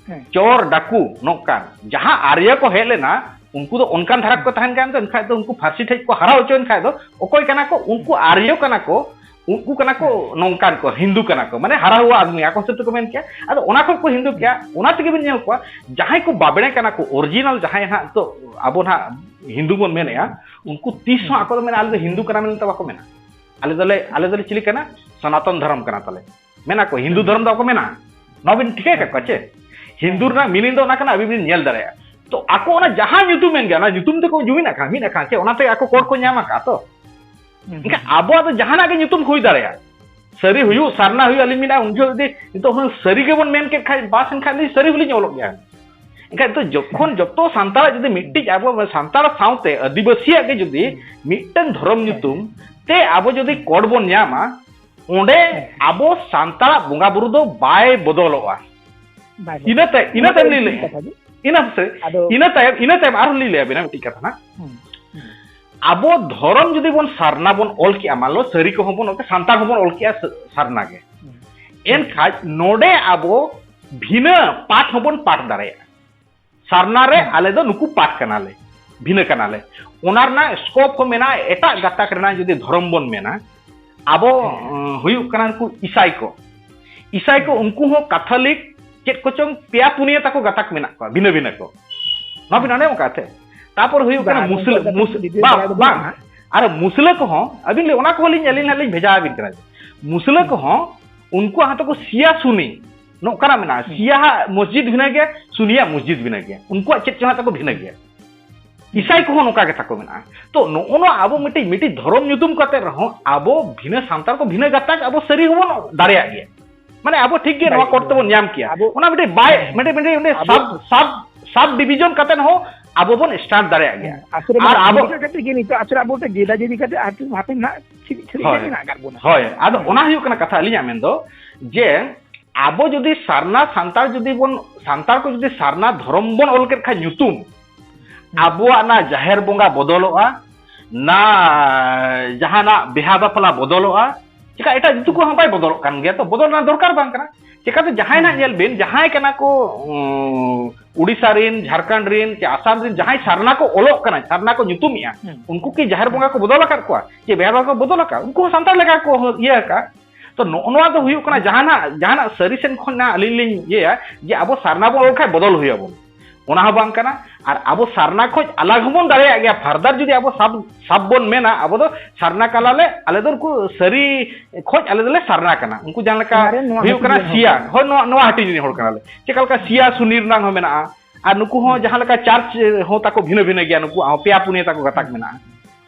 ᱦᱮᱸ᱾ ᱪᱳᱨ, ᱰᱟᱠᱩ, ᱱᱚᱝᱠᱟᱱ ᱡᱟᱦᱟᱸ ᱟᱨᱭᱚ ᱠᱚ ᱦᱮᱡ ᱞᱮᱱᱟ, ᱩᱱᱠᱩ ᱫᱚ ᱚᱱᱠᱟᱱ ᱫᱷᱟᱨᱟ ᱠᱚ ᱛᱟᱦᱮᱱ ᱠᱟᱱ ᱛᱮ, ᱮᱱᱠᱷᱟᱡ ᱫᱚ ᱩᱱᱠᱩ ᱯᱷᱟᱨᱥᱤ ᱴᱷᱮᱡ ᱠᱚ ᱦᱟᱨᱟ ᱦᱚᱪᱚᱭᱮᱱ ᱠᱷᱟᱡ ᱫᱚ, ᱚᱠᱚᱭ ᱠᱟᱱᱟ ᱠᱚ? ᱩᱱᱠᱩ ᱟᱨᱭᱚ ᱠᱟᱱᱟ ᱠᱚ᱾ ᱩᱱᱠᱩ ᱠᱟᱱᱟ ᱠᱚ ᱱᱚᱝᱠᱟᱱ ᱠᱚ, ᱦᱤᱱᱫᱩ ᱠᱟᱱᱟ ᱠᱚ, ᱢᱟᱱᱮ ᱦᱟᱨᱟ ᱦᱩᱣᱟ ᱟᱫᱢᱤ ᱟᱠᱚ ᱦᱤᱥᱟᱹᱵ ᱛᱮᱠᱚ ᱢᱮᱱ ᱠᱮᱭᱟ᱾ ᱟᱫᱚ ᱚᱱᱟ ᱠᱷᱚᱱ ᱠᱚ ᱦᱤᱱᱫᱩ ᱠᱮᱭᱟ᱾ ᱚᱱᱟ ᱛᱮᱜᱮ ᱵᱤᱱ ᱧᱮᱞ ᱠᱚᱣᱟ, ᱡᱟᱦᱟᱸᱭ ᱠᱚ ᱵᱟᱵᱽᱲᱮ ᱠᱟᱱᱟ ᱠᱚ, ᱚᱨᱤᱡᱤᱱᱟᱞ ᱡᱟᱦᱟᱸᱭ ᱦᱟᱸᱜ ᱛᱚ ᱟᱵᱚ ᱱᱟᱦᱟᱜ ᱦᱤᱱᱫᱩ ᱵᱚᱱ ᱢᱮᱱᱮᱫᱼᱟ, ᱩᱱᱠᱩ ᱛᱤᱥ ᱦᱚᱸ ᱟᱠᱚ ᱫᱚ ᱢᱮᱱᱟ, "ᱟᱞᱮ ᱫᱚ ᱦᱤᱱᱫᱩ ᱠᱟᱱᱟ" ᱢᱮᱱᱛᱮ ᱵᱟᱠᱚ ᱢᱮᱱᱟ᱾ "ᱟᱞᱮ ᱫᱚᱞᱮ, ᱟᱞᱮ ᱫᱚᱞᱮ ᱪᱤᱞᱤ ᱠᱟᱱᱟ? ᱥᱚᱱᱟᱛᱚᱱ ᱫᱷᱚᱨᱚᱢ ᱠᱟᱱᱟ ᱛᱟᱞᱮ", ᱢᱮᱱᱟ ᱠᱚ᱾ ᱦᱤᱱᱫᱩ ᱫᱷᱚᱨᱚᱢ ᱫᱚ ᱵᱟᱠᱚ ᱢᱮᱱᱟ᱾ ᱱᱚᱣᱟ ᱵᱤᱱ ᱴᱷᱤᱠᱟᱹ ᱟᱠᱟᱫ ᱠᱚᱣᱟ ᱪᱮ? ᱦᱤᱱᱫᱩ ᱨᱮᱱᱟᱜ meaning ᱫᱚ ᱚᱱᱟ ᱠᱟᱱᱟ, ᱟᱹᱵᱤᱱ ᱵᱤᱱ ᱧᱮᱞ ᱫᱟᱲᱮᱭᱟᱜᱼᱟ᱾ ᱛᱚ ᱟᱠᱚ ᱚᱱᱟ ᱡᱟᱦᱟᱸ ᱧᱩᱛᱩᱢ ᱮᱱ ᱜᱮ, ᱚᱱᱟ ᱧᱩᱛᱩᱢ ᱛᱮᱠᱚ ᱡᱩᱢᱤᱫ ᱟᱠᱟᱱ, ᱢᱤᱫ ᱟᱠᱟᱱ ᱪᱮ, ᱚᱱᱟᱛᱮ ᱟᱠᱚ code ᱠᱚ ᱧᱟᱢ ᱟᱠᱟᱫ ᱛᱚ᱾ ᱮᱱᱠᱷᱟᱱ ᱟᱵᱚᱣᱟᱜ ᱫᱚ ᱡᱟᱦᱟᱱᱟᱜ ᱜᱮ ᱧᱩᱛᱩᱢ ᱦᱩᱭ ᱫᱟᱲᱮᱭᱟᱜᱼᱟ, ᱥᱟᱹᱨᱤ ᱦᱩᱭᱩᱜ, ᱥᱟᱨᱱᱟ ᱦᱩᱭᱩᱜ, ᱟᱹᱞᱤᱧ ᱢᱮᱱᱟ ᱩᱱ ᱡᱚᱦᱚᱜ ᱡᱩᱫᱤ ᱱᱤᱛᱚᱜ ᱦᱩᱱᱟᱹᱝ ᱥᱟᱹᱨᱤ ᱜᱮᱵᱚᱱ ᱢᱮᱱ ᱠᱮᱫ ᱠᱷᱟᱡ, ᱵᱟᱥ ᱮᱱᱠᱷᱟᱱ ᱟᱹᱞᱤᱧ ᱥᱟᱹᱨᱤ ᱦᱚᱸᱞᱤᱧ ᱚᱞᱚᱜ ᱜᱮᱭᱟ᱾ ᱮᱱᱠᱷᱟᱱ ᱱᱤᱛᱚᱜ ᱡᱚᱠᱷᱚᱱ ᱡᱚᱛᱚ ᱥᱟᱱᱛᱟᱲᱟᱜ ᱡᱩᱫᱤ ᱢᱤᱫᱴᱤᱡ ᱟᱵᱚ ᱥᱟᱱᱛᱟᱲ ᱥᱟᱶᱛᱮ ᱟᱹᱫᱤᱵᱟᱹᱥᱤᱭᱟᱜ ᱜᱮ ᱡᱩᱫᱤ ᱢᱤᱫᱴᱟᱝ ᱫᱷᱚᱨᱚᱢ ᱧᱩᱛᱩᱢ ᱛᱮ ᱟᱵᱚ ᱡᱩᱫᱤ code ᱵᱚᱱ ᱧᱟᱢᱟ, ᱚᱸᱰᱮ ᱟᱵᱚ ᱥᱟᱱᱛᱟᱲᱟᱜ ᱵᱚᱸᱜᱟ ᱵᱩᱨᱩ ᱫᱚ ᱵᱟᱭ ᱵᱚᱫᱚᱞᱚᱜᱼᱟ᱾ ᱵᱟᱭ ᱵᱚᱫᱚᱞᱚᱜᱼᱟ᱾ ᱤᱱᱟᱹ ᱛᱟᱭ-, ᱤᱱᱟᱹ ᱚᱱᱟ ᱫᱚ ᱛᱟᱭᱚᱢ ᱞᱤᱧ ᱤᱱᱴᱟᱨᱮᱥᱴᱤᱝ ᱞᱟᱹᱭᱟ᱾ ᱠᱟᱛᱷᱟ ᱜᱮ᱾ ᱤᱱᱟᱹ ᱥᱮ-, ᱟᱫᱚ ᱤᱱᱟᱹ ᱛᱟᱭᱚᱢ, ᱤᱱᱟᱹ ᱛᱟᱭᱚᱢ ᱟᱨᱦᱚᱸ ᱞᱤᱧ ᱞᱟᱹᱭᱟ ᱵᱮᱱᱟ ᱢᱤᱫᱴᱤᱡ ᱠᱟᱛᱷᱟ ᱱᱟᱜ᱾ ᱦᱩᱸ, ᱦᱩᱸ᱾ ᱟᱵᱚ ᱫᱷᱚᱨᱚᱢ ᱡᱩᱫᱤ ᱵᱚᱱ ᱥᱟᱨᱱᱟ ᱵᱚᱱ ᱚᱞ ᱠᱮᱜᱼᱟ, ᱢᱟᱱ ᱞᱚ ᱥᱟᱹᱨᱤ ᱠᱚᱦᱚᱸ ᱵᱚᱱ ᱚᱞ ᱠᱮᱜᱼᱟ, ᱥᱟᱱᱛᱟᱲ ᱦᱚᱸᱵᱚᱱ ᱚᱞ ᱠᱮᱜᱼᱟ ᱥᱟ-, ᱥᱟᱨᱱᱟ ᱜᱮ᱾ ᱦᱩᱸ᱾ ᱮᱱᱠᱷᱟᱡ ᱱᱚᱰᱮ ᱟᱵᱚ ᱵᱷᱤᱱᱟᱹ ᱯᱟᱴ ᱦᱚᱸᱵᱚᱱ ᱯᱟᱴ ᱫᱟᱲᱮᱭᱟᱜᱼᱟ᱾ ᱥᱟᱨᱱᱟ ᱨᱮ ᱦᱩᱸ᱾ ᱟᱞᱮ ᱫᱚ ᱱᱩᱠᱩ ᱯᱟᱴ ᱠᱟᱱᱟᱞᱮ, ᱵᱷᱤᱱᱟᱹ ᱠᱟᱱᱟᱞᱮ᱾ ᱚᱱᱟ ᱨᱮᱱᱟᱜ scope ᱦᱚᱸ ᱢᱮᱱᱟᱜᱼᱟ, ᱮᱴᱟᱜ ᱜᱟᱛᱟᱠ ᱨᱮᱱᱟᱜ ᱡᱩᱫᱤ ᱫᱷᱚᱨᱚᱢ ᱵᱚᱱ ᱢᱮᱱᱟ, ᱟᱵᱚ, ᱦᱮᱸ᱾ ᱩᱸ, ᱦᱩᱭᱩᱜ ᱠᱟᱱᱟ ᱱᱩᱠᱩ ᱤᱥᱟᱭ ᱠᱚ᱾ ᱤᱥᱟᱭ ᱠᱚ, ᱦᱮᱸ᱾ ᱩᱱᱠᱩ ᱦᱚᱸ ᱠᱟᱛᱷᱚᱞᱤᱠ ᱪᱮᱫ ᱠᱚᱪᱚᱝ ᱯᱮᱭᱟ ᱯᱩᱱᱭᱟᱹ ᱛᱟᱠᱚ ᱜᱟᱛᱟᱠ ᱢᱮᱱᱟᱜ ᱠᱚᱣᱟ, ᱵᱷᱤᱱᱟᱹ ᱵᱷᱤᱱᱟᱹ ᱠᱚ᱾ ᱱᱚᱣᱟ ᱵᱤᱱ ᱟᱸᱡᱚᱢ ᱟᱠᱟᱫ ᱛᱮ? ᱛᱟᱯᱚᱨ ᱦᱩᱭᱩᱜ ᱠᱟᱱᱟ ᱵᱟᱝ, ᱢᱩᱥᱞᱟᱹ, ᱩᱱᱠᱩᱣᱟᱜ ᱫᱚ ᱢᱩᱥ-, ᱵᱤᱵᱷᱮᱫ ᱵᱟᱝ, ᱵᱟᱲᱟ ᱫᱚ ᱵᱟᱝ᱾ ᱵᱟᱹᱱᱩᱜᱼᱟ᱾ ᱟᱨ ᱢᱩᱥᱞᱟᱹ ᱠᱚᱦᱚᱸ, ᱟᱹᱵᱤᱱ ᱞᱟᱹᱭ, ᱚᱱᱟ ᱠᱚᱦᱚᱸ ᱞᱤᱧ, ᱟᱹᱞᱤᱧ ᱦᱟᱸᱜ ᱞᱤᱧ ᱵᱷᱮᱡᱟ ᱟᱹᱵᱤᱱ ᱠᱟᱱᱟ᱾ ᱢᱩᱥᱞᱟᱹ ᱦᱩᱸ᱾ ᱠᱚᱦᱚᱸ ᱩᱱᱠᱩᱣᱟᱜ ᱦᱚᱸ ᱛᱟᱠᱚ ᱥᱤᱭᱟ ᱥᱩᱱᱤ, ᱱᱚᱝᱠᱟᱱᱟᱜ ᱢᱮᱱᱟᱜᱼᱟ᱾ ᱦᱩᱸ᱾ ᱥᱤᱭᱟ ᱦᱟᱜ ᱢᱚᱥᱡᱤᱫ ᱵᱷᱤᱱᱟᱹ ᱜᱮᱭᱟ, ᱥᱩᱱᱤᱭᱟᱜ ᱢᱚᱥᱡᱤᱫ ᱵᱷᱤᱱᱟᱹ ᱜᱮᱭᱟ, ᱩᱱᱠᱩᱣᱟᱜ ᱪᱮᱫ ᱪᱚᱝ ᱦᱟᱸᱜ ᱛᱟᱠᱚ ᱵᱷᱤᱱᱟᱹ ᱜᱮᱭᱟ᱾ ᱤᱥᱟᱭ ᱠᱚᱦᱚᱸ ᱱᱚᱝᱠᱟ ᱜᱮ ᱛᱟᱠᱚ ᱢᱮᱱᱟᱜᱼᱟ᱾ ᱛᱚ ᱱᱚᱜᱼᱚ ᱱᱚᱣᱟ ᱟᱵᱚ ᱢᱤᱫᱴᱤᱡ, ᱢᱤᱫᱴᱤᱡ ᱫᱷᱚᱨᱚᱢ ᱧᱩᱛᱩᱢ ᱠᱟᱛᱮ ᱨᱮᱦᱚᱸ ᱟᱵᱚ ᱵᱷᱤᱱᱟᱹ ᱥᱟᱱᱛᱟᱲ ᱠᱚ ᱵᱷᱤᱱᱟᱹ ᱜᱟᱛᱟᱠ ᱟᱵᱚ ᱥᱟᱹᱨᱤ ᱦᱚᱸᱵᱚᱱ ᱫᱟᱲᱮᱭᱟᱜ ᱜᱮᱭᱟ᱾ ᱢᱟᱱᱮ ᱟᱵᱚ ᱴᱷᱤᱠ ᱜᱮ ᱱᱚᱣᱟ ᱫᱟᱲᱮᱭᱟᱜ code ᱜᱮᱭᱟ᱾ ᱛᱮᱵᱚᱱ ᱧᱟᱢ ᱠᱮᱭᱟ᱾ ᱟᱵᱚ ᱚᱱᱟ ᱢᱤᱫᱴᱤᱡ ᱵᱟᱭ, ᱦᱮᱸ, ᱦᱮᱸ᱾ ᱢᱤᱫᱴᱤᱡ, ᱢᱤᱫᱴᱤᱡ ᱟᱵᱚ sub, sub, sub division ᱠᱟᱛᱮ ᱦᱚᱸ ᱟᱵᱚ ᱵᱚᱱ stand ᱫᱟᱲᱮᱭᱟᱜ ᱜᱮᱭᱟ᱾ ᱦᱮᱸ, ᱟᱥᱚᱞ ᱟᱨ ᱟᱵᱚ ᱟᱵᱚ ᱡᱮᱫᱟ ᱠᱟᱛᱮ ᱜᱮ ᱱᱤᱛᱚᱜ ᱟᱥᱚᱞ ᱟᱵᱚ ᱢᱤᱫᱴᱮᱱ ᱡᱮᱫᱟ ᱡᱮᱫᱤ ᱠᱟᱛᱮ ᱟᱨ ᱦᱟᱯᱮ ᱱᱟᱜ ᱪᱮᱫ, ᱪᱮᱫ ᱦᱳᱭ᱾ ᱨᱮᱜᱮ ᱢᱮᱱᱟᱜ ᱟᱠᱟᱫ ᱵᱚᱱᱟ᱾ ᱦᱳᱭ, ᱟᱫᱚ ᱦᱮᱸ᱾ ᱚᱱᱟ ᱦᱩᱭᱩᱜ ᱠᱟᱱᱟ ᱠᱟᱛᱷᱟ, ᱟᱹᱞᱤᱧᱟᱜ ᱢᱮᱱ ᱫᱚ ᱡᱮ ᱟᱵᱚ ᱡᱩᱫᱤ ᱥᱟᱨᱱᱟ ᱥᱟᱱᱛᱟᱲ ᱡᱩᱫᱤ ᱵᱚᱱ, ᱥᱟᱱᱛᱟᱲ ᱠᱚ ᱡᱩᱫᱤ ᱥᱟᱨᱱᱟ ᱫᱷᱚᱨᱚᱢ ᱵᱚᱱ ᱚᱞ ᱠᱮᱫ ᱠᱷᱟᱱ ᱧᱩᱛᱩᱢ, ᱦᱩᱸ᱾ ᱟᱵᱚᱣᱟᱜ ᱱᱟ ᱡᱟᱦᱮᱨ ᱵᱚᱸᱜᱟ ᱵᱚᱫᱚᱞᱚᱜᱼᱟ, ᱱᱟ ᱡᱟᱦᱟᱱᱟᱜ ᱵᱤᱦᱟ ᱵᱟᱯᱞᱟ ᱵᱚᱫᱚᱞᱚᱜᱼᱟ, ᱪᱮᱠᱟ ᱮᱴᱟᱜ ᱧᱩᱛᱩᱢ ᱠᱚᱦᱚᱸ ᱵᱟᱭ ᱵᱚᱫᱚᱞᱚᱜ ᱠᱟᱱ ᱜᱮᱭᱟ, ᱛᱚ ᱵᱚᱫᱚᱞ ᱨᱮᱱᱟᱜ ᱫᱚᱨᱠᱟᱨ ᱵᱟᱝ ᱠᱟᱱᱟ᱾ ᱪᱮᱠᱟᱛᱮ ᱡᱟᱦᱟᱸᱭ ᱱᱟᱜ ᱧᱮᱞ ᱵᱤᱱ, ᱡᱟᱦᱟᱸᱭ ᱠᱟᱱᱟ ᱠᱚ, ᱩᱸ, ᱩᱰᱤᱥᱟ ᱨᱤᱱ, ᱡᱷᱟᱲᱠᱷᱚᱸᱰ ᱨᱤᱱ, ᱪᱮ ᱟᱥᱟᱢ ᱨᱤᱱ ᱡᱟᱦᱟᱸᱭ ᱥᱟᱨᱱᱟ ᱠᱚ ᱚᱞᱚᱜ ᱠᱟᱱᱟ, ᱥᱟᱨᱱᱟ ᱠᱚ ᱧᱩᱛᱩᱢᱮᱜᱼᱟ, ᱦᱩᱸ᱾ ᱩᱱᱠᱩ ᱠᱤ ᱡᱟᱦᱮᱨ ᱵᱚᱸᱜᱟ ᱠᱚ ᱵᱚᱫᱚᱞ ᱟᱠᱟᱫ ᱠᱚᱣᱟ? ᱪᱮ ᱵᱮᱦᱟᱨ ᱵᱚᱸᱜᱟ ᱠᱚ ᱵᱚᱫᱚᱞ ᱟᱠᱟᱫ? ᱩᱱᱠᱩ ᱦᱚᱸ ᱥᱟᱱᱛᱟᱲ ᱞᱮᱠᱟ ᱠᱚ ᱤᱭᱟᱹ ᱟᱠᱟᱫ᱾ ᱛᱚ ᱱᱚᱜᱼᱚ ᱱᱚᱣᱟ ᱫᱚ ᱦᱩᱭᱩᱜ ᱠᱟᱱᱟ ᱡᱟᱦᱟᱱᱟᱜ, ᱡᱟᱦᱟᱱᱟᱜ ᱥᱟᱹᱨᱤ ᱥᱮᱱ ᱠᱷᱚᱱ ᱱᱟᱜ ᱟᱹᱞᱤᱧ ᱞᱤᱧ ᱤᱭᱟᱹᱭᱟ ᱡᱮ ᱟᱵᱚ ᱥᱟᱨᱱᱟ ᱵᱚᱱ ᱚᱞ ᱠᱷᱟᱱ ᱵᱚᱫᱚᱞ ᱦᱩᱭ ᱟᱵᱚᱱ᱾ ᱚᱱᱟ ᱦᱚᱸ ᱵᱟᱝ ᱠᱟᱱᱟ᱾ ᱟᱨ ᱟᱵᱚ ᱥᱟᱨᱱᱟ ᱠᱷᱚᱡ ᱟᱞᱟᱜᱽ ᱦᱚᱸᱵᱚᱱ ᱫᱟᱲᱮᱭᱟᱜ ᱜᱮᱭᱟ᱾ Further ᱡᱩᱫᱤ ᱟᱵᱚ ᱥᱟᱵ, ᱥᱟᱵ ᱵᱚᱱ ᱢᱮᱱᱟ, ᱟᱵᱚ ᱫᱚ ᱥᱟᱨᱱᱟ ᱠᱟᱱᱟᱞᱮ, ᱟᱞᱮ ᱫᱚ ᱩᱱᱠᱩ ᱥᱟᱹᱨᱤ ᱠᱷᱚᱡ ᱟᱞᱮ ᱫᱚᱞᱮ ᱥᱟᱨᱱᱟ ᱠᱟᱱᱟ᱾ ᱩᱱᱠᱩ ᱡᱟᱦᱟᱸ ᱞᱮᱠᱟ ᱚᱱᱟᱨᱮ ᱱᱚᱣᱟ ᱦᱩᱭᱩᱜ ᱦᱚᱸ ᱠᱟᱱᱟ ᱦᱟᱹᱴᱤᱧ ᱨᱮᱱ ᱥᱤᱭᱟ, ᱦᱚᱲ᱾ ᱦᱳᱭ, ᱱᱚᱣᱟ, ᱱᱚᱣᱟ ᱦᱟᱹᱴᱤᱧ ᱨᱮᱱ ᱦᱚᱲ ᱠᱟᱱᱟᱞᱮ᱾ ᱪᱮᱫ ᱞᱮᱠᱟ ᱥᱤᱭᱟ ᱥᱩᱱᱤ ᱨᱮᱱᱟᱜ ᱦᱚᱸ ᱢᱮᱱᱟᱜᱼᱟ, ᱟᱨ ᱱᱩᱠᱩ ᱦᱚᱸ ᱦᱩᱸ᱾ ᱡᱟᱦᱟᱸ ᱞᱮᱠᱟ church ᱦᱚᱸ ᱛᱟᱠᱚ ᱵᱷᱤᱱᱟᱹ ᱵᱷᱤᱱᱟᱹ ᱜᱮᱭᱟ, ᱱᱩᱠᱩᱣᱟᱜ ᱦᱚᱸ ᱯᱮᱭᱟ ᱯᱩᱱᱭᱟᱹ ᱛᱟᱠᱚ ᱜᱟᱛᱟᱠ ᱦᱩᱸ᱾ ᱢᱮᱱᱟᱜᱼᱟ᱾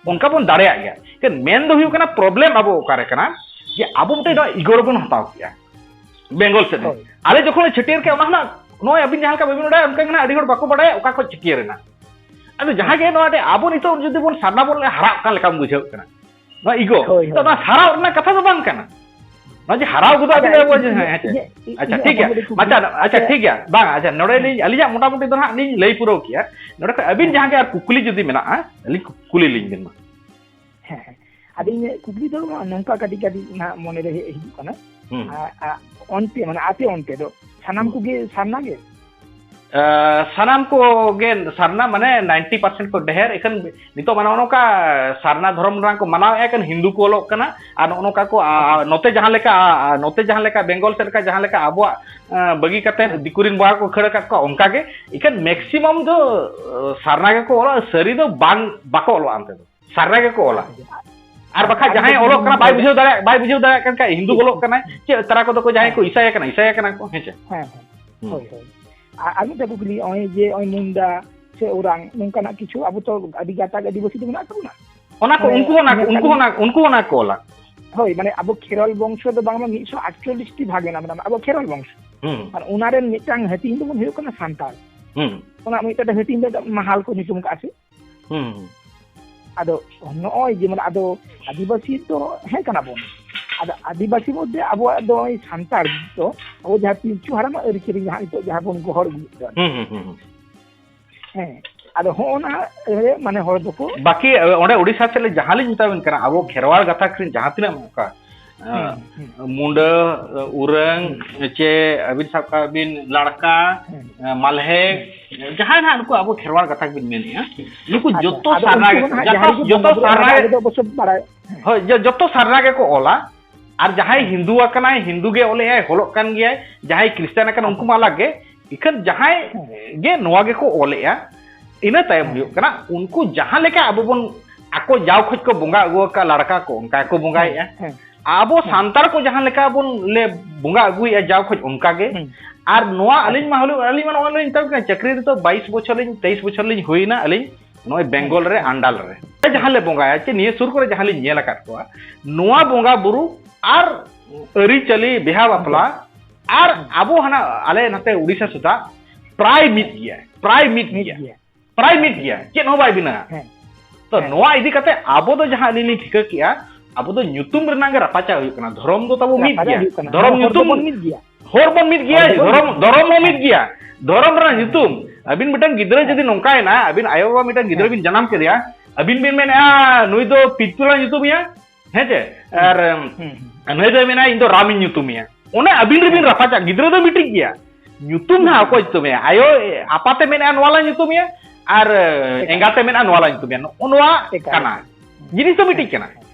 ᱚᱱᱠᱟ ᱵᱚᱱ ᱫᱟᱲᱮᱭᱟᱜ ᱜᱮᱭᱟ᱾ ᱮᱱᱠᱷᱟᱱ ᱢᱮᱱ ᱫᱚ ᱦᱩᱭᱩᱜ ᱠᱟᱱᱟ, problem ᱟᱵᱚ ᱚᱠᱟᱨᱮ ᱠᱟᱱᱟ ᱡᱮ ᱟᱵᱚ ᱢᱤᱫᱴᱮᱡ ᱦᱩᱸ᱾ ᱱᱚᱣᱟ ego ᱨᱮᱵᱚᱱ ᱦᱟᱛᱟᱣ ᱠᱮᱜᱼᱟ ᱵᱮᱝᱜᱚᱞ ᱥᱮᱫ ᱨᱮ᱾ ᱦᱳᱭ᱾ ᱟᱞᱮ ᱡᱚᱠᱷᱚᱱ ᱞᱮ ᱪᱷᱟᱹᱴᱭᱟᱹᱨ ᱠᱮᱜᱼᱟ, ᱚᱱᱟ ᱦᱚᱸ ᱱᱟᱜ ᱱᱚᱜᱼᱚᱭ ᱟᱹᱵᱤᱱ ᱡᱟᱦᱟᱸ ᱞᱮᱠᱟ ᱵᱟᱹᱵᱤᱱ ᱵᱟᱰᱟᱭᱟ, ᱚᱱᱠᱟ ᱜᱮ ᱱᱟᱜ ᱟᱹᱰᱤ ᱦᱚᱲ ᱵᱟᱠᱚ ᱵᱟᱰᱟᱭᱟ ᱚᱠᱟ ᱠᱷᱚᱡ ᱪᱷᱟᱹᱴᱭᱟᱹᱨ ᱮᱱᱟ᱾ ᱟᱫᱚ ᱡᱟᱦᱟᱸ ᱜᱮ ᱱᱚᱣᱟ ᱨᱮ ᱟᱵᱚ ᱱᱤᱛᱚᱜ ᱡᱩᱫᱤ ᱵᱚᱱ ᱥᱟᱨᱱᱟ ᱵᱚᱱ ᱦᱟᱨᱟᱜ ᱠᱟᱱ ᱞᱮᱠᱟᱢ ᱵᱩᱡᱷᱟᱹᱣ ᱠᱟᱱᱟ, ᱱᱚᱣᱟ ego᱾ ᱦᱳᱭ, ᱛᱚ ᱦᱳᱭ᱾ ᱱᱚᱣᱟ ᱦᱟᱨᱟᱣ ᱨᱮᱱᱟᱜ ᱠᱟᱛᱷᱟ ᱫᱚ ᱵᱟᱝ ᱠᱟᱱᱟ᱾ ᱱᱚᱣᱟ ᱡᱮ ᱦᱟᱨᱟᱣ ᱜᱚᱫᱚᱜ ᱟᱪᱪᱷᱟ, ᱟᱵᱤᱱ ᱟᱵᱚ ᱤᱧ, ᱡᱮ, ᱦᱮᱸ, ᱤᱧ, ᱟᱪᱪᱷᱟ᱾ ᱤᱧᱟᱹᱜ, ᱟᱪᱪᱷᱟ, ᱤᱧᱟᱹᱜ ᱴᱷᱤᱠ ᱜᱮᱭᱟ᱾ ᱦᱚᱯᱚᱱ ᱞᱟᱹᱜᱤᱫ ᱠᱩᱠᱞᱤ᱾ ᱟᱪᱪᱷᱟ, ᱟᱪᱪᱷᱟ, ᱟᱪᱪᱷᱟ᱾ ᱴᱷᱤᱠ ᱜᱮᱭᱟ᱾ ᱵᱟᱝ, ᱟᱪᱪᱷᱟ, ᱱᱚᱰᱮ ᱦᱮᱸ᱾ ᱞᱤᱧ, ᱟᱹᱞᱤᱧᱟᱜ ᱢᱚᱴᱟᱢᱩᱴᱤ ᱫᱚ ᱱᱟᱦᱟᱜ ᱞᱤᱧ ᱞᱟᱹᱭ ᱯᱩᱨᱟᱹᱣ ᱠᱮᱜᱼᱟ᱾ ᱱᱚᱰᱮ ᱠᱷᱚᱱ ᱟᱹᱵᱤᱱ ᱦᱮᱸ᱾ ᱡᱟᱦᱟᱸ ᱜᱮ ᱟᱨ ᱠᱩᱠᱞᱤ ᱡᱩᱫᱤ ᱢᱮᱱᱟᱜᱼᱟ, ᱟᱹᱞᱤᱧ ᱠᱩ-, ᱠᱩᱞᱤ ᱞᱤᱧ ᱵᱤᱱ ᱢᱟ᱾ ᱦᱮᱸ, ᱦᱮᱸ᱾ ᱟᱫᱚ ᱤᱧᱟᱹᱜ ᱠᱩᱠᱞᱤ ᱫᱚ ᱱᱚᱝᱠᱟ ᱠᱟᱹᱴᱤᱡ ᱠᱟᱹᱴᱤᱡ ᱱᱟᱦᱟᱜ ᱢᱚᱱᱮ ᱨᱮ ᱦᱮᱡ ᱦᱤᱡᱩᱜ ᱠᱟᱱᱟ᱾ ᱦᱩᱸ᱾ ᱟ-, ᱟ-, ᱚᱱᱛᱮ, ᱢᱟᱱᱮ, ᱟᱯᱮ ᱚᱱᱛᱮ ᱫᱚ ᱥᱟᱱᱟᱢ ᱦᱩᱸ᱾ ᱠᱚᱜᱮ ᱥᱟᱨᱱᱟ ᱜᱮ? ᱟ, ᱥᱟᱱᱟᱢ ᱠᱚᱜᱮ ᱥᱟᱨᱱᱟ, ᱢᱟᱱᱮ, ninety percent ᱠᱚ ᱰᱷᱮᱨ᱾ ᱮᱠᱷᱟᱱ ᱱᱤᱛᱚᱜ ᱢᱟ ᱱᱚᱜᱼᱚ ᱱᱚᱝᱠᱟ ᱥᱟᱨᱱᱟ ᱫᱷᱚᱨᱚᱢ ᱨᱮᱱᱟᱜ ᱠᱚ ᱢᱟᱱᱟᱣᱮᱫᱼᱟ, ᱮᱠᱷᱟᱱ ᱦᱤᱱᱫᱩ ᱠᱚ ᱚᱞᱚᱜ ᱠᱟᱱᱟ᱾ ᱟᱨ ᱱᱚᱜᱼᱚ ᱱᱚᱝᱠᱟ ᱠᱚ, ᱟ, ᱟᱪᱪᱷᱟ᱾ ᱱᱚᱛᱮ ᱡᱟᱦᱟᱸ ᱞᱮᱠᱟ, ᱟ, ᱱᱚᱛᱮ ᱡᱟᱦᱟᱸ ᱞᱮᱠᱟ ᱵᱮᱝᱜᱚᱞ ᱥᱮᱫ ᱞᱮᱠᱟ ᱡᱟᱦᱟᱸ ᱞᱮᱠᱟ ᱟᱵᱚᱣᱟᱜ, ᱟ, ᱵᱟᱹᱜᱤ ᱠᱟᱛᱮ ᱦᱮᱸ᱾ ᱫᱤᱠᱩ ᱨᱮᱱ ᱵᱚᱸᱜᱟ ᱠᱚ ᱠᱷᱟᱹᱲ ᱟᱠᱟᱫ ᱠᱚᱣᱟ, ᱚᱱᱠᱟ ᱜᱮ᱾ ᱮᱠᱷᱟᱱ maximum ᱫᱚ, ᱟ, ᱥᱟᱨᱱᱟ ᱜᱮᱠᱚ ᱚᱞᱚᱜᱼᱟ, ᱥᱟᱹᱨᱤ ᱫᱚ ᱵᱟᱝ, ᱵᱟᱠᱚ ᱚᱞᱚᱜᱼᱟ ᱚᱱᱛᱮ ᱫᱚ᱾ ᱥᱟᱨᱱᱟ ᱜᱮᱠᱚ ᱚᱞᱟ᱾ ᱟᱪᱪᱷᱟ᱾ ᱟᱨ ᱟᱨ ᱵᱟᱠᱷᱟᱡ ᱢᱤᱫᱴᱮᱱ ᱡᱟᱦᱟᱸᱭ ᱠᱩᱠᱞᱤ ᱚᱞᱚᱜ ᱠᱟᱱᱟ, ᱱᱚᱣᱟ ᱵᱟᱭ ᱫᱚ ᱵᱩᱡᱷᱟᱹᱣ ᱫᱟᱲᱮᱭᱟᱜ, ᱵᱟᱭ ᱵᱩᱡᱷᱟᱹᱣ ᱫᱟᱲᱮᱭᱟᱜ ᱠᱟᱱ ᱠᱷᱟᱡ, ᱦᱤᱱᱫᱩ ᱴᱷᱤᱠ, ᱚᱞᱚᱜ ᱴᱷᱤᱠ᱾ ᱠᱟᱱᱟᱭ, ᱦᱮᱸ, ᱪᱮᱫ ᱛᱟᱨᱟ ᱠᱚᱫᱚ ᱠᱚ ᱡᱟᱦᱟᱸᱭ ᱦᱮᱸ, ᱠᱚ ᱦᱮᱸ᱾ ᱤᱥᱟᱭ ᱟᱠᱟᱱᱟ, ᱤᱥᱟᱭ ᱟᱠᱟᱱᱟ ᱠᱚ, ᱦᱮᱸ ᱪᱮ? ᱦᱮᱸ, ᱦᱮᱸ᱾ ᱦᱩᱸ᱾ ᱦᱳᱭ, ᱦᱳᱭ᱾ ᱟᱨ, ᱟᱨ ᱢᱤᱫᱴᱮᱱ ᱠᱩᱠᱞᱤ, ᱱᱚᱜᱼᱚᱭ ᱡᱮ, ᱱᱚᱜᱼᱚᱭ ᱢᱩᱱᱰᱟ ᱥᱮ ᱳᱨᱟᱝ, ᱱᱚᱝᱠᱟᱱᱟᱜ ᱠᱤᱪᱷᱩ ᱟᱵᱚ ᱛᱚ ᱟᱹᱰᱤ ᱜᱟᱛᱟᱠ ᱟᱹᱫᱤᱵᱟᱹᱥᱤ ᱫᱚ ᱢᱮᱱᱟᱜ ᱛᱟᱵᱚᱱᱟ᱾ ᱚᱱᱟ ᱠᱚ, ᱢᱟᱱᱮ, ᱩᱱᱠᱩ ᱦᱚᱸ ᱚᱱᱟ, ᱧᱮᱞ ᱩᱱᱠᱩ ᱠᱟᱜ ᱦᱚᱸ ᱚᱱᱟ, ᱩᱱᱠᱩ ᱦᱚᱸ ᱚᱱᱟ ᱠᱚ ᱚᱞᱟ᱾ ᱦᱳᱭ, ᱢᱟᱱᱮ, ᱟᱵᱚ ᱠᱷᱮᱨᱣᱟᱞ ᱵᱚᱝᱥᱚ ᱫᱚ ᱵᱟᱝᱢᱟ ᱢᱤᱫᱥᱚ ᱟᱴᱪᱚᱞᱞᱤᱥ ᱴᱤ ᱵᱷᱟᱜᱽ ᱮᱱᱟ, ᱢᱟᱱᱮ, ᱟᱵᱚ ᱠᱷᱮᱨᱣᱟᱞ ᱵᱚᱝᱥᱚ᱾ ᱦᱩᱸ᱾ ᱟᱨ ᱚᱱᱟ ᱨᱮᱱ ᱢᱤᱫᱴᱟᱝ ᱦᱟᱹᱴᱤᱧ ᱫᱚᱵᱚᱱ ᱦᱩᱭᱩᱜ ᱠᱟᱱᱟ ᱥᱟᱱᱛᱟᱲ᱾ ᱦᱩᱸ᱾ ᱚᱱᱟ ᱢᱤᱫᱴᱟᱝ ᱦᱟᱹᱴᱤᱧ ᱫᱚ ᱢᱟᱦᱟᱞ ᱠᱚ ᱧᱩᱛᱩᱢ ᱠᱟᱜᱼᱟ ᱥᱮ? ᱦᱩᱸ, ᱦᱩᱸ᱾ ᱟᱫᱚ ᱱᱚᱜᱼᱚᱭ ᱡᱮᱢᱚᱱ ᱟᱫᱚ ᱟᱹᱫᱤᱵᱟᱹᱥᱤ ᱫᱚ ᱦᱮᱸ ᱠᱟᱱᱟ ᱵᱚᱱ᱾ ᱟᱫᱚ ᱟᱹᱫᱤᱵᱟᱹᱥᱤ ᱢᱚᱫᱽᱫᱷᱮ ᱟᱵᱚᱣᱟᱜ ᱫᱚ ᱱᱚᱜᱼᱚᱭ ᱥᱟᱱᱛᱟᱲ ᱫᱚ ᱟᱵᱚ ᱡᱟᱦᱟᱸ ᱯᱤᱞᱪᱩ ᱦᱟᱲᱟᱢᱟᱜ ᱟᱹᱨᱤᱪᱟᱹᱞᱤ ᱡᱟᱦᱟᱸ ᱱᱤᱛᱚᱜ ᱡᱟᱦᱟᱸ ᱵᱚᱱ ᱜᱚᱦᱚᱲ ᱟᱹᱜᱩᱭᱮᱫ ᱫᱚ᱾ ᱦᱩᱸ, ᱦᱩᱸ, ᱦᱩᱸ, ᱦᱩᱸ᱾ ᱦᱮᱸ᱾ ᱟᱫᱚ ᱦᱚᱸᱜᱼᱚ ᱱᱟ ᱨᱮ ᱢᱟᱱᱮ ᱦᱚᱲ ᱫᱚᱠᱚ ᱵᱟᱠᱤ, ᱚᱸᱰᱮ ᱳᱰᱤᱥᱟ ᱥᱮᱫ ᱞᱮ ᱡᱟᱦᱟᱸ ᱞᱤᱧ ᱢᱮᱛᱟᱵᱤᱱ ᱠᱟᱱᱟ, ᱟᱵᱚ ᱠᱷᱮᱨᱣᱟᱲ ᱜᱟᱛᱟᱠ ᱨᱮᱱ ᱡᱟᱦᱟᱸ ᱛᱤᱱᱟᱹᱜ ᱚᱱᱠᱟ ᱦᱮᱸ, ᱦᱮᱸ᱾ ᱢᱩᱰᱟᱹ, ᱩᱨᱟᱹᱝ, ᱦᱮᱸ᱾ ᱪᱮ ᱟᱹᱵᱤᱱ ᱥᱟᱵ ᱠᱟᱜ ᱵᱤᱱ ᱞᱟᱲᱠᱟ, ᱦᱮᱸ᱾ ᱢᱟᱞᱦᱮ, ᱦᱮᱸ᱾ ᱡᱟᱦᱟᱸᱭ ᱱᱟᱦᱟᱜ ᱱᱩᱠᱩ ᱟᱵᱚ ᱠᱷᱮᱨᱣᱟᱲ ᱜᱟᱛᱟᱠ ᱵᱤᱱ ᱢᱮᱱᱮᱜᱼᱟ, ᱱᱩᱠᱩ ᱟᱪᱪᱷᱟ, ᱡᱚᱛᱚ ᱟᱫᱚ ᱥᱟᱨᱱᱟ ᱩᱱᱠᱩ ᱜᱮ, ᱫᱚ ᱱᱟᱦᱟᱜ ᱡᱚᱛᱚ, ᱡᱟᱦᱟᱸᱭ ᱜᱮᱠᱚ ᱡᱚᱛᱚ ᱵᱚᱸᱜᱟ ᱵᱩᱨᱩ ᱥᱟᱨᱱᱟ ᱟᱵᱚ ᱜᱮ, ᱟᱞᱮ ᱫᱚ ᱚᱵᱚᱥᱥᱳᱭ ᱵᱟᱲᱟᱭ᱾ ᱦᱳᱭ, ᱡᱚ-, ᱡᱚᱛᱚ ᱥᱟᱨᱱᱟ ᱜᱮᱠᱚ ᱚᱞᱟ᱾ ᱟᱨ ᱡᱟᱦᱟᱸᱭ ᱦᱮᱸ᱾ ᱦᱤᱱᱫᱩ ᱟᱠᱟᱱᱟᱭ, ᱦᱤᱱᱫᱩ ᱜᱮ ᱚᱞᱮᱜᱼᱟᱭ, ᱦᱚᱞᱚᱜ ᱠᱟᱱ ᱜᱮᱭᱟᱭ, ᱡᱟᱦᱟᱸᱭ ᱠᱷᱨᱤᱥᱴᱟᱱ ᱟᱠᱟᱱᱟ, ᱟᱪᱪᱷᱟ᱾ ᱩᱱᱠᱩ ᱢᱟ ᱟᱞᱟᱜᱽ ᱜᱮ᱾ ᱤᱠᱷᱟᱹᱱ ᱡᱟᱦᱟᱸᱭ ᱦᱮᱸ᱾ ᱜᱮ ᱱᱚᱣᱟ ᱜᱮᱠᱚ ᱚᱞᱮᱜᱼᱟ, ᱤᱱᱟᱹ ᱛᱟᱭᱚᱢ ᱦᱮᱸ᱾ ᱦᱩᱭᱩᱜ ᱠᱟᱱᱟ, ᱩᱱᱠᱩ ᱡᱟᱦᱟᱸ ᱞᱮᱠᱟ ᱟᱵᱚ ᱵᱚᱱ, ᱟᱠᱚ ᱡᱟᱣ ᱠᱷᱚᱡ ᱠᱚ ᱵᱚᱸᱜᱟ ᱟᱹᱜᱩ ᱟᱠᱟᱫ ᱞᱟᱲᱠᱟ ᱠᱚ, ᱚᱱᱠᱟ ᱜᱮᱠᱚ ᱵᱚᱸᱜᱟᱭᱮᱜᱼᱟ᱾ ᱦᱮᱸ, ᱦᱮᱸ᱾ ᱟᱵᱚ ᱦᱮᱸ᱾ ᱥᱟᱱᱛᱟᱲ ᱠᱚ ᱡᱟᱦᱟᱸ ᱞᱮᱠᱟ ᱵᱚᱱ ᱞᱮ ᱵᱚᱸᱜᱟ ᱟᱹᱜᱩᱭᱮᱜᱼᱟ ᱡᱟᱣ ᱠᱷᱚᱡ, ᱚᱱᱠᱟ ᱜᱮ᱾ ᱦᱮᱸ᱾ ᱟᱨ ᱱᱚᱣᱟ ᱟᱪᱪᱷᱟ᱾ ᱟᱹᱞᱤᱧ ᱢᱟ ᱦᱚᱞᱚ-, ᱟᱹᱞᱤᱧ ᱢᱟ ᱱᱚᱜᱼᱚᱭ ᱞᱤᱧ ᱢᱮᱛᱟᱵᱤᱱ ᱠᱟᱱᱟ, ᱪᱟᱹᱠᱨᱤ ᱨᱮᱫᱚ ᱵᱟᱭᱤᱥ ᱵᱚᱪᱷᱚᱨ ᱞᱤᱧ, ᱛᱮᱭᱤᱥ ᱵᱚᱪᱷᱚᱨ ᱞᱤᱧ ᱦᱩᱭᱱᱟ ᱟᱹᱞᱤᱧ᱾ ᱱᱚᱜᱼᱚᱭ ᱵᱮᱝᱜᱚᱞ ᱨᱮ, ᱦᱮᱸ᱾ ᱟᱱᱰᱟᱞ ᱨᱮ᱾ ᱡᱟᱦᱟᱸ ᱞᱮ ᱵᱚᱸᱜᱟᱭᱟ, ᱪᱮ ᱱᱤᱭᱟᱹ ᱥᱩᱨ ᱠᱚᱨᱮ ᱡᱟᱦᱟᱸ ᱞᱤᱧ ᱧᱮᱞ ᱟᱠᱟᱫ ᱠᱚᱣᱟ, ᱱᱚᱣᱟ ᱵᱚᱸᱜᱟ ᱵᱩᱨᱩ ᱟᱨ ᱟᱹᱨᱤᱪᱟᱹᱞᱤ, ᱵᱤᱦᱟ ᱵᱟᱯᱞᱟ, ᱟᱨ ᱦᱮᱸ᱾ ᱟᱵᱚ ᱦᱟᱱᱟ ᱟᱞᱮ ᱱᱟᱛᱮ ᱩᱲᱤᱥᱥᱟ ᱥᱮᱫᱟᱜ ᱯᱨᱟᱭ ᱢᱤᱫ ᱜᱮᱭᱟ, ᱯᱨᱟᱭ ᱢᱤᱫ ᱢᱤᱫ ᱜᱮᱭᱟ, ᱜᱮᱭᱟ᱾ ᱯᱨᱟᱭ ᱢᱤᱫ ᱜᱮᱭᱟ, ᱪᱮᱫ ᱦᱚᱸ ᱵᱟᱭ ᱵᱷᱤᱱᱟᱹᱜᱼᱟ᱾ ᱦᱮᱸ᱾ ᱛᱚ, ᱦᱮᱸ᱾ ᱱᱚᱣᱟ ᱤᱫᱤ ᱠᱟᱛᱮ ᱟᱵᱚ ᱫᱚ ᱡᱟᱦᱟᱸ ᱟᱹᱞᱤᱧ ᱞᱤᱧ ᱴᱷᱤᱠᱟᱹ ᱠᱮᱜᱼᱟ, ᱟᱵᱚ ᱫᱚ ᱧᱩᱛᱩᱢ ᱨᱮᱱᱟᱜ ᱜᱮ ᱨᱟᱯᱟᱪᱟᱜ ᱦᱩᱭᱩᱜ ᱠᱟᱱᱟ᱾ ᱫᱷᱚᱨᱚᱢ ᱫᱚ ᱛᱟᱵᱚ ᱢᱤᱫ ᱨᱟᱯᱟᱪᱟᱜ ᱜᱮᱭᱟ᱾ ᱦᱩᱭᱩᱜ ᱠᱟᱱᱟ᱾ ᱫᱷᱚᱨᱚᱢ ᱦᱚᱲ ᱧᱩᱛᱩᱢ ᱫᱚᱵᱚᱱ ᱢᱤᱫ ᱜᱮᱭᱟ᱾ ᱦᱚᱲ ᱵᱚᱱ ᱢᱤᱫ ᱜᱮᱭᱟ, ᱦᱚᱲ ᱫᱚᱵᱚᱱ ᱫᱷᱚᱨᱚᱢ, ᱢᱤᱫ ᱜᱮᱭᱟ᱾ ᱫᱷᱚᱨᱚᱢ ᱨᱮᱱᱟᱜ ᱦᱮᱸ᱾ ᱧᱩᱛᱩᱢ᱾ ᱟᱹᱵᱤᱱ ᱢᱤᱫᱴᱟᱝ ᱜᱤᱫᱽᱨᱟᱹ ᱦᱮᱸ᱾ ᱡᱩᱫᱤ ᱱᱚᱝᱠᱟᱭᱮᱱᱟ, ᱟᱹᱵᱤᱱ ᱟᱭᱳᱼᱵᱟᱵᱟ ᱢᱤᱫᱴᱟᱝ ᱜᱤᱫᱽᱨᱟᱹ ᱦᱮᱸ᱾ ᱵᱤᱱ ᱡᱟᱱᱟᱢ ᱠᱮᱫᱮᱭᱟ, ᱟᱹᱵᱤᱱ ᱵᱤᱱ ᱢᱮᱱᱮᱫᱼᱟ, "ᱱᱩᱭ ᱫᱚ ᱯᱤᱛᱩᱞᱟ ᱧᱩᱛᱩᱢᱮᱭᱟ", ᱦᱮᱸ ᱪᱮ? ᱦᱮᱸ᱾ ᱟᱨ, ᱦᱮᱸ, ᱦᱮᱸ᱾ ᱱᱩᱭ ᱫᱚᱭ ᱢᱮᱱᱟ, "ᱤᱧ ᱫᱚ ᱨᱟᱢᱤᱧ ᱧᱩᱛᱩᱢᱮᱭᱟ", ᱚᱱᱮ ᱟᱹᱵᱤᱱ ᱨᱮᱵᱤᱱ ᱦᱮᱸ᱾ ᱨᱟᱯᱟᱪᱟᱜ, ᱜᱤᱫᱽᱨᱟᱹ ᱫᱚ ᱢᱤᱫᱴᱤᱡ ᱜᱮᱭᱟ᱾ ᱧᱩᱛᱩᱢ ᱱᱟᱦᱟᱜ ᱦᱮᱸ᱾ ᱚᱠᱚᱭ ᱧᱩᱛᱩᱢᱮᱭᱟ? ᱟᱭᱳ, ᱟᱯᱟᱛᱮ ᱢᱮᱱᱟ, "ᱱᱚᱣᱟ ᱞᱟᱝ ᱧᱩᱛᱩᱢᱮᱭᱟ", ᱟᱨ ᱮᱠᱟᱞ᱾ ᱮᱸᱜᱟᱛᱮ ᱢᱮᱱᱟ, "ᱱᱚᱣᱟ ᱞᱟᱝ ᱧᱩᱛᱩᱢᱮᱭᱟ", ᱱᱚᱜᱼᱚ ᱱᱚᱣᱟ ᱮᱠᱟᱞ᱾ ᱠᱟᱱᱟ᱾ ᱡᱤᱱᱤᱥ ᱫᱚ ᱢᱤᱫᱴᱤᱡ ᱠᱟᱱᱟ᱾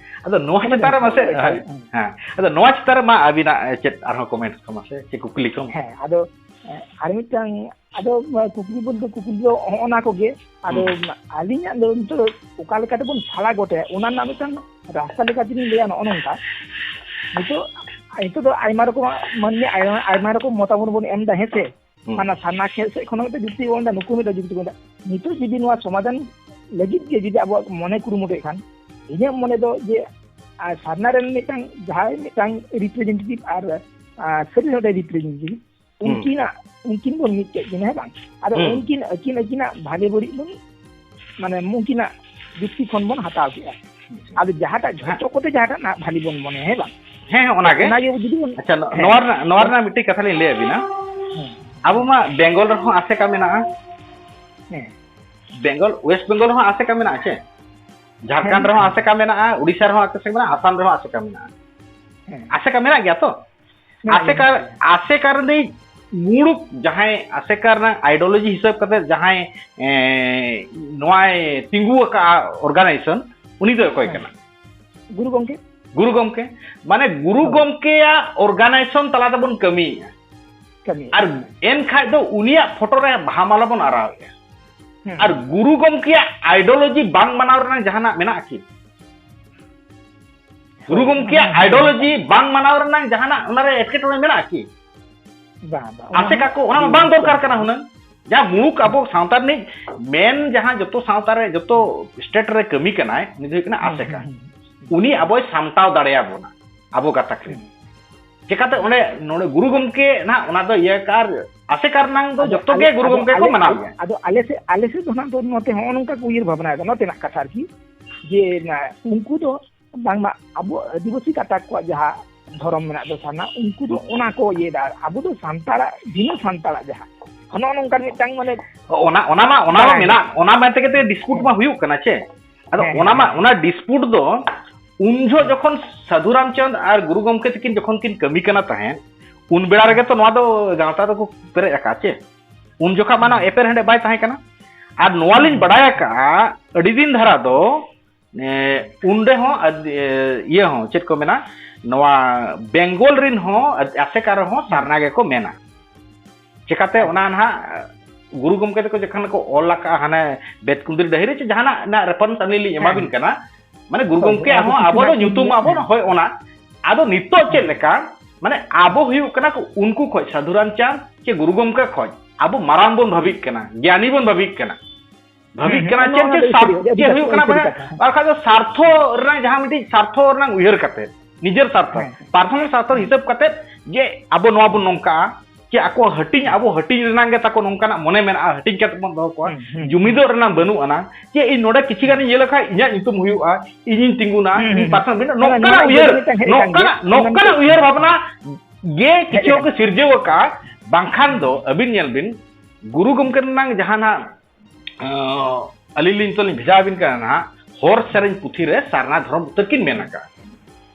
ᱟᱫᱚ ᱱᱚᱣᱟ ᱚᱱᱟ ᱪᱮᱛᱟᱱ ᱨᱮ ᱢᱟᱥᱮ, ᱮᱠᱟᱞ᱾ ᱦᱮᱸ, ᱟᱫᱚ ᱱᱚᱣᱟ ᱪᱮᱛᱟᱱ ᱨᱮ ᱢᱟ ᱟᱹᱵᱤᱱᱟᱜ ᱪᱮᱫ ᱟᱨᱦᱚᱸ comment ᱠᱚ ᱢᱟᱥᱮ, ᱪᱮᱫ ᱠᱩᱠᱞᱤ ᱠᱚ? ᱦᱮᱸ, ᱟᱫᱚ, ᱮ, ᱟᱨ ᱢᱤᱫᱴᱟᱝ, ᱟᱫᱚ, ᱮ, ᱠᱩᱠᱞᱤ ᱵᱚᱞᱛᱮ ᱠᱩᱠᱞᱤ ᱫᱚ ᱦᱚᱸᱜᱼᱚ ᱱᱟ ᱠᱚᱜᱮ᱾ ᱟᱫᱚ ᱦᱩᱸ᱾ ᱟᱹᱞᱤᱧᱟᱜ ᱫᱚ ᱱᱤᱛᱚᱜ ᱚᱠᱟ ᱞᱮᱠᱟ ᱛᱮᱵᱚᱱ ᱥᱟᱞᱟ ᱜᱚᱴᱟᱭᱟ, ᱚᱱᱟ ᱨᱮᱱᱟᱜ ᱢᱤᱫᱴᱟᱝ ᱨᱟᱥᱛᱟ ᱞᱮᱠᱟ ᱛᱮᱞᱤᱧ ᱞᱟᱹᱭᱟ ᱱᱚᱜᱼᱚ ᱱᱚᱝᱠᱟ᱾ ᱱᱤᱛᱚᱜ, ᱱᱤᱛᱚᱜ ᱫᱚ ᱟᱭᱢᱟ ᱨᱚᱠᱚᱢᱟᱜ ᱢᱟᱹᱱᱢᱤ ᱟᱭᱢᱟ, ᱟᱭᱢᱟ ᱨᱚᱠᱚᱢ ᱢᱚᱛᱟᱢᱚᱛ ᱵᱚᱱ ᱮᱢ ᱮᱫᱟ, ᱦᱮᱸ ᱥᱮ? ᱦᱩᱸ᱾ ᱦᱟᱱᱟ ᱥᱟᱨᱱᱟ ᱠᱷᱮᱞ ᱥᱮᱫ ᱠᱷᱚᱱ ᱦᱚᱸ ᱢᱤᱫᱴᱟᱝ ᱡᱩᱠᱛᱤ ᱠᱚ ᱮᱢ ᱮᱫᱟ, ᱱᱩᱠᱩ ᱢᱤᱫᱴᱟᱝ ᱡᱩᱠᱛᱤ ᱠᱚ ᱮᱢ ᱮᱫᱟ᱾ ᱱᱤᱛᱚᱜ ᱡᱩᱫᱤ ᱱᱚᱣᱟ ᱥᱚᱢᱟᱫᱷᱟᱱ ᱞᱟᱹᱜᱤᱫ ᱜᱮ ᱡᱩᱫᱤ ᱟᱵᱚᱣᱟᱜ ᱢᱚᱱᱮ ᱠᱩᱨᱩᱢᱩᱴᱩᱭᱮᱫ ᱠᱷᱟᱱ, ᱤᱧᱟᱹᱜ ᱢᱚᱱᱮ ᱫᱚ ᱡᱮ, ᱟᱨ ᱥᱟᱨᱱᱟ ᱨᱮᱱ ᱢᱤᱫᱴᱟᱝ ᱡᱟᱦᱟᱸᱭ ᱢᱤᱫᱴᱟᱝ representative ᱟᱨ, ᱟᱨ ᱥᱟᱹᱨᱤ ᱥᱟᱹᱨᱤ representative, ᱦᱩᱸ᱾ ᱩᱱᱠᱤᱱᱟᱜ, ᱩᱱᱠᱤᱱ ᱵᱚᱱ ᱢᱤᱫ ᱠᱮᱫ ᱠᱤᱱᱟ, ᱦᱮᱸ ᱵᱟᱝ? ᱟᱫᱚ ᱦᱩᱸ᱾ ᱩᱱᱠᱤᱱ ᱟᱹᱠᱤᱱ ᱟᱹᱠᱤᱱᱟᱜ ᱵᱷᱟᱞᱮ ᱵᱟᱹᱲᱤᱡ ᱵᱚᱱ, ᱢᱟᱱᱮ, ᱩᱱᱠᱤᱱᱟᱜ ᱡᱩᱠᱛᱤ ᱠᱷᱚᱱ ᱵᱚᱱ ᱦᱟᱛᱟᱣ ᱠᱮᱜᱼᱟ᱾ ᱟᱪᱪᱷᱟ᱾ ᱟᱫᱚ ᱡᱟᱦᱟᱸᱴᱟᱜ ᱦᱮᱸ᱾ ᱡᱷᱚᱛᱚ ᱠᱚᱛᱮ ᱡᱟᱦᱟᱸᱴᱟᱜ ᱱᱟᱜ ᱵᱷᱟᱞᱮ ᱵᱚᱱ ᱢᱚᱱᱮᱭᱟ, ᱦᱮᱸ ᱵᱟᱝ? ᱦᱮᱸ, ᱦᱮᱸ, ᱚᱱᱟᱜᱮ᱾ ᱚᱱᱟᱜᱮ ᱡᱩᱫᱤ ᱵᱚᱱ, ᱟᱪᱪᱷᱟ, ᱱᱚ-, ᱦᱮᱸ᱾ ᱱᱚᱣᱟ ᱨᱮᱱᱟᱜ, ᱱᱚᱣᱟ ᱨᱮᱱᱟᱜ ᱢᱤᱫᱴᱤᱡ ᱠᱟᱛᱷᱟ ᱞᱤᱧ ᱞᱟᱹᱭ ᱟᱹᱵᱤᱱᱟ᱾ ᱦᱮᱸ᱾ ᱟᱵᱚ ᱢᱟ ᱵᱮᱝᱜᱚᱞ ᱨᱮᱦᱚᱸ ᱟᱥᱮᱠᱟ ᱢᱮᱱᱟᱜᱼᱟ᱾ ᱦᱮᱸ᱾ ᱵᱮᱝᱜᱚᱞ, West Bengal ᱨᱮᱦᱚᱸ ᱟᱥᱮᱠᱟ ᱢᱮᱱᱟᱜᱼᱟ ᱪᱮ? ᱡᱷᱟᱲᱠᱷᱚᱸᱰ ᱦᱮᱸ, ᱨᱮᱦᱚᱸ ᱦᱮᱸ᱾ ᱟᱥᱮᱠᱟ ᱢᱮᱱᱟᱜᱼᱟ, ᱩᱲᱤᱥᱥᱟ ᱨᱮᱦᱚᱸ ᱟᱥᱮᱠᱟ ᱢᱮᱱᱟᱜᱼᱟ, ᱟᱥᱟᱢ ᱨᱮᱦᱚᱸ ᱟᱥᱮᱠᱟ ᱢᱮᱱᱟᱜᱼᱟ᱾ ᱟᱥᱮᱠᱟ ᱢᱮᱱᱟᱜ ᱜᱮᱭᱟ ᱛᱚ? ᱟᱥᱮᱠᱟ ᱟᱥᱮᱠᱟ ᱨᱤᱱᱤᱡ ᱢᱩᱲᱩᱫ ᱡᱟᱦᱟᱸᱭ ᱟᱥᱮᱠᱟ ᱨᱮᱱᱟᱜ ideology ᱦᱤᱥᱟᱹᱵ ᱠᱟᱛᱮ ᱡᱟᱦᱟᱸᱭ ᱱᱚᱣᱟᱭ ᱛᱤᱸᱜᱩ ᱟᱠᱟᱫᱼᱟ organization, ᱩᱱᱤ ᱫᱚ ᱚᱠᱚᱭ ᱠᱟᱱᱟ? ᱜᱩᱨᱩ ᱜᱚᱢᱠᱮ᱾ ᱜᱩᱨᱩ ᱜᱚᱢᱠᱮ᱾ ᱢᱟᱱᱮ ᱜᱩᱨᱩ ᱜᱚᱢᱠᱮᱭᱟᱜ organization ᱛᱟᱞᱟ ᱛᱮᱵᱚᱱ ᱠᱟᱹᱢᱤᱭᱮᱫᱼᱟ᱾ ᱟᱨ ᱮᱱᱠᱷᱟᱡ ᱫᱚ ᱩᱱᱤᱭᱟᱜ ᱯᱷᱳᱴᱳ ᱨᱮ ᱵᱟᱦᱟ ᱢᱟᱞᱟ ᱵᱚᱱ ᱟᱨᱟᱣᱮᱫᱼᱟ᱾ ᱟᱨ ᱜᱩᱨᱩ ᱜᱚᱢᱠᱮᱭᱟᱜ ideology ᱵᱟᱝ ᱢᱟᱱᱟᱣ ᱨᱮᱱᱟᱜ ᱡᱟᱦᱟᱱᱟᱜ ᱢᱮᱱᱟᱜᱼᱟ ᱠᱤ? ᱜᱩᱨᱩ ᱜᱚᱢᱠᱮᱭᱟᱜ ideology ᱵᱟᱝ ᱢᱟᱱᱟᱣ ᱨᱮᱱᱟᱜ ᱡᱟᱦᱟᱱᱟᱜ ᱚᱱᱟᱨᱮ ᱮᱴᱠᱮᱴᱚᱬᱮ ᱢᱮᱱᱟᱜᱼᱟ ᱠᱤ? ᱵᱟᱝ, ᱵᱟᱝ, ᱚᱱᱟ ᱟᱥᱮᱠᱟ ᱠᱚ, ᱚᱱᱟ ᱢᱟ ᱵᱟᱝ ᱫᱚᱨᱠᱟᱨ ᱠᱟᱱᱟ ᱦᱩᱱᱟᱹᱝ᱾ ᱡᱟᱦᱟᱸ ᱢᱩᱞᱩᱠ ᱟᱵᱚ ᱥᱟᱶᱛᱟ ᱨᱤᱱᱤᱡ ᱢᱮᱱ, ᱡᱟᱦᱟᱸ ᱡᱚᱛᱚ ᱥᱟᱶᱛᱟ ᱨᱮ, ᱡᱚᱛᱚ state ᱨᱮ ᱠᱟᱹᱢᱤ ᱠᱟᱱᱟᱭ, ᱩᱱᱤ ᱫᱚ ᱦᱩᱭᱩᱜ ᱠᱟᱱᱟ ᱟᱥᱮᱠᱟ᱾ ᱩᱱᱤ ᱟᱵᱚᱭ ᱥᱟᱢᱴᱟᱣ ᱫᱟᱲᱮᱭᱟᱵᱚᱱᱟ, ᱟᱵᱚ ᱜᱟᱛᱟᱠ ᱨᱮᱱ᱾ ᱪᱮᱠᱟᱛᱮ ᱚᱸᱰᱮ, ᱱᱚᱰᱮ ᱜᱩᱨᱩ ᱜᱚᱢᱠᱮ ᱱᱟᱦᱟᱜ ᱚᱱᱟ ᱫᱚ ᱤᱭᱟᱹ ᱠᱟᱜᱼᱟ, ᱟᱨ ᱟᱥᱮᱠᱟ ᱨᱮᱱᱟᱝ ᱫᱚ ᱟᱫᱚ ᱡᱚᱛᱚ ᱟᱞᱮ, ᱜᱮ ᱜᱩᱨᱩ ᱟᱫᱚ ᱜᱚᱢᱠᱮ ᱠᱚ ᱟᱞᱮ, ᱢᱟᱱᱟᱣ ᱟᱞᱮ, ᱜᱮᱭᱟ᱾ ᱟᱫᱚ ᱟᱞᱮ ᱥᱮᱫ, ᱟᱞᱮ ᱥᱮᱫ ᱫᱚ ᱱᱟᱦᱟᱜ ᱫᱚ ᱱᱚᱛᱮ ᱦᱚᱸᱜᱼᱚ ᱱᱚᱝᱠᱟ ᱠᱚ ᱩᱭᱦᱟᱹᱨ ᱵᱷᱟᱵᱽᱱᱟᱭᱮᱫᱟ, ᱱᱚᱛᱮᱱᱟᱜ ᱠᱟᱛᱷᱟ ᱟᱨᱠᱤ, ᱡᱮ ᱱᱟ-, ᱩᱱᱠᱩ ᱫᱚ ᱵᱟᱝᱢᱟ ᱟᱵᱚ ᱟᱹᱫᱤᱵᱟᱹᱥᱤ ᱜᱟᱛᱟᱠ ᱠᱚᱣᱟᱜ ᱡᱟᱦᱟᱸ ᱫᱷᱚᱨᱚᱢ ᱢᱮᱱᱟᱜ ᱫᱚ ᱥᱟᱨᱱᱟ, ᱩᱱᱠᱩ ᱫᱚ ᱚᱱᱟ ᱠᱚ ᱤᱭᱟᱹᱭᱮᱫᱟ, ᱟᱨ ᱟᱵᱚ ᱫᱚ ᱥᱟᱱᱛᱟᱲᱟᱜ, ᱵᱷᱤᱱᱟᱹ ᱥᱟᱱᱛᱟᱲᱟᱜ ᱡᱟᱦᱟᱸ, ᱱᱚᱜᱼᱚ ᱱᱚᱝᱠᱟᱱ ᱢᱤᱫᱴᱟᱝ ᱢᱟᱱᱮ ᱚᱱᱟ, ᱚᱱᱟ ᱢᱟ, ᱚᱱᱟ ᱢᱟ ᱵᱟᱲᱟᱭ ᱢᱮᱱᱟᱜ, ᱚᱱᱟ ᱢᱮᱱ ᱛᱮᱜᱮ ᱛᱮ dispute ᱢᱟ ᱦᱩᱭᱩᱜ ᱠᱟᱱᱟ ᱪᱮ? ᱟᱫᱚ ᱦᱮᱸ, ᱚᱱᱟ ᱦᱮᱸ, ᱢᱟ, ᱦᱮᱸ᱾ ᱚᱱᱟ dispute ᱫᱚ ᱩᱱ ᱡᱚᱦᱚᱜ ᱡᱚᱠᱷᱚᱱ ᱥᱟᱫᱷᱩ ᱨᱟᱢᱪᱟᱸᱫᱽ ᱟᱨ ᱜᱩᱨᱩ ᱜᱚᱢᱠᱮ ᱛᱟᱹᱠᱤᱱ ᱡᱚᱠᱷᱚᱱ ᱠᱤᱱ ᱠᱟᱹᱢᱤ ᱠᱟᱱᱟ ᱛᱟᱦᱮᱸᱫ, ᱩᱱ ᱵᱮᱲᱟ ᱨᱮᱜᱮ ᱛᱚ ᱱᱚᱣᱟ ᱫᱚ ᱜᱟᱶᱛᱟ ᱫᱚᱠᱚ ᱯᱮᱨᱮᱡ ᱟᱠᱟᱫ ᱪᱮ? ᱩᱱ ᱡᱚᱠᱷᱟ ᱢᱟ ᱱᱚᱣᱟ ᱮᱯᱮᱨ ᱦᱮᱸᱰᱮᱡ ᱵᱟᱭ ᱛᱟᱦᱮᱸ ᱠᱟᱱᱟ᱾ ᱟᱨ ᱱᱚᱣᱟ ᱞᱤᱧ ᱵᱟᱰᱟᱭ ᱟᱠᱟᱫᱼᱟ, ᱟᱹᱰᱤ ᱫᱤᱱ ᱫᱷᱟᱨᱟ ᱫᱚ, ᱮ, ᱩᱱ ᱨᱮᱦᱚᱸ ᱟᱫ-, ᱮ, ᱤᱭᱟᱹ ᱦᱚᱸ, ᱪᱮᱫ ᱠᱚ ᱢᱮᱱᱟ, ᱱᱚᱣᱟ ᱵᱮᱝᱜᱚᱞ ᱨᱤᱱ ᱦᱚᱸ ᱟᱫ-, ᱟᱥᱮᱠᱟ ᱨᱮᱦᱚᱸ ᱥᱟᱨᱱᱟ ᱜᱮᱠᱚ ᱢᱮᱱᱟ᱾ ᱪᱮᱠᱟᱛᱮ ᱚᱱᱟ ᱱᱟᱦᱟᱜ ᱜᱩᱨᱩ ᱜᱚᱢᱠᱮ ᱛᱟᱠᱚ ᱡᱚᱠᱷᱚᱱ ᱠᱚ ᱚᱞ ᱟᱠᱟᱫᱼᱟ, ᱦᱟᱱᱮ ᱵᱮᱛᱠᱩᱸᱫᱽᱨᱤ ᱰᱟᱹᱦᱤ ᱨᱮ ᱪᱮ ᱡᱟᱦᱟᱱᱟᱜ ᱱᱟᱜ reference ᱟᱹᱞᱤᱧ ᱞᱤᱧ ᱮᱢᱟ ᱦᱮᱸ᱾ ᱵᱤᱱ ᱠᱟᱱᱟ, ᱢᱟᱱᱮ ᱜᱩᱨᱩ ᱦᱳᱭ, ᱜᱚᱢᱠᱮ ᱦᱳᱭ, ᱟᱵᱚ ᱦᱚᱸ ᱠᱤᱪᱷᱩ ᱟᱵᱚ ᱫᱚ ᱱᱟᱜ ᱧᱩᱛᱩᱢ ᱢᱮᱱᱟᱜᱼᱟ᱾ ᱟᱵᱚ ᱦᱮᱸ᱾ ᱦᱳᱭ ᱚᱱᱟ᱾ ᱟᱫᱚ ᱱᱤᱛᱚᱜ ᱪᱮᱫ ᱦᱮᱸ᱾ ᱞᱮᱠᱟ, ᱢᱟᱱᱮ ᱟᱵᱚ ᱦᱩᱭᱩᱜ ᱠᱟᱱᱟ ᱠᱚ ᱩᱱᱠᱩ ᱠᱷᱚᱡ, ᱥᱟᱫᱷᱩ ᱨᱟᱢᱪᱟᱸᱫᱽ ᱪᱮ ᱜᱩᱨᱩ ᱜᱚᱢᱠᱮ ᱠᱷᱚᱡ ᱟᱵᱚ ᱢᱟᱨᱟᱝ ᱵᱚᱱ ᱵᱷᱟᱵᱤᱜ ᱠᱟᱱᱟ, ᱜᱮᱭᱟᱱᱤ ᱵᱚᱱ ᱵᱷᱟᱵᱤᱜ ᱠᱟᱱᱟ᱾ ᱵᱷᱟᱵᱤᱜ ᱦᱮᱸ, ᱦᱮᱸ, ᱠᱟᱱᱟ ᱱᱚᱣᱟ ᱪᱮᱫ ᱢᱟ ᱪᱮᱫ ᱟᱹᱰᱤ ᱥᱟᱨ-, ᱥᱟᱹᱨᱤ, ᱟᱹᱰᱤ ᱪᱮᱫ ᱠᱟᱛᱷᱟ, ᱦᱩᱭᱩᱜ ᱠᱟᱱᱟ ᱟᱹᱰᱤ ᱵᱟᱝ? ᱠᱟᱛᱷᱟ᱾ ᱵᱟᱝᱠᱷᱟᱱ ᱫᱚ ᱥᱟᱨᱛᱷᱚ ᱨᱮᱱᱟᱜ ᱡᱟᱦᱟᱸ ᱢᱤᱫᱴᱤᱡ ᱥᱟᱨᱛᱷᱚ ᱨᱮᱱᱟᱜ ᱩᱭᱦᱟᱹᱨ ᱠᱟᱛᱮ, ᱱᱤᱡᱮᱨ ᱥᱟᱨᱛᱷᱚ, ᱦᱮᱸ, ᱦᱮᱸ᱾ Personal ᱥᱟᱨᱛᱷᱚ ᱦᱮᱸ᱾ ᱦᱤᱥᱟᱹᱵ ᱠᱟᱛᱮ ᱡᱮ ᱟᱵᱚ ᱱᱚᱣᱟ ᱵᱚᱱ ᱱᱚᱝᱠᱟᱜᱼᱟ, ᱪᱮ ᱟᱠᱚ ᱦᱟᱹᱴᱤᱧ, ᱟᱵᱚ ᱦᱟᱹᱴᱤᱧ ᱨᱮᱱᱟᱜ ᱜᱮ ᱛᱟᱠᱚ ᱱᱚᱝᱠᱟᱱᱟᱜ ᱢᱚᱱᱮ ᱢᱮᱱᱟᱜᱼᱟ, ᱦᱟᱹᱴᱤᱧ ᱠᱟᱛᱮ ᱵᱚᱱ ᱫᱚᱦᱚ ᱠᱚᱣᱟ, ᱦᱩᱸ, ᱦᱩᱸ, ᱡᱩᱢᱤᱫᱚᱜ ᱦᱩᱸ᱾ ᱨᱮᱱᱟᱜ ᱵᱟᱹᱱᱩᱜ ᱟᱱᱟ, ᱡᱮ ᱤᱧ ᱱᱚᱰᱮ ᱠᱤᱪᱷᱤ ᱜᱟᱱᱤᱧ ᱤᱭᱟᱹ ᱞᱮᱠᱷᱟᱡ ᱤᱧᱟᱜ ᱧᱩᱛᱩᱢ ᱦᱩᱭᱩᱜᱼᱟ, ᱤᱧᱤᱧ ᱛᱤᱸᱜᱩᱱᱟ, ᱦᱩᱸ, ᱤᱧ ᱦᱩᱸ, ᱯᱟᱥᱱᱟᱣ ᱦᱩᱸ᱾ ᱢᱮᱱᱟᱜ, ᱱᱚᱣᱟ, ᱱᱚᱝᱠᱟᱱᱟᱜ ᱱᱚᱣᱟ ᱩᱭᱦᱟᱹᱨ, ᱩᱭᱦᱟᱹᱨ ᱢᱤᱫᱴᱟᱝ ᱦᱮᱡ ᱟᱠᱟᱱ ᱱᱚᱝᱠᱟᱱᱟᱜ, ᱜᱮᱭᱟ᱾ ᱱᱚᱝᱠᱟᱱᱟᱜ ᱦᱮᱡ ᱩᱭᱦᱟᱹᱨ ᱟᱠᱟᱱ ᱵᱷᱟᱵᱽᱱᱟ ᱜᱮ ᱦᱮᱡ ᱠᱤᱪᱷᱩ ᱟᱠᱟᱱ ᱠᱚ ᱜᱮᱭᱟ᱾ ᱥᱤᱨᱡᱟᱹᱣ ᱟᱠᱟᱫᱼᱟ᱾ ᱵᱟᱝᱠᱷᱟᱱ ᱫᱚ ᱦᱩᱸ᱾ ᱟᱹᱵᱤᱱ ᱧᱮᱞ ᱵᱤᱱ, ᱜᱩᱨᱩ ᱜᱚᱢᱠᱮ ᱨᱮᱱᱟᱜ ᱡᱟᱦᱟᱸ ᱱᱟᱜ, ᱟᱸ, ᱟᱹᱞᱤᱧ ᱞᱤᱧ ᱛᱚᱞᱤᱧ ᱵᱷᱮᱡᱟ ᱟᱹᱵᱤᱱ ᱠᱟᱱᱟ ᱱᱟᱦᱟᱜ, ᱦᱚᱨ ᱥᱮᱨᱮᱧ ᱯᱩᱛᱷᱤ ᱨᱮ ᱥᱟᱨᱱᱟ ᱫᱷᱚᱨᱚᱢ ᱩᱛᱟᱹᱨ ᱠᱤᱱ ᱢᱮᱱ ᱟᱠᱟᱫᱼᱟ᱾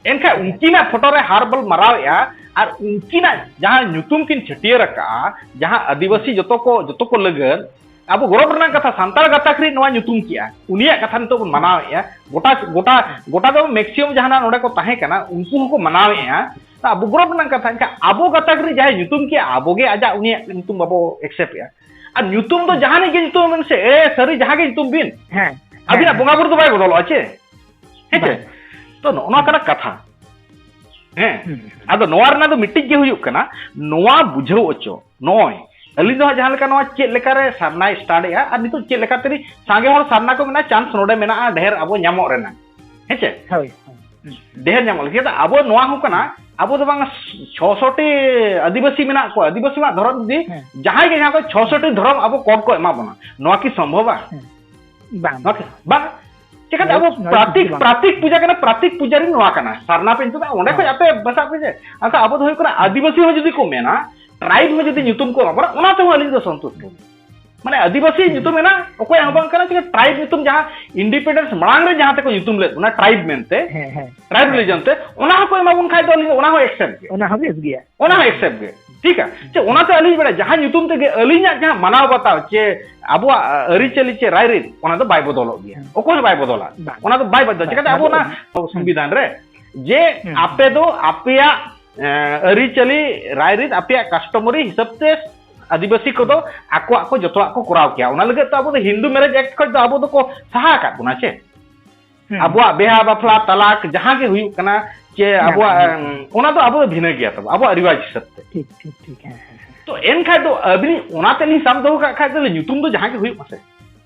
ᱮᱱᱠᱷᱟᱱ ᱩᱱᱠᱤᱱᱟᱜ ᱯᱷᱳᱴᱳ ᱨᱮ ᱦᱟᱨ ᱵᱚᱱ ᱢᱟᱨᱟᱣᱮᱫᱼᱟ, ᱟᱨ ᱩᱱᱠᱤᱱᱟᱜ ᱡᱟᱦᱟᱸ ᱧᱩᱛᱩᱢ ᱠᱤᱱ ᱪᱷᱟᱹᱴᱭᱟᱹᱨ ᱟᱠᱟᱫᱼᱟ, ᱡᱟᱦᱟᱸ ᱟᱹᱫᱤᱵᱟᱹᱥᱤ ᱡᱚᱛᱚ ᱠᱚ, ᱡᱚᱛᱚ ᱠᱚ ᱞᱟᱹᱜᱤᱫ, ᱟᱵᱚ ᱜᱚᱨᱚᱵᱽ ᱨᱮᱱᱟᱜ ᱠᱟᱛᱷᱟ, ᱥᱟᱱᱛᱟᱲ ᱜᱟᱛᱟᱠ ᱨᱤᱱ ᱱᱚᱣᱟ ᱧᱩᱛᱩᱢ ᱠᱮᱜᱼᱟ, ᱩᱱᱤᱭᱟᱜ ᱠᱟᱛᱷᱟ ᱱᱤᱛᱚᱜ ᱵᱚᱱ ᱢᱟᱱᱟᱣᱮᱫᱼᱟ᱾ ᱜᱚᱴᱟ, ᱜᱚᱴᱟ, ᱜᱚᱴᱟ ᱫᱚ ᱢᱮᱠᱥᱤᱢᱟᱢ ᱡᱟᱦᱟᱸ ᱱᱟᱜ ᱱᱚᱰᱮ ᱠᱚ ᱛᱟᱦᱮᱸ ᱠᱟᱱᱟ, ᱩᱱᱠᱩ ᱦᱚᱸᱠᱚ ᱢᱟᱱᱟᱣᱮᱫᱼᱟ᱾ ᱛᱚ ᱟᱵᱚ ᱜᱚᱨᱚᱵᱽ ᱨᱮᱱᱟᱜ ᱠᱟᱛᱷᱟ, ᱮᱱᱠᱷᱟᱱ ᱟᱵᱚ ᱜᱟᱛᱟᱠ ᱨᱤᱱ ᱡᱟᱦᱟᱸᱭ ᱧᱩᱛᱩᱢ ᱠᱮᱜᱼᱟ, ᱟᱵᱚ ᱜᱮ ᱟᱡᱟᱜ ᱩᱱᱤᱭᱟᱜ ᱧᱩᱛᱩᱢ ᱵᱟᱵᱚ ᱮᱠᱥᱮᱯᱴ ᱮᱜᱼᱟ᱾ ᱟᱨ ᱧᱩᱛᱩᱢ ᱫᱚ ᱦᱩᱸ᱾ ᱡᱟᱦᱟᱱᱤᱡ ᱜᱮ ᱧᱩᱛᱩᱢ ᱵᱮᱱ ᱥᱮ, ᱮ, ᱥᱟᱹᱨᱤ ᱡᱟᱦᱟᱸ ᱜᱮ ᱧᱩᱛᱩᱢ ᱵᱤᱱ, ᱦᱮᱸ, ᱟᱹᱵᱤᱱᱟᱜ ᱦᱮᱸ᱾ ᱵᱚᱸᱜᱟ ᱵᱩᱨᱩ ᱫᱚ ᱵᱟᱭ ᱵᱚᱫᱚᱞᱚᱜᱼᱟ ᱪᱮ? ᱦᱮᱸ ᱪᱮ? ᱵᱟᱝ᱾ ᱛᱚ ᱱᱚᱜᱼᱚ ᱱᱚᱣᱟ ᱠᱟᱱᱟ ᱠᱟᱛᱷᱟ᱾ ᱦᱮᱸ᱾ ᱦᱩᱸ᱾ ᱟᱫᱚ ᱱᱚᱣᱟ ᱨᱮᱱᱟᱜ ᱫᱚ ᱢᱤᱫᱴᱤᱡ ᱜᱮ ᱦᱩᱭᱩᱜ ᱠᱟᱱᱟ, ᱱᱚᱣᱟ ᱵᱩᱡᱷᱟᱹᱣ ᱦᱚᱪᱚ᱾ ᱱᱚᱜᱼᱚᱭ ᱟᱹᱞᱤᱧ ᱫᱚ ᱦᱟᱸᱜ ᱡᱟᱦᱟᱸ ᱞᱮᱠᱟ ᱱᱚᱣᱟ ᱪᱮᱫ ᱞᱮᱠᱟᱨᱮ ᱥᱟᱨᱱᱟᱭ ᱥᱴᱟᱨᱴ ᱮᱜᱼᱟ, ᱟᱨ ᱱᱤᱛᱚᱜ ᱪᱮᱫ ᱞᱮᱠᱟ ᱛᱮᱞᱤᱧ ᱥᱟᱸᱜᱮ ᱦᱚᱲ ᱥᱟᱨᱱᱟ ᱠᱚ ᱢᱮᱱᱟᱜᱼᱟ, ᱪᱟᱱᱥ ᱱᱚᱰᱮ ᱢᱮᱱᱟᱜᱼᱟ ᱰᱷᱮᱨ ᱟᱵᱚ ᱧᱟᱢᱚᱜ ᱨᱮᱱᱟᱜ᱾ ᱦᱮᱸ ᱪᱮ? ᱦᱳᱭ, ᱦᱳᱭ᱾ ᱦᱩᱸ᱾ ᱰᱷᱮᱨ ᱧᱟᱢᱚᱜ ᱞᱟᱹᱜᱤᱫ᱾ ᱟᱵᱚ ᱱᱚᱣᱟ ᱦᱚᱸ ᱠᱟᱱᱟ, ᱟᱵᱚ ᱫᱚ ᱵᱟᱝ ᱪᱷᱚᱥᱚ ᱴᱤ ᱟᱹᱫᱤᱵᱟᱹᱥᱤ ᱢᱮᱱᱟᱜ ᱠᱚᱣᱟ, ᱟᱹᱫᱤᱵᱟᱹᱥᱤ ᱢᱟ ᱫᱷᱚᱨᱚᱢ ᱡᱩᱫᱤ ᱦᱮᱸ᱾ ᱡᱟᱦᱟᱸᱭ ᱜᱮ ᱡᱟᱦᱟᱸ ᱠᱚ ᱪᱷᱚᱥᱚ ᱴᱤ ᱫᱷᱚᱨᱚᱢ ᱟᱵᱚ ᱠᱳᱰ ᱠᱚ ᱮᱢᱟ ᱵᱚᱱᱟ, ᱱᱚᱣᱟ ᱠᱤ ᱥᱚᱢᱵᱷᱚᱵᱟ? ᱦᱮᱸ᱾ ᱵᱟᱝ, ᱱᱚᱣᱟ ᱠᱤ, ᱵᱟᱝ᱾ ᱵᱟᱝ᱾ ᱪᱮᱠᱟᱛᱮ ᱱᱚᱣᱟ, ᱟᱵᱚ ᱱᱚᱣᱟ ᱯᱨᱟᱛᱤᱠ, ᱡᱩᱠᱛᱤ ᱵᱟᱝ᱾ ᱯᱨᱟᱛᱤᱠ ᱯᱩᱡᱟ ᱠᱟᱱᱟ, ᱯᱨᱟᱛᱤᱠ ᱯᱩᱡᱟ ᱨᱮᱱ ᱱᱚᱣᱟ ᱠᱟᱱᱟ᱾ ᱥᱟᱨᱱᱟ ᱯᱮ ᱧᱩᱛᱩᱢ, ᱚᱸᱰᱮ ᱠᱷᱚᱱ ᱦᱮᱸ᱾ ᱟᱯᱮ ᱵᱟᱥᱟᱜ ᱯᱮ ᱪᱮ? ᱟᱪᱪᱷᱟ, ᱟᱵᱚ ᱫᱚ ᱦᱩᱭᱩᱜ ᱠᱟᱱᱟ ᱦᱮᱸ᱾ ᱟᱹᱫᱤᱵᱟᱹᱥᱤ ᱦᱚᱸ ᱡᱩᱫᱤ ᱠᱚ ᱢᱮᱱᱟ, ᱴᱨᱟᱭᱤᱵ ᱦᱚᱸ ᱡᱩᱫᱤ ᱧᱩᱛᱩᱢ ᱠᱚ ᱮᱢᱟ ᱵᱚᱱᱟ, ᱚᱱᱟ ᱛᱮᱦᱚᱸ ᱟᱹᱞᱤᱧ ᱫᱚ ᱥᱚᱱᱛᱩᱥᱴ ᱜᱮ᱾ ᱢᱟᱱᱮ ᱟᱹᱫᱤᱵᱟᱹᱥᱤ ᱦᱩᱸ᱾ ᱧᱩᱛᱩᱢ ᱢᱮᱱᱟᱜ, ᱚᱠᱚᱭᱟᱜ ᱦᱚᱸ ᱵᱟᱝ ᱠᱟᱱᱟ, ᱪᱮᱠᱟ ᱴᱨᱟᱭᱤᱵ ᱧᱩᱛᱩᱢ ᱡᱟᱦᱟᱸ ᱤᱱᱰᱤᱯᱮᱱᱰᱮᱱᱥ ᱢᱟᱲᱟᱝ ᱨᱮ ᱡᱟᱦᱟᱸ ᱛᱮᱠᱚ ᱧᱩᱛᱩᱢ ᱞᱮᱫ ᱵᱚᱱᱟ, ᱴᱨᱟᱭᱤᱵ ᱢᱮᱱᱛᱮ, ᱦᱮᱸ, ᱦᱮᱸ᱾ ᱴᱨᱟᱭᱤᱵ ᱦᱮᱸ᱾ ᱨᱤᱞᱤᱡᱚᱱ ᱛᱮ, ᱚᱱᱟ ᱦᱚᱸᱠᱚ ᱮᱢᱟ ᱵᱚᱱ ᱠᱷᱟᱡ ᱫᱚ ᱟᱹᱞᱤᱧ ᱫᱚ ᱚᱱᱟ ᱦᱚᱸ ᱮᱠᱥᱮᱯᱴ ᱜᱮ᱾ ᱚᱱᱟ ᱦᱚᱸ ᱮᱠᱥᱮᱯᱴ ᱜᱮ, ᱴᱷᱤᱠᱟ᱾ ᱪᱮ ᱚᱱᱟᱛᱮ ᱟᱹᱞᱤᱧ ᱵᱟᱲᱟᱭᱟ, ᱡᱟᱦᱟᱸ ᱧᱩᱛᱩᱢ ᱛᱮᱜᱮ ᱟᱹᱞᱤᱧᱟᱜ ᱡᱟᱦᱟᱸ ᱢᱟᱱᱟᱣ ᱵᱟᱛᱟᱣ, ᱪᱮ ᱟᱵᱚᱣᱟᱜ, ᱟ, ᱟᱹᱨᱤᱪᱟᱹᱞᱤ, ᱪᱮ ᱨᱟᱭᱨᱤᱛ, ᱚᱱᱟ ᱫᱚ ᱵᱟᱭ ᱵᱚᱫᱚᱞᱚᱜ ᱜᱮᱭᱟ᱾ ᱦᱮᱸ᱾ ᱚᱠᱚᱭ ᱦᱚᱸ ᱵᱟᱭ ᱵᱚᱫᱚᱞᱟ᱾ ᱵᱟᱝ, ᱚᱱᱟ ᱫᱚ ᱵᱟᱭ ᱵᱚᱫᱚᱞᱟ᱾ ᱵᱟᱝ, ᱪᱮᱠᱟᱛᱮ ᱚᱱᱟ ᱟᱵᱚ ᱫᱚ ᱚᱱᱟ ᱦᱮᱸ᱾ ᱥᱚᱝᱵᱤᱫᱷᱟᱱ ᱨᱮ ᱡᱮ ᱦᱮᱸ᱾ ᱟᱯᱮ ᱫᱚ ᱟᱯᱮᱭᱟᱜ, ᱮ, ᱟᱹᱨᱤᱪᱟᱹᱞᱤ, ᱨᱟᱭᱨᱤᱛ, ᱟᱯᱮᱭᱟᱜ ᱠᱟᱥᱴᱚᱢᱟᱨᱤ ᱦᱤᱥᱟᱹᱵ ᱛᱮ ᱟᱹᱫᱤᱵᱟᱹᱥᱤ ᱠᱚᱫᱚ ᱟᱠᱚᱣᱟᱜ ᱠᱚ ᱡᱚᱛᱚᱣᱟᱜ ᱠᱚ ᱠᱚᱨᱟᱣ ᱠᱮᱭᱟ᱾ ᱚᱱᱟ ᱞᱟᱹᱜᱤᱫ ᱛᱮ ᱟᱵᱚ ᱫᱚ ᱦᱤᱱᱫᱩ ᱢᱮᱨᱮᱡᱽ ᱮᱠᱴ ᱠᱷᱚᱱ ᱫᱚ ᱟᱵᱚ ᱫᱚᱠᱚ ᱥᱟᱦᱟ ᱟᱠᱟᱫ ᱵᱚᱱᱟ ᱪᱮ? ᱦᱩᱸ᱾ ᱟᱵᱚᱣᱟᱜ ᱵᱮᱦᱟ ᱵᱟᱯᱞᱟ ᱛᱟᱞᱟᱠ ᱡᱟᱦᱟᱸ ᱜᱮ ᱦᱩᱭᱩᱜ ᱠᱟᱱᱟ, ᱪᱮ ᱦᱮᱸ, ᱟᱵᱚᱣᱟᱜ, ᱦᱮᱸ, ᱦᱮᱸ᱾ ᱚᱱᱟ ᱫᱚ ᱟᱵᱚ ᱫᱚ ᱵᱷᱤᱱᱟᱹ ᱜᱮᱭᱟ ᱛᱟᱵᱚ, ᱟᱵᱚᱣᱟᱜ ᱨᱤᱣᱟᱡᱽ ᱦᱤᱥᱟᱹᱵ ᱛᱮ᱾ ᱴᱷᱤᱠ, ᱴᱷᱤᱠ, ᱴᱷᱤᱠ, ᱦᱮᱸ, ᱦᱮᱸ, ᱦᱮᱸ᱾ ᱛᱚ ᱮᱱᱠᱷᱟᱡ ᱫᱚ ᱟᱹᱵᱤᱱ ᱚᱱᱟ ᱛᱮᱞᱤᱧ ᱥᱟᱵ ᱫᱚᱦᱚ ᱠᱟᱜ ᱠᱷᱟᱡ ᱫᱚ ᱧᱩᱛᱩᱢ ᱫᱚ ᱡᱟᱦᱟᱸ ᱜᱮ ᱦᱩᱭᱩᱜ ᱢᱟᱥᱮ᱾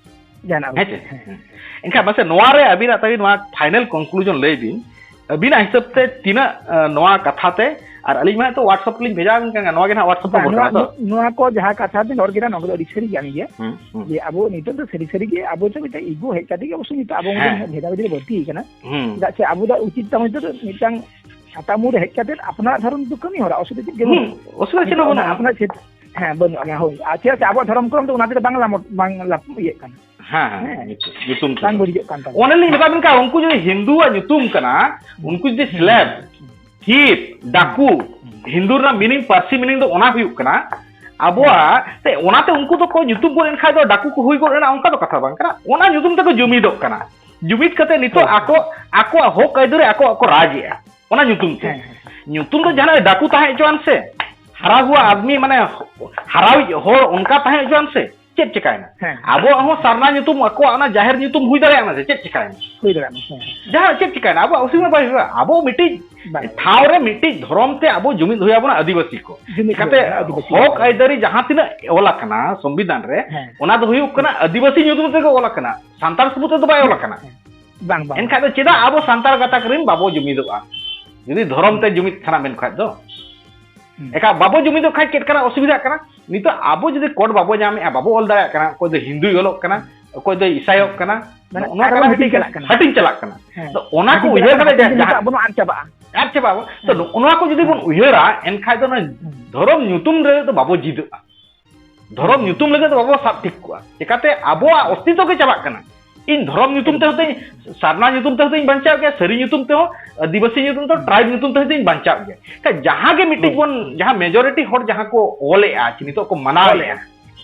ᱡᱟᱦᱟᱱᱟᱜ ᱦᱮᱸ ᱪᱮ? ᱦᱩᱭᱩᱜ, ᱦᱮᱸ᱾ ᱦᱮᱸ᱾ ᱮᱱᱠᱷᱟᱡ ᱢᱟᱥᱮ ᱱᱚᱣᱟ ᱨᱮ ᱟᱹᱵᱤᱱᱟᱜ ᱛᱟᱹᱵᱤᱱ ᱱᱚᱣᱟ final conclusion ᱞᱟᱹᱭ ᱵᱤᱱ, ᱟᱹᱵᱤᱱᱟᱜ ᱦᱤᱥᱟᱹᱵ ᱛᱮ ᱛᱤᱱᱟᱹᱜ, ᱮ, ᱱᱚᱣᱟ ᱠᱟᱛᱷᱟ ᱛᱮ, ᱟᱨ ᱟᱹᱞᱤᱧ ᱢᱟ ᱱᱤᱛᱚᱜ WhatsApp ᱛᱮᱞᱤᱧ ᱵᱷᱮᱡᱟ ᱟᱵᱤᱱ ᱠᱟᱱ, ᱱᱚᱣᱟ ᱜᱮ ᱱᱟᱦᱟᱜ WhatsApp ᱵᱟᱝ, ᱨᱚᱯᱚᱲ ᱱᱚᱣᱟ, ᱠᱟᱱᱟ ᱛᱚ? ᱱᱚᱣᱟ ᱠᱚ ᱡᱟᱦᱟᱸ ᱠᱟᱛᱷᱟ ᱵᱤᱱ ᱨᱚᱲ ᱠᱮᱫᱟ, ᱱᱚᱣᱟ ᱠᱚᱫᱚ ᱟᱹᱰᱤ ᱥᱟᱹᱨᱤ ᱠᱟᱱ ᱜᱮᱭᱟ᱾ ᱦᱩᱸ, ᱦᱩᱸ᱾ ᱡᱮ ᱟᱵᱚ ᱱᱤᱛᱚᱜ ᱫᱚ ᱥᱟᱹᱨᱤ ᱥᱟᱹᱨᱤ ᱜᱮ ᱟᱵᱚ ᱫᱚ ᱢᱤᱫᱴᱟᱝ ᱤᱜᱳ ᱦᱮᱡ ᱠᱟᱛᱮ ᱜᱮ ᱚᱵᱚᱥᱥᱳᱭ ᱱᱤᱛᱚᱜ ᱟᱵᱚ ᱢᱚᱫᱽᱫᱷᱮ ᱦᱮᱸ᱾ ᱵᱷᱮᱫᱟ ᱵᱷᱮᱫᱤ ᱫᱚ ᱵᱟᱹᱲᱛᱤ ᱟᱠᱟᱱᱟ᱾ ᱦᱩᱸ᱾ ᱪᱮᱫᱟᱜ ᱥᱮ ᱟᱵᱚ ᱫᱚ ᱩᱪᱤᱛ ᱛᱟᱵᱚᱱ ᱱᱤᱛᱚᱜ ᱫᱚ ᱢᱤᱫᱴᱟᱝ ᱪᱷᱟᱛᱟ ᱢᱩᱬ ᱨᱮ ᱦᱮᱡ ᱠᱟᱛᱮ ᱟᱯᱱᱟᱨᱟᱜ ᱫᱷᱚᱨᱚᱢ ᱫᱚ ᱠᱟᱹᱢᱤ ᱦᱚᱨᱟ, ᱚᱥᱩᱵᱤᱫᱷᱟ ᱪᱮᱫ ᱦᱚᱸ ᱵᱟᱹᱱᱩᱜᱼᱟ᱾ ᱦᱩᱸ, ᱚᱥᱩᱵᱤᱫᱷᱟ ᱪᱮᱫ ᱦᱚᱸ ᱵᱟᱹᱱᱩᱜᱼᱟ᱾ ᱟᱯᱱᱟᱨ ᱪᱮᱫ, ᱦᱮᱸ, ᱵᱟᱹᱱᱩᱜᱼᱟ, ᱦᱳᱭ᱾ ᱟᱨ ᱪᱮᱫᱟᱜ ᱥᱮ ᱟᱵᱚᱣᱟᱜ ᱫᱷᱚᱨᱚᱢ ᱠᱚᱨᱚᱢ ᱫᱚ ᱚᱱᱟ ᱛᱮᱫᱚ ᱵᱟᱝ ᱞᱟᱢᱚᱴ-, ᱵᱟᱝ ᱞᱟᱯ-, ᱤᱭᱟᱹᱜ ᱠᱟᱱᱟ᱾ ᱦᱮᱸ, ᱦᱮᱸ, ᱦᱮᱸ᱾ ᱧᱩᱛᱩᱢ, ᱧᱩᱛᱩᱢ ᱛᱮᱫᱚ᱾ ᱵᱟᱝ ᱵᱟᱹᱲᱤᱡᱚᱜ ᱠᱟᱱ ᱛᱟᱵᱚᱱᱟ᱾ ᱚᱱᱮ ᱞᱤᱧ ᱢᱮᱛᱟᱫ ᱵᱤᱱ ᱠᱟᱱ, ᱩᱱᱠᱩ ᱡᱩᱫᱤ ᱦᱤᱱᱫᱩᱣᱟᱜ ᱧᱩᱛᱩᱢ ᱠᱟᱱᱟ, ᱩᱱᱠᱩ ᱡᱩᱫᱤ ᱦᱩᱸ᱾ ᱥᱞᱮᱵᱽ, ᱦᱩᱸ᱾ ᱛᱷᱤᱯ, ᱰᱟᱠᱩ, ᱦᱩᱸ᱾ ᱦᱤᱱᱫᱩ ᱨᱮᱱᱟᱜ ᱢᱤᱱᱤᱝ, ᱯᱟᱹᱨᱥᱤ ᱢᱤᱱᱤᱝ ᱫᱚ ᱚᱱᱟ ᱦᱩᱭᱩᱜ ᱠᱟᱱᱟ, ᱟᱵᱚᱣᱟᱜ, ᱦᱮᱸ᱾ ᱛᱮ ᱚᱱᱟᱛᱮ ᱩᱱᱠᱩ ᱫᱚᱠᱚ ᱧᱩᱛᱩᱢ ᱜᱚᱫ ᱮᱱ ᱠᱷᱟᱡ ᱫᱚ ᱰᱟᱠᱩ ᱠᱚ ᱦᱩᱭ ᱜᱚᱫ ᱮᱱᱟ, ᱚᱱᱠᱟ ᱫᱚ ᱠᱟᱛᱷᱟ ᱵᱟᱝ ᱠᱟᱱᱟ᱾ ᱚᱱᱟ ᱧᱩᱛᱩᱢ ᱛᱮᱠᱚ ᱡᱩᱢᱤᱫᱚᱜ ᱠᱟᱱᱟ᱾ ᱡᱩᱢᱤᱫ ᱠᱟᱛᱮ ᱱᱤᱛᱚᱜ ᱦᱳᱭ, ᱦᱳᱭ᱾ ᱟᱠᱚ, ᱟᱠᱚᱣᱟᱜ ᱦᱚᱠ ᱟᱹᱭᱫᱟᱹᱨᱤ ᱟᱠᱚᱣᱟᱜ ᱠᱚ ᱨᱟᱡᱽ ᱮᱜᱼᱟ, ᱚᱱᱟ ᱧᱩᱛᱩᱢ ᱛᱮ᱾ ᱦᱮᱸ, ᱦᱮᱸ᱾ ᱧᱩᱛᱩᱢ ᱫᱚ ᱦᱮᱸ᱾ ᱡᱟᱦᱟᱱᱟᱜ ᱰᱟᱠᱩ ᱛᱟᱦᱮᱸ ᱦᱚᱪᱚᱣᱟᱱ ᱥᱮ, ᱦᱟᱨᱟ ᱦᱩᱣᱟ ᱦᱮᱸ᱾ ᱟᱫᱢᱤ, ᱢᱟᱱᱮ ᱦᱟᱨᱟᱣᱤᱡ ᱦᱚᱲ ᱚᱱᱠᱟ ᱛᱟᱦᱮᱸ ᱦᱚᱪᱚᱣᱟᱱ ᱥᱮ, ᱪᱮᱫ ᱪᱤᱠᱟᱭᱱᱟ? ᱦᱮᱸ᱾ ᱟᱵᱚᱣᱟᱜ ᱦᱚᱸ ᱥᱟᱨᱱᱟ ᱧᱩᱛᱩᱢ, ᱟᱠᱚᱣᱟᱜ ᱚᱱᱟ ᱡᱟᱦᱮᱨ ᱧᱩᱛᱩᱢ ᱦᱩᱭ ᱫᱟᱲᱮᱭᱟᱜ ᱢᱟ ᱥᱮ, ᱪᱮᱫ ᱪᱤᱠᱟᱭᱱᱟ? ᱦᱩᱭ ᱫᱟᱲᱮᱭᱟᱜ ᱢᱟ, ᱦᱮᱸ, ᱦᱮᱸ᱾ ᱡᱟᱦᱟᱸ ᱪᱮᱫ ᱪᱤᱠᱟᱭᱱᱟ? ᱟᱵᱚᱣᱟᱜ ᱚᱥᱩᱵᱤᱫᱷᱟ ᱵᱟᱭ ᱦᱩᱭᱩᱜᱼᱟ᱾ ᱟᱵᱚ ᱢᱤᱫᱴᱤᱡ ᱵᱟᱭ ᱦᱩᱭᱩᱜᱼᱟ᱾ ᱴᱷᱟᱶ ᱨᱮ ᱢᱤᱫᱴᱤᱡ ᱫᱷᱚᱨᱚᱢ ᱛᱮ ᱟᱵᱚ ᱡᱩᱢᱤᱫ ᱦᱩᱭ ᱟᱵᱚᱱᱟ ᱟᱹᱫᱤᱵᱟᱹᱥᱤ ᱠᱚ᱾ ᱡᱩᱢᱤᱫ ᱪᱤᱠᱟᱛᱮ ᱦᱩᱭ ᱟᱵᱚᱱᱟ ᱟᱹᱫᱤᱵᱟᱹᱥᱤ ᱦᱚᱠ ᱠᱚ᱾ ᱟᱹᱭᱫᱟᱹᱨᱤ ᱡᱟᱦᱟᱸ ᱛᱤᱱᱟᱹᱜ ᱚᱞ ᱟᱠᱟᱱᱟ ᱥᱚᱝᱵᱤᱫᱷᱟᱱ ᱨᱮ, ᱦᱮᱸ᱾ ᱚᱱᱟ ᱫᱚ ᱦᱩᱭᱩᱜ ᱠᱟᱱᱟ ᱦᱮᱸ᱾ ᱟᱹᱫᱤᱵᱟᱹᱥᱤ ᱧᱩᱛᱩᱢ ᱛᱮᱜᱮ ᱚᱞ ᱟᱠᱟᱱᱟ, ᱥᱟᱱᱛᱟᱲ ᱥᱩᱢᱩᱝ ᱛᱮᱫᱚ ᱵᱟᱭ ᱚᱞ ᱦᱮᱸ, ᱟᱠᱟᱱᱟ᱾ ᱦᱮᱸ᱾ ᱵᱟᱝ, ᱵᱟᱝ, ᱮᱱᱠᱷᱟᱡ ᱵᱟᱝ᱾ ᱫᱚ ᱪᱮᱫᱟᱜ ᱟᱵᱚ ᱥᱟᱱᱛᱟᱲ ᱜᱟᱛᱟᱠ ᱨᱮᱱ ᱵᱟᱵᱚ ᱡᱩᱢᱤᱫᱚᱜᱼᱟ? ᱡᱩᱫᱤ ᱫᱷᱚᱨᱚᱢ ᱛᱮ ᱦᱩᱸ᱾ ᱡᱩᱢᱤᱫ ᱥᱟᱱᱟ ᱢᱮᱱ ᱠᱷᱟᱡ ᱫᱚ᱾ ᱦᱩᱸ᱾ ᱮᱠᱟ ᱵᱟᱵᱚ ᱡᱩᱢᱤᱫᱚᱜ ᱠᱷᱟᱡ ᱪᱮᱫ ᱠᱟᱱᱟ ᱚᱥᱩᱵᱤᱫᱷᱟᱜ ᱠᱟᱱᱟ? ᱱᱤᱛᱚᱜ ᱟᱵᱚ ᱡᱩᱫᱤ ᱠᱳᱰ ᱵᱟᱵᱚ ᱧᱟᱢᱮᱜᱼᱟ, ᱵᱟᱵᱚ ᱚᱞ ᱫᱟᱲᱮᱭᱟᱜ ᱠᱟᱱᱟ, ᱚᱠᱚᱭ ᱫᱚ ᱦᱤᱱᱫᱩᱭ ᱚᱞᱚᱜ ᱠᱟᱱᱟ, ᱦᱩᱸ᱾ ᱚᱠᱚᱭ ᱫᱚ ᱤᱥᱟᱭᱚᱜ ᱠᱟᱱᱟ, ᱢᱟᱱᱮ ᱱᱚᱜᱼᱚ ᱱᱚᱣᱟ ᱟᱨᱦᱚᱸ ᱠᱟᱱᱟ ᱦᱟᱹᱴᱤᱧ ᱢᱤᱫᱴᱤᱡ ᱪᱟᱞᱟᱜ ᱠᱟᱱᱟ᱾ ᱦᱟᱹᱴᱤᱧ ᱪᱟᱞᱟᱜ ᱠᱟᱱᱟ᱾ ᱦᱮᱸ᱾ ᱛᱚ ᱚᱱᱟ ᱠᱚ ᱦᱟᱹᱴᱤᱧ ᱩᱭᱦᱟᱹᱨ ᱪᱟᱞᱟᱜ ᱠᱟᱱᱟ, ᱠᱟᱛᱮ ᱦᱟᱹᱴᱤᱧ ᱡᱟᱦᱟᱸ ᱠᱟᱛᱮ ᱟᱵᱚ ᱢᱟ ᱟᱫ ᱪᱟᱵᱟᱜᱼᱟ᱾ ᱟᱫ ᱪᱟᱵᱟᱜ ᱟᱵᱚ᱾ ᱛᱚ ᱦᱮᱸ᱾ ᱱᱚᱜᱼᱚ ᱱᱚᱣᱟ ᱠᱚ ᱡᱩᱫᱤ ᱵᱚᱱ ᱦᱮᱸ᱾ ᱩᱭᱦᱟᱹᱨᱟ, ᱮᱱᱠᱷᱟᱡ ᱫᱚ ᱚᱱᱟ ᱦᱩᱸ᱾ ᱫᱷᱚᱨᱚᱢ ᱧᱩᱛᱩᱢ ᱨᱮ ᱫᱚ ᱵᱟᱵᱚ ᱡᱤᱫᱟᱹᱜᱼᱟ᱾ ᱫᱷᱚᱨᱚᱢ ᱦᱩᱸ᱾ ᱧᱩᱛᱩᱢ ᱞᱟᱹᱜᱤᱫ ᱫᱚ ᱵᱟᱵᱚ ᱥᱟᱵ ᱴᱷᱤᱠ ᱠᱚᱜᱼᱟ᱾ ᱪᱮᱠᱟᱛᱮ ᱟᱵᱚᱣᱟᱜ ᱚᱥᱛᱤᱛᱛᱚ ᱜᱮ ᱪᱟᱵᱟᱜ ᱠᱟᱱᱟ᱾ ᱤᱧ ᱫᱷᱚᱨᱚᱢ ᱧᱩᱛᱩᱢ ᱛᱮ ᱮᱠᱫᱚᱢ᱾ ᱦᱚᱸᱛᱚᱧ, ᱥᱟᱨᱱᱟ ᱧᱩᱛᱩᱢ ᱛᱮ ᱦᱚᱸᱛᱚᱧ ᱵᱟᱧᱪᱟᱣ ᱜᱮᱭᱟ, ᱥᱟᱹᱨᱤ ᱧᱩᱛᱩᱢ ᱛᱮᱦᱚᱸ, ᱟᱹᱫᱤᱵᱟᱹᱥᱤ ᱧᱩᱛᱩᱢ ᱛᱮᱦᱚᱸ, ᱦᱩᱸ᱾ ᱴᱨᱟᱭᱤᱵᱽ ᱧᱩᱛᱩᱢ ᱛᱮ ᱦᱚᱸᱛᱚᱧ ᱵᱟᱧᱪᱟᱣ ᱜᱮᱭᱟ᱾ ᱮᱱᱠᱷᱟᱡ ᱡᱟᱦᱟᱸ ᱜᱮ ᱢᱤᱫᱴᱤᱡ ᱦᱳᱭ᱾ ᱵᱚᱱ, ᱡᱟᱦᱟᱸ ᱢᱮᱡᱚᱨᱤᱴᱤ ᱦᱚᱲ ᱡᱟᱦᱟᱸ ᱠᱚ ᱚᱞᱮᱜᱼᱟ, ᱪᱮ ᱱᱤᱛᱚᱜ ᱠᱚ ᱢᱟᱱᱟᱣᱮᱜᱼᱟ, ᱚᱞᱮᱜᱼᱟ᱾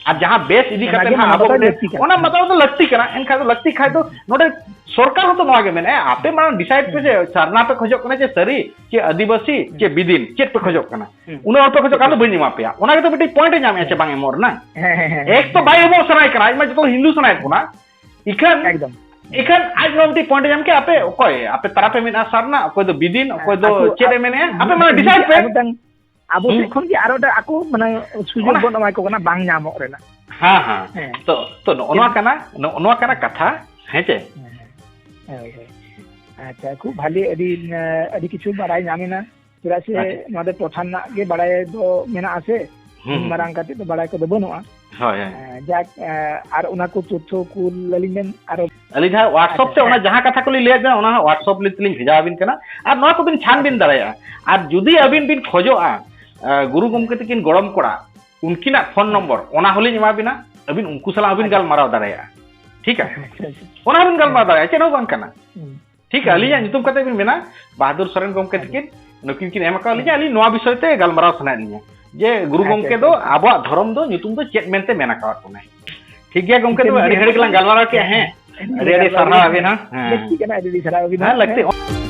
ᱟᱨ ᱡᱟᱦᱟᱸ ᱵᱮᱥ ᱤᱫᱤ ᱠᱟᱛᱮ ᱚᱱᱟᱜᱮ ᱱᱟᱦᱟᱜ ᱢᱟᱱᱟᱣ ᱟᱵᱚ ᱵᱟᱛᱟᱣ ᱵᱚᱱ, ᱞᱟᱹᱠᱛᱤ ᱠᱟᱱᱟ᱾ ᱚᱱᱟ ᱢᱟᱛᱟᱣ ᱫᱚ ᱞᱟᱹᱠᱛᱤ ᱠᱟᱱᱟ᱾ ᱮᱱᱠᱷᱟᱡ ᱫᱚ ᱞᱟᱹᱠᱛᱤ ᱠᱷᱟᱡ ᱫᱚ ᱦᱩᱸ᱾ ᱱᱚᱰᱮ ᱥᱚᱨᱠᱟᱨ ᱦᱚᱸᱛᱚ ᱱᱚᱣᱟ ᱜᱮ ᱢᱮᱱᱮᱜᱼᱟ, ᱟᱯᱮ ᱢᱟᱲᱟᱝ ᱰᱤᱥᱟᱭᱤᱰ ᱯᱮ ᱦᱩᱸ᱾ ᱡᱮ ᱥᱟᱨᱱᱟ ᱯᱮ ᱠᱷᱚᱡᱚᱜ ᱠᱟᱱᱟ ᱪᱮ ᱥᱟᱹᱨᱤ ᱪᱮ ᱟᱹᱫᱤᱵᱟᱹᱥᱤ ᱪᱮ ᱦᱩᱸ᱾ ᱵᱤᱫᱤᱱ, ᱪᱮᱫ ᱯᱮ ᱦᱩᱸ᱾ ᱠᱷᱚᱡᱚᱜ ᱠᱟᱱᱟ? ᱦᱩᱸ᱾ ᱩᱱᱟᱹᱜ ᱦᱚᱲ ᱯᱮ ᱠᱷᱚᱡᱚᱜ ᱠᱟᱱ ᱫᱚ ᱦᱩᱸ᱾ ᱵᱟᱹᱧ ᱮᱢᱟ ᱯᱮᱭᱟ᱾ ᱚᱱᱟ ᱜᱮᱛᱚ ᱢᱤᱫᱴᱤᱡ ᱯᱚᱭᱮᱱᱴ ᱮ ᱧᱟᱢᱮᱜᱼᱟ ᱪᱮ ᱦᱮᱸ᱾ ᱵᱟᱝ ᱮᱢᱚᱜ ᱨᱮᱱᱟᱜ? ᱦᱮᱸ, ᱦᱮᱸ, ᱦᱮᱸ, ᱮᱠ ᱛᱚ ᱦᱮᱸ᱾ ᱵᱟᱭ ᱮᱢᱚᱜ ᱥᱟᱱᱟᱭᱮ ᱠᱟᱱᱟ, ᱟᱡ ᱢᱟ ᱡᱚᱛᱚ ᱦᱤᱱᱫᱩ ᱥᱟᱱᱟᱭᱮᱫ ᱵᱚᱱᱟ᱾ ᱤᱠᱷᱟᱹᱱ, ᱮᱠᱫᱚᱢ᱾ ᱤᱠᱷᱟᱹᱱ ᱟᱡ ᱱᱚᱣᱟ ᱢᱤᱫᱴᱤᱡ ᱯᱚᱭᱮᱱᱴ ᱮ ᱧᱟᱢ ᱠᱮᱜᱼᱟ, ᱟᱯᱮ ᱚᱠᱚᱭ? ᱟᱯᱮ ᱛᱟᱨᱟ ᱯᱮ ᱢᱮᱱᱟ ᱥᱟᱨᱱᱟ, ᱚᱠᱚᱭ ᱫᱚ ᱵᱤᱫᱤᱱ, ᱚᱠᱚᱭ ᱫᱚ ᱟᱠᱚ, ᱪᱮᱫ ᱮ ᱟᱠᱚ, ᱢᱮᱱᱮᱜᱼᱟ? ᱟᱯᱮ ᱢᱟ ᱢᱤᱫᱴᱟᱝ, ᱰᱤᱥᱟᱭᱤᱰ ᱯᱮ᱾ ᱟᱨ ᱢᱤᱫᱴᱟᱝ ᱟᱵᱚ ᱦᱩᱸ᱾ ᱥᱮᱫ ᱠᱷᱚᱱ ᱜᱮ ᱟᱨᱚ ᱢᱤᱫᱴᱟᱝ ᱟᱠᱚ, ᱢᱟᱱᱮ, ᱥᱩᱡᱳᱜᱽ ᱚᱱᱟ ᱵᱚᱱ ᱮᱢᱟ ᱠᱚ ᱠᱟᱱᱟ ᱵᱟᱝ ᱧᱟᱢᱚᱜ ᱨᱮᱱᱟᱜ᱾ ᱦᱮᱸ, ᱦᱮᱸ᱾ ᱦᱮᱸ᱾ ᱛᱚ, ᱛᱚ ᱱᱚᱜᱼᱚ ᱱᱚᱣᱟ ᱠᱟᱱᱟ, ᱱᱚᱜᱼᱚ ᱱᱚᱣᱟ ᱠᱟᱱᱟ ᱠᱟᱛᱷᱟ, ᱦᱮᱸ ᱪᱮ? ᱦᱮᱸ, ᱦᱮᱸ᱾ ᱦᱳᱭ, ᱦᱳᱭ᱾ ᱟᱪᱪᱷᱟ, ᱠᱷᱩᱵ ᱵᱷᱟᱞᱤ, ᱟᱹᱰᱤ, ᱟᱹᱰᱤ ᱠᱤᱪᱷᱩ ᱵᱟᱲᱟᱭ ᱧᱟᱢ ᱮᱱᱟ᱾ ᱪᱮᱫᱟᱜ ᱥᱮ ᱟᱪᱪᱷᱟ᱾ ᱱᱚᱣᱟ ᱫᱚ ᱴᱚᱴᱷᱟ ᱨᱮᱱᱟᱜ ᱜᱮ ᱵᱟᱲᱟᱭ ᱫᱚ ᱢᱮᱱᱟᱜᱼᱟ ᱥᱮ, ᱦᱩᱸ, ᱩᱱ ᱦᱩᱸ, ᱢᱟᱨᱟᱝ ᱦᱩᱸ᱾ ᱠᱟᱛᱮ ᱫᱚ ᱵᱟᱲᱟᱭ ᱠᱚᱫᱚ ᱵᱟᱹᱱᱩᱜᱼᱟ᱾ ᱦᱳᱭ, ᱦᱳᱭ᱾ ᱮᱸ, ᱡᱟᱠ, ᱮᱸ, ᱟᱨ ᱚᱱᱟ ᱠᱚ ᱛᱚᱛᱛᱷᱚ ᱠᱩᱞ ᱟᱹᱞᱤᱧ ᱵᱮᱱ ᱟᱨᱚ᱾ ᱟᱹᱞᱤᱧ ᱡᱟᱦᱟᱸ WhatsApp ᱟᱪᱪᱷᱟ, ᱛᱮ ᱚᱱᱟ ᱦᱮᱸ᱾ ᱡᱟᱦᱟᱸ ᱠᱟᱛᱷᱟ ᱠᱚᱞᱤᱧ ᱞᱟᱹᱭᱟᱫ ᱵᱮᱱᱟ, ᱚᱱᱟ ᱦᱚᱸ WhatsApp ᱞᱤ-, ᱛᱮᱞᱤᱧ ᱵᱷᱮᱡᱟ ᱟᱵᱤᱱ ᱠᱟᱱᱟ᱾ ᱟᱨ ᱱᱚᱣᱟ ᱠᱚᱵᱤᱱ ᱪᱷᱟᱱ ᱵᱤᱱ ᱟᱪᱪᱷᱟ᱾ ᱫᱟᱲᱮᱭᱟᱜᱼᱟ᱾ ᱟᱨ ᱡᱩᱫᱤ ᱟᱹᱵᱤᱱ ᱵᱤᱱ ᱠᱷᱚᱡᱚᱜᱼᱟ, ᱟᱸ, ᱜᱩᱨᱩ ᱜᱚᱢᱠᱮ ᱛᱟᱹᱠᱤᱱ ᱜᱚᱲᱚᱢ ᱠᱚᱲᱟ, ᱩᱱᱠᱤᱱᱟᱜ ᱯᱷᱳᱱ ᱦᱮᱸ᱾ ᱱᱚᱢᱵᱚᱨ, ᱚᱱᱟ ᱦᱚᱸᱞᱤᱧ ᱮᱢᱟ ᱵᱤᱱᱟ, ᱟᱹᱵᱤᱱ ᱩᱱᱠᱩ ᱥᱟᱞᱟᱜ ᱦᱚᱸᱵᱤᱱ ᱟᱪᱪᱷᱟ᱾ ᱜᱟᱞᱢᱟᱨᱟᱣ ᱫᱟᱲᱮᱭᱟᱜᱼᱟ᱾ ᱴᱷᱤᱠᱟ? ᱚᱱᱟ ᱦᱚᱸᱵᱤᱱ ᱜᱟᱞᱢᱟᱨᱟᱣ ᱫᱟᱲᱮᱭᱟᱜᱼᱟ, ᱪᱮᱫ ᱦᱚᱸ ᱵᱟᱝ ᱠᱟᱱᱟ᱾ ᱴᱷᱤᱠᱟ? ᱟᱹᱞᱤᱧᱟᱜ ᱧᱩᱛᱩᱢ ᱠᱟᱛᱮ ᱵᱤᱱ ᱢᱮᱱᱟ, ᱵᱟᱦᱟᱫᱩᱨ ᱥᱚᱨᱮᱱ ᱜᱚᱢᱠᱮ ᱛᱟᱹᱠᱤᱱ ᱱᱩᱠᱤᱱ ᱠᱤᱱ ᱮᱢ ᱟᱠᱟᱫ ᱞᱤᱧᱟ, ᱟᱹᱞᱤᱧ ᱱᱚᱣᱟ ᱵᱤᱥᱚᱭ ᱛᱮ ᱜᱟᱞᱢᱟᱨᱟᱣ ᱥᱟᱱᱟᱭᱮᱫ ᱞᱤᱧᱟ, ᱡᱮ ᱜᱩᱨᱩ ᱜᱚᱢᱠᱮ ᱫᱚ ᱟᱵᱚᱣᱟᱜ ᱫᱷᱚᱨᱚᱢ ᱫᱚ ᱧᱩᱛᱩᱢ ᱫᱚ ᱪᱮᱫ ᱢᱮᱱᱛᱮ ᱢᱮᱱ ᱟᱠᱟᱫ ᱵᱚᱱᱟᱭ? ᱴᱷᱤᱠ ᱜᱮᱭᱟ ᱜᱚᱢᱠᱮ, ᱛᱚᱵᱮ ᱟᱹᱰᱤ ᱜᱷᱟᱹᱲᱤᱡ ᱜᱮᱞᱟᱝ ᱜᱟᱞᱢᱟᱨᱟᱣ ᱠᱮᱜᱼᱟ᱾ ᱦᱮᱸ, ᱟᱹᱰᱤ ᱟᱹᱰᱤ ᱥᱟᱨᱦᱟᱣ ᱟᱹᱵᱤᱱ ᱦᱚᱸ᱾ ᱦᱮᱸ᱾ ᱞᱟᱹᱠᱛᱤ ᱠᱟᱱᱟ, ᱟᱹᱰᱤ ᱟᱹᱰᱤ ᱥᱟᱨᱦᱟᱣ ᱟᱹᱵᱤᱱ ᱦᱮᱸ, ᱦᱚᱸ᱾ ᱞᱟᱹᱠᱛᱤ᱾